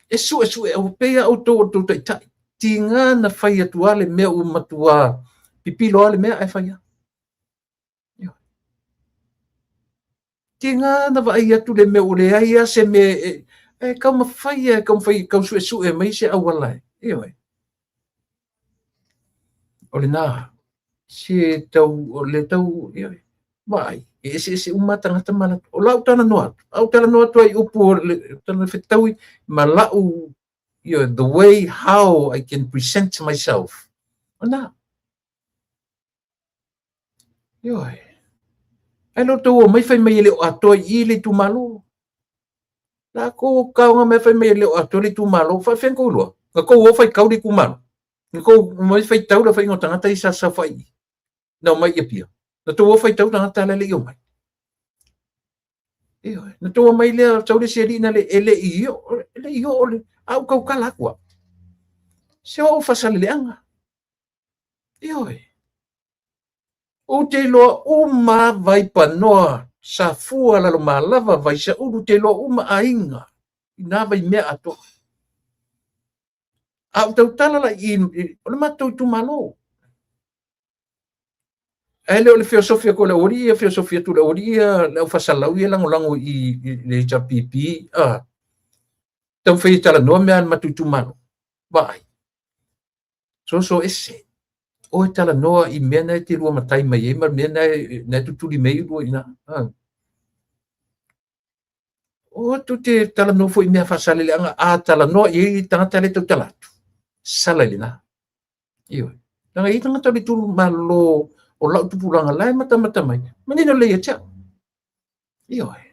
E suesue au pei a outou o le tou taitai. Tiga na fai atu a le mea ua matua pipilo a le mea ae fai a. Tiga na vaai atu le mea ua leai lava se mea e, e taumafai lava e taumafai e tau suesue mai se auala e. Ioe. O lena, se tau, o le tau, ioe, vaai, e eseese uma tagata ma latou. O lau talanoa atu, a ou talanoa atu ai i upu o le talanoa fetaui ma lau, ioe, the way how I can present myself. O lena. Ioe. Ae le o tou omai fai mai e le o atoa i i le itumalo. La kou kaoga mai fai mai e le o atoa le itumalo. Faafefea kou iloa? Na tou o faitau le itumalo. Na tou omai faitau le faiga o tagata ia sa saofai i. Na omai i Apia. Na tou o faitau tagata la e le i omai. Ioe. Na tou omai lea sau le isi alii na le e le i oo, e le i oo le, a ou tautala atu au. Se oo faasaleleaga. Ioe. Ou te iloa uma Vaipanoa, Safua, Lalomalava, Vaisaulu, ou te iloa uma aiga i nā vaimea atoa. A ou tautala la i, o le matou itumalo. Ae le o le feosofi atu o le aualii ia, feosofi atu le aualii ia, le au faasalau ia lagolago i, i le HRPP, a, taumafai e talanoa mea a le matou itumalo. Vaai. Soso ese. Oe talanoa i mea na e te lua matai mai ai ma mea na e, na e tutuli mai ai lua i ina. O atu te talanoa foi i mea faasaleleaga, a talanoa i ai tagata le tautala atu, sala i lena. Ioe. Leaga e i ai tagata o le itumalo o lau tupulaga la e matamata mai, manino lelei ia te au. Ioe.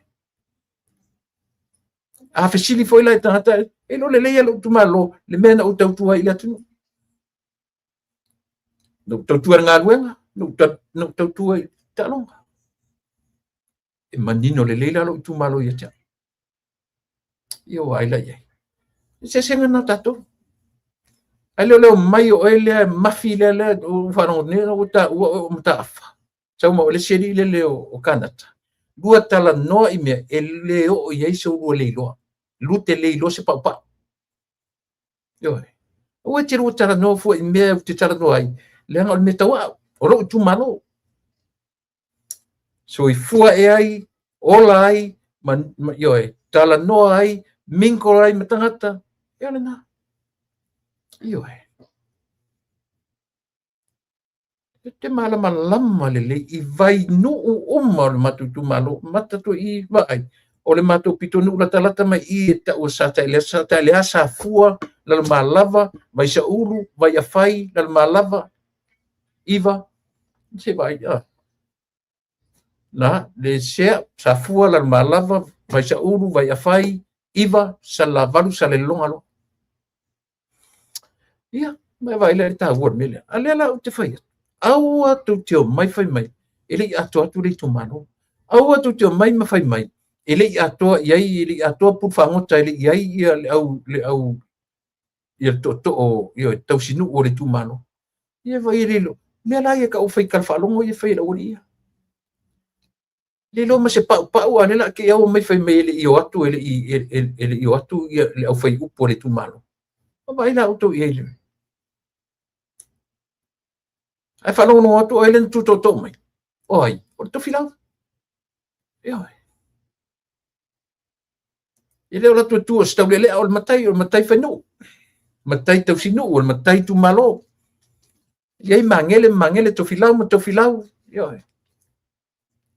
A fesili foi la i tagata, e le o lelei lou itumalo, le mea na ou tautua ai i le atunuu. Na ou tautua i le galuega, na ou tautua i taaloga. E manino lelei la lou itumalo ia te au. Ia ua ai la i ai. Eseesega na tatou. Ae le o le omai o oe lea e mafi lea lea ua faalogo nei ua taua oe o Mataafa. Sau ma o le isi alii lele o Kanata. Lua talanoa i mea e le oo i ai se ulua le iloa. Lua te le iloa se paupau. Ioe. Aua e te lua talanoa fua i mea ou te talanoa ai, leaga o le mea tau au, o lou itumalo. Soifua e ai, ola ai, ma, ma, ioe, talanoa ai, mingle ai ma tagata, ia lena. Ioe. E te malamalama lelei i vainuu uma o le matou itumalo, mata atu i vaai, o le matou pitonuu latalata mai i e tau o Satailea, Satailea, Safua, Lalomalava, Vaisaulu, Vaiafai, Lalomalava, Iva, se vaai, ah. Na, le sea, Safua, Lalomalava, Vaisaulu, Vaiafai, Iva, Salelavalu, Salelologa loa. Ia, ma e vaai lea i le taua o le mea lea. A lea la ou te fai atu, aua tou te omai fai mai, e le i atoa atu le itumalo. Aua tou te omai ma fai mai, e le i atoa i ai, e le i atoa pulu fagota, e le i ai ia le au, le au, ia le tootoo, ia tausinuu o le itumalo. Ia vai e le iloa. Mea la ia tau fai tala faalogo ia fai e le aualii ia. Le iloa ma se paupau a o lea o le a te i omai fai mai e le i o atu e le i e le i o atu ia le aufaiupu a le itumalo. Ma vaai la outou i ai le. Ae faalogologo atu o ai lea na tutootoo mai. O ai? O le Tofilau. Ioe. E le o latou tu o se taulealea, o le matai, o le matai fainuu, matai tausinuu, o le matai itumalo. E i ai Magele ma Magele, Tofilau ma Tofilau. Ioe.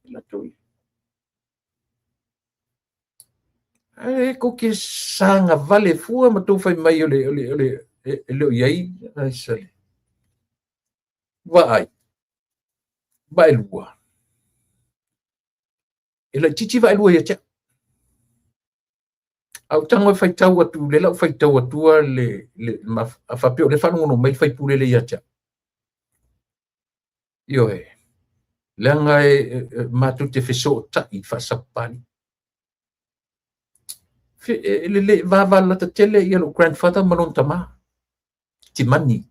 Latou ia. Ae tou te sagavale fua ma tou fai mai o le, o le, o le, e le o i ai, ai sale. Vaai, vaelua. E laitiiti vaelua ia te au. A ou tago e faitau atu, lea la ou faitau atua le, le, ma, a faapea o lea e faalogologo mai le sui usufono lea ia te au. Ioe, leaga e, e, matou te fesootai faasapapalii. E, lelei, vavalata tele ia lou grandfather ma lona tama, Timani,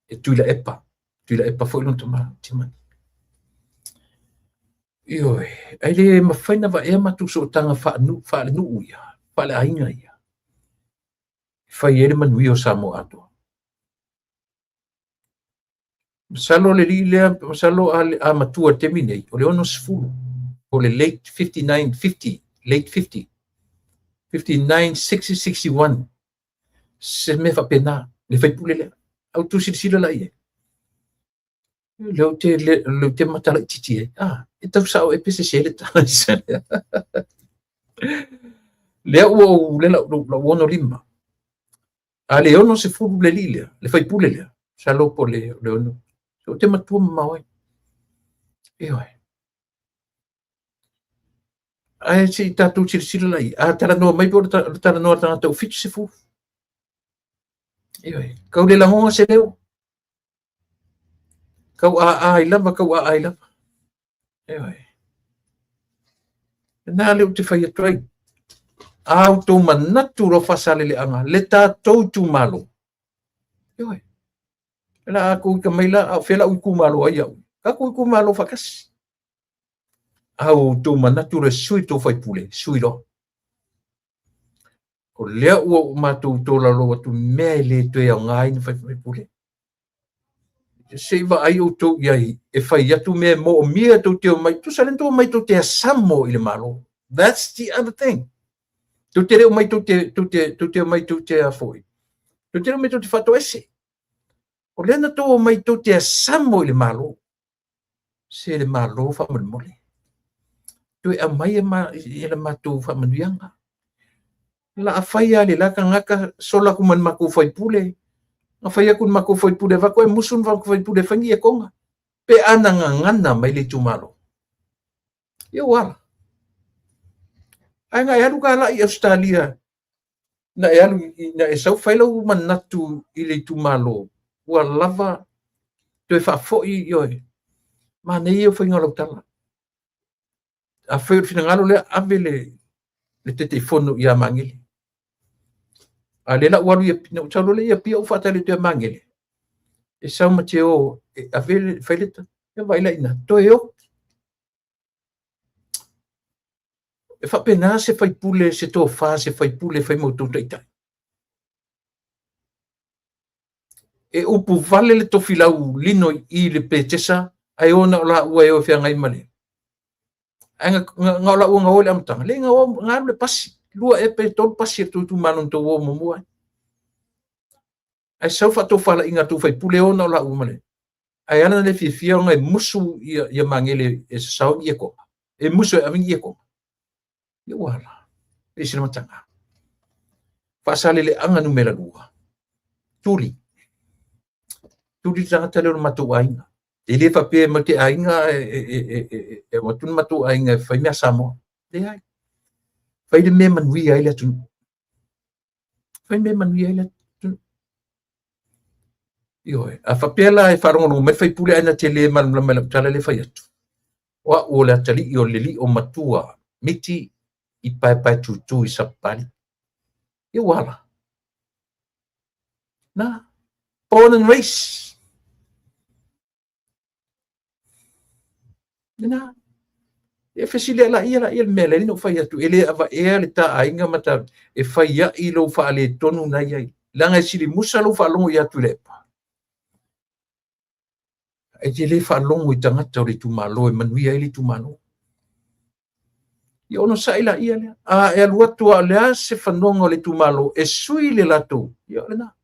e Tuilaepa, Tuilaepa foi lona tama, Timani. Ioe, ae le mafai na vaea matou sootaga faalenuu ia, faaleaiga ia, e fai ai le manuia o Samoa atoa. Masalo le alii lea, masalo a matua i le taimi nei, o le 60. Po le late 59, 50, late 50, 59, 60, 61. Se mea faapena, le faipule lea. A outou silasila la i ai. Lea ou te, lea ou te matalaititi ai. Ah, e tau sao e pe sese le tala i se lea. Lea ua ou le lau, lau ono lima. A le 60 le alii lea, le faipule lea, masalo po o le, le ono. Ou te matua mamao ai. Ioe. Ae se i tatou silasila la i, a talanoa mai po o le talanoa a le tagata ua 70. Ioe. Kau le lagona se leo. Kau aai lava, kau aai lava. Ioe. Lena lea ou te fai atu ai. A outou manatu loa Faasaleleaga, le tatou itumalo. Ioe. La a kou ika mai la, a o fea lau itumalo ai au. Tatou itumalo faatasi. A outou manatu loa e sui tou faipule, sui loa. O lea ua ou matou tolaulauina atu mea e le toe aoga ai ni faipule. Se i vaai outou i ai e fai atu mea e moomia tou te omai. Tusa lea na tou omai tou te asamo i le Malo. That's the other thing. Tou te le omai tou te, tou te, tou te omai tou te a foi. Tou te le omai tou te faatoese. O lea na tou omai tou te asamo i le Malo. Se le Malo faamolemole. Toe aumai e ma, i le matou faamanuiaga. La a fai lava le la tagata sola atu ma le matou faipule, na fai atu le matou faipule avatu e musu le matou faipule e fai ni etoga. Pe a na gagana mai le itumalo. Ia ua ala. Ae na e alu tala i Ausetalia, na e alu, na e sau fai lau manatu i le itumalo, ua lava toe faafoi, ioe. Manaia ia o faiga o lau tala. Afai o le finagalo lea, ave le, le Taitaifono ia Magele. A lea la ua alu i, na ou sau loa lea i Apia ou faatali atu ia Magele, e sau ma te o e ave le, fai le, ia vaai la i ina, toe oki. E faapena se faipule, se tofa, se faipule e fai ma outou taitai. E upu vale le tofilau lino i le petesa, ae o na o laua e o e feagai ma le. Ae na, na, na o laua na o i le amataga. Le na o, na alu le pasi. Lua ea pe tolu pasi a le tou itumalo na tou o muamua ai. Ae sau faatofalaiga a tou faipule o na o laua ma le. Ae ala na le fiafia ona e musu ia, ia Magele e sasao ni etoga. E musu e ave ni etoga. Ia ua ala. E ese le mataga. Faasaleleaga numera 2. Tuli. Tuli le tagata lea o le matou aiga. E le faapea matou te aiga e o atu le matou aiga e fai mea Samoa. Leai. Fai le mea e manuia ai le atunuu. Fai mea e manuia ai le atunuu. Ioe. A faapea la e faalogologo mai le faipule ae na te le malamalama i lau tala lea e fai atu. O au o le atalii o le lio matua Miti i Paepaetutu i Sapapalii. Ia ua ala. Na, born and raised. Lena. E fesili la ia la ia le mea lea na ou fai atu, e le avaea le ta aiga ma ta, e fai ai lou faaletonu na i ai. Leaga e sili musa lou faalogo ia Tuilaepa. E te le faalogo i tagata o le itumalo e manuia ai le itumalo. Ia onosai laia lea. A e alu atu a o le a se fanoga o le itumalo e sui le latou, ia o lena.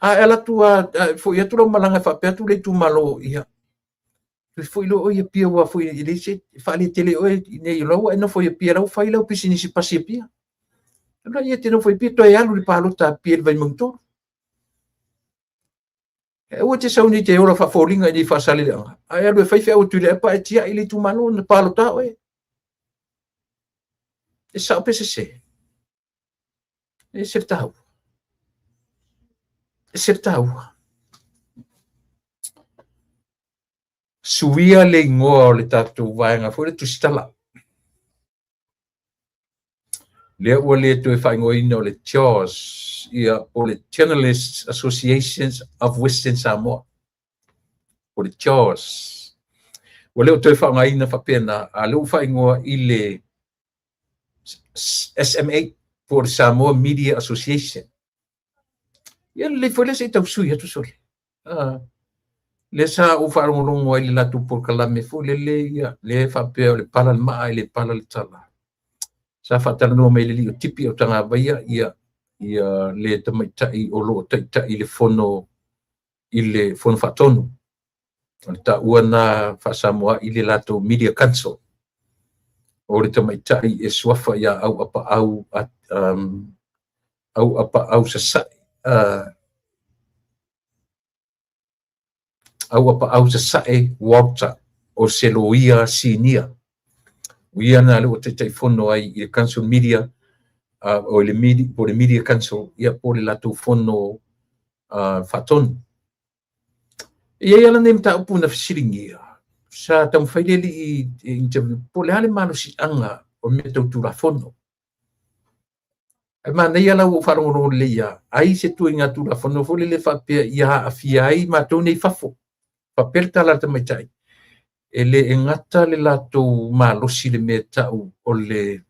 A e alu atu a, foi atu lau malaga e faapea atu le itumalo, ia, toe foi loa oe i Apia aua foi e leai se faaletele oe i inei o la ua e nofo i Apia, la ua fai lau pisinisi pasi i Apia. Alu laia e te nofo i Apia, toe alu i le palota a Apia i le Vaimauga 3. E aua te sau nei te ola faafoliga i nei Faasaleleaga, ae alu e fai feau a Tuilaepa ae tiai le itumalo na palota oe. E sao pe sese? E ese le taua. E ese le taua. Suia le igoa o le tatou vaega foi le tusitala. Lea ua le toe faaigoaina o le JAWS, ia, po o le Journalists Association of Western Samoa, po o le JAWS. Ua le o toe faaaogaina faapena, a lea ua faaigoa i le SMA, po o le Samoa Media Association. Ia lelei foi lea se i tau sui atu sole. Lea sa ou faalogologo ai i le latou polokalame foi lele, ia, lea e faapea o le pala le maa e le pala le tala. Sa faatalanoa mai e le alii o Tipi Autagavaia ia ia le tamaitai o lo o taitai i le fono i le fono faatonu. O le taua na faasamoa i le latou Media Council. O le tamaitai e suafa ia Auapaau Auapaau Sasae Auapaau Sasae Walter o se loia sinia. O ia na lea ua taitaifono ai i le Council Media, o le media, po o le Media Council, ia po o le latou fono faatonu. E i ai lava nei mataupu na fesiligia, sa taumafai le alii e interview, po o le a le malosiaga o mea tau Tulafono. Ae manaia la ua ou faalogologo lelei lava, ai se ituaiga Tulafono foi lele faapea ia aafia ai matou nei i fafo. Faapea le tala a le tamaitai, e le e gata le latou malosi i le mea e tau o le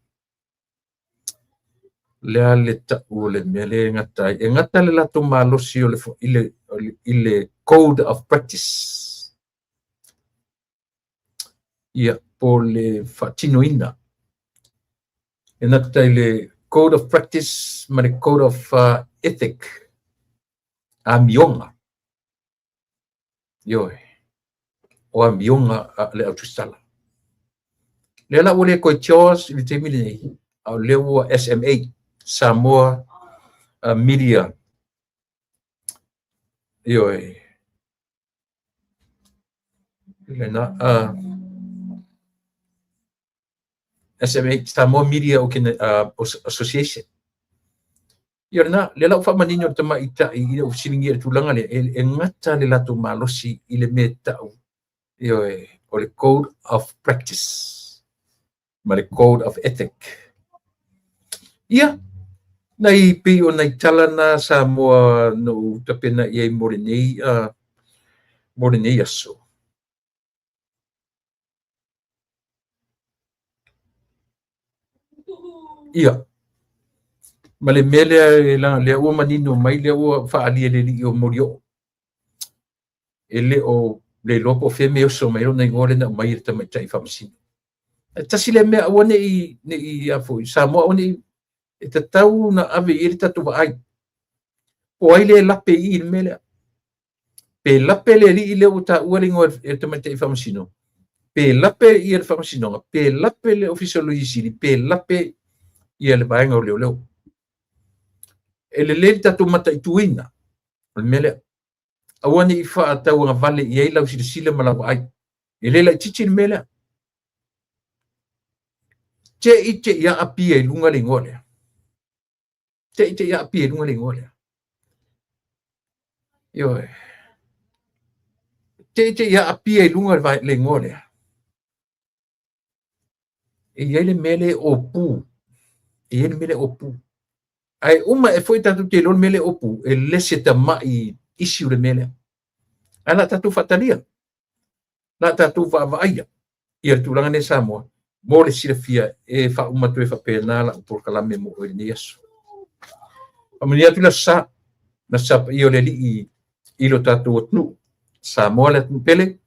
le a le tau o le mea lea e gata ai. E gata le latou malosi o le, i le, i le Code of Practice. Ia, po o le faatinoina. E gata i le Code of Practice ma le Code of Ethic, amioga. Ioe, o amioga a le au tusitala. Lea la ua le toe CHOS i le taimi lenei, a o lea ua SMA, Samoa Media. Ioe, lena, SMA, Samoa Media Association. Ia lena, lea la ua faamanino le tamaitai ina ua fesiligia i le tulaga lea, e gata le latou malosi i le mea e tau, ioe, o le Code of Practice ma le Code of Ethic. Ia, nai pei o nai tala na Samoa na ou tapena i ai mo lenei, mo lenei aso. Ia, ma le mea lea e leaga lea ua manino mai lea ua faaalia e le alii o Molioo. E le o le iloa po o fea mea e oso mai ai lona igoa lea na aumai e le tamaitai faamasino. Ae tasi lea mea aua ne i ne i a foi Samoa aua ne i e tatau ona ave i ai le tatou vaai. Po o ai lea e lape i i le mea lea. Pe lape le alii lea ua taua le igoa e le tamaitai faamasino, pe lape ia le faamasinoga, pe lape le Ofisa o le Loia Sili, pe lape ia le vaega o leoleo. E lelei le tatou mataituina o le mea lea. Aua ne i faatauagavale i ai lau silasila ma lau vaai. E le laitiiti le mea lea. Te i te i aapia i luga le igoa lea. Te i te i aapia i luga le igoa lea. Ioe. Te i te i aapia i luga le igoa lea. E i ai le mea lea e opu. E i ai le mea lea e opu. Ae uma e foi tatou te iloa le mea lea e opu, e le se tamai issue le mea lea. Ae o le a tatou faatalia. La tatou vaavaaia ia le tulaga nei Samoa mo le silafia e faauma atu ai faapena lau polokalame mo oe i lenei aso. Faamanuia atu le Aso Sa, le Aso Sa paia o le Alii i lo tatou atunuu, Samoa le atunuu pele,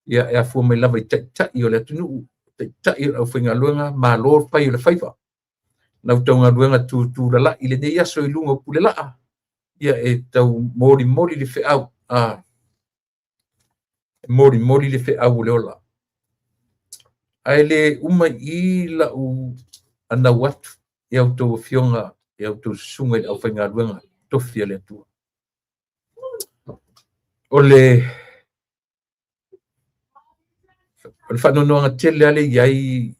ia e afua mai lava i taitai o le atunuu, taitai o le aufaigaluega, malo le fai o le faiva. Lau taugaluega tutulalai i lenei aso i luga o Pulelaa, ia e tau molimoli le feau, a e molimoli le feau o le ola. Ae le uma i i lau anau atu i a outou afioga i a outou susuga i le aufaigaluega tofi a le Atua. O le o le faanoanoaga tele lava lea i ai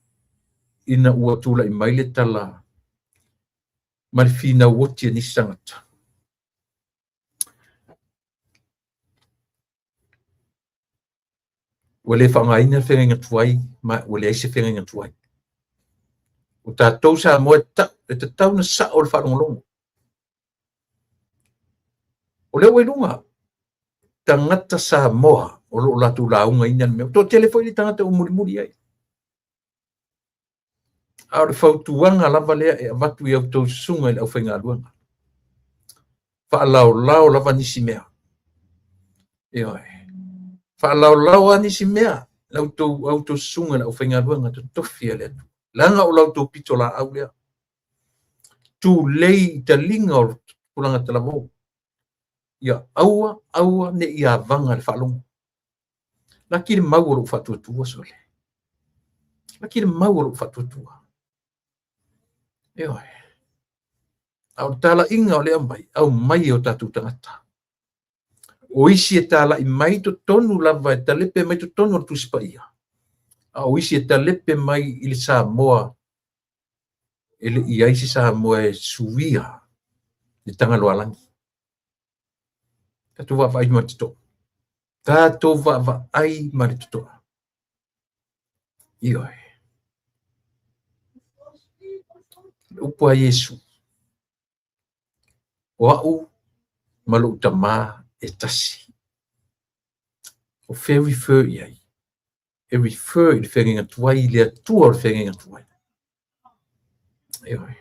ina ua tulai mai le tala ma le finau oti a nisi tagata. Ua le faaaogaina le feagaiga tuai ma ua leai se feagaiga tuai. O tatou Samoa e tatau ona sao le faalogologo. O lea ua i luga tagata Samoa o lo o latou laugaina le mea. Toatele foi le tagata ua mulimuli ai. A o le fautuaga lava lea e avatu i a outou susuga i le aufaigaluega. Faalaolao lava nisi mea. Ioe. Faalaolao lava nisi mea, la outou, a outou susuga i le aufaigaluega totofi a le Atua, leaga o la outou pitolaau lea. Tulei i taliga o tupulaga talavou, ia aua, aua ne i avaga le faalogo. Laki le mau o lou faatuatua, sole. Laki le mau o lou faatuatua. Ioe. A o le talaiga o lea aumai, aumai e o tatou tagata. O isi e talai mai totonu lava, e talepe mai totonu o le Tusi Paia, a o isi e talepe mai i le Samoa e le i ai se Samoa e suia le Tagaloaalagi. Tatou vaavaai ma le totoa. Tatou vaavaai ma le totoa. Ioe. Le upu a Iesu, o au ma lou Tamā e tasi. O fea e refer i ai? E refer i le feagaiga tuai, i le Atua o le feagaiga tuai. Ioe.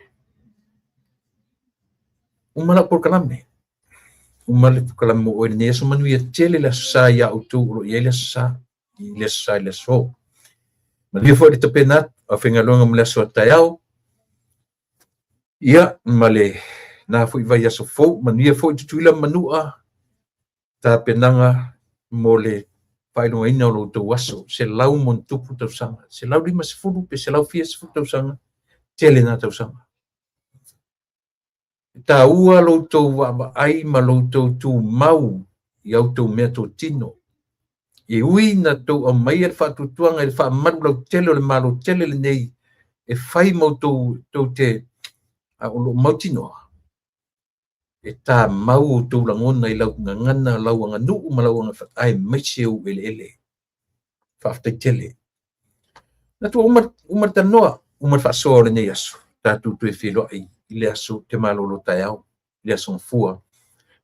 Uma lau polokalame. Uma le polokalame mo oe lenei aso. Manuia tele le Aso Sa iā outou o lo o i ai le Aso Sa, i le Aso Sa i le aso. Manuia foi le tapena atu aufaigaluega mo le aso a taeao. Ia, ma lena foi vaiaso fou. Manuia foi Tutuila ma Manua, tapenaga mo le faailogaina o lo outou aso, 100+ tausaga, 150 pe 140 tausaga, tele na tausaga. E taua lo outou vaavaai ma lo outou tumau i a outou meatotino. E ui na outou aumaia le faatuatuaga i le faamalu lautele o le Malo tele lenei e fai ma outou tou te, a o lo o mautinoa e tamau outou lagona i lau gagana, lau aganuu ma lau agafai, aemaise ou eleele. Faafetai tele. Manatu ua uma, uma le talanoa, uma le faasoa o lenei aso. Tatou toe feiloai i le aso te malolo taeao, i le aso Gafua,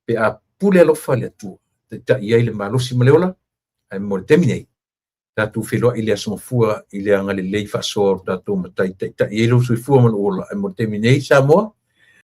pe a pule alofa le Atua, taitai ai le malosi ma le ola, ae mo le taimi nei, tatou feiloai i le aso Gafua i le agalelei faasoa o le tatou Matai, taitai ai lou soifua ma lou ola, ae mo le taimi nei, Samoa,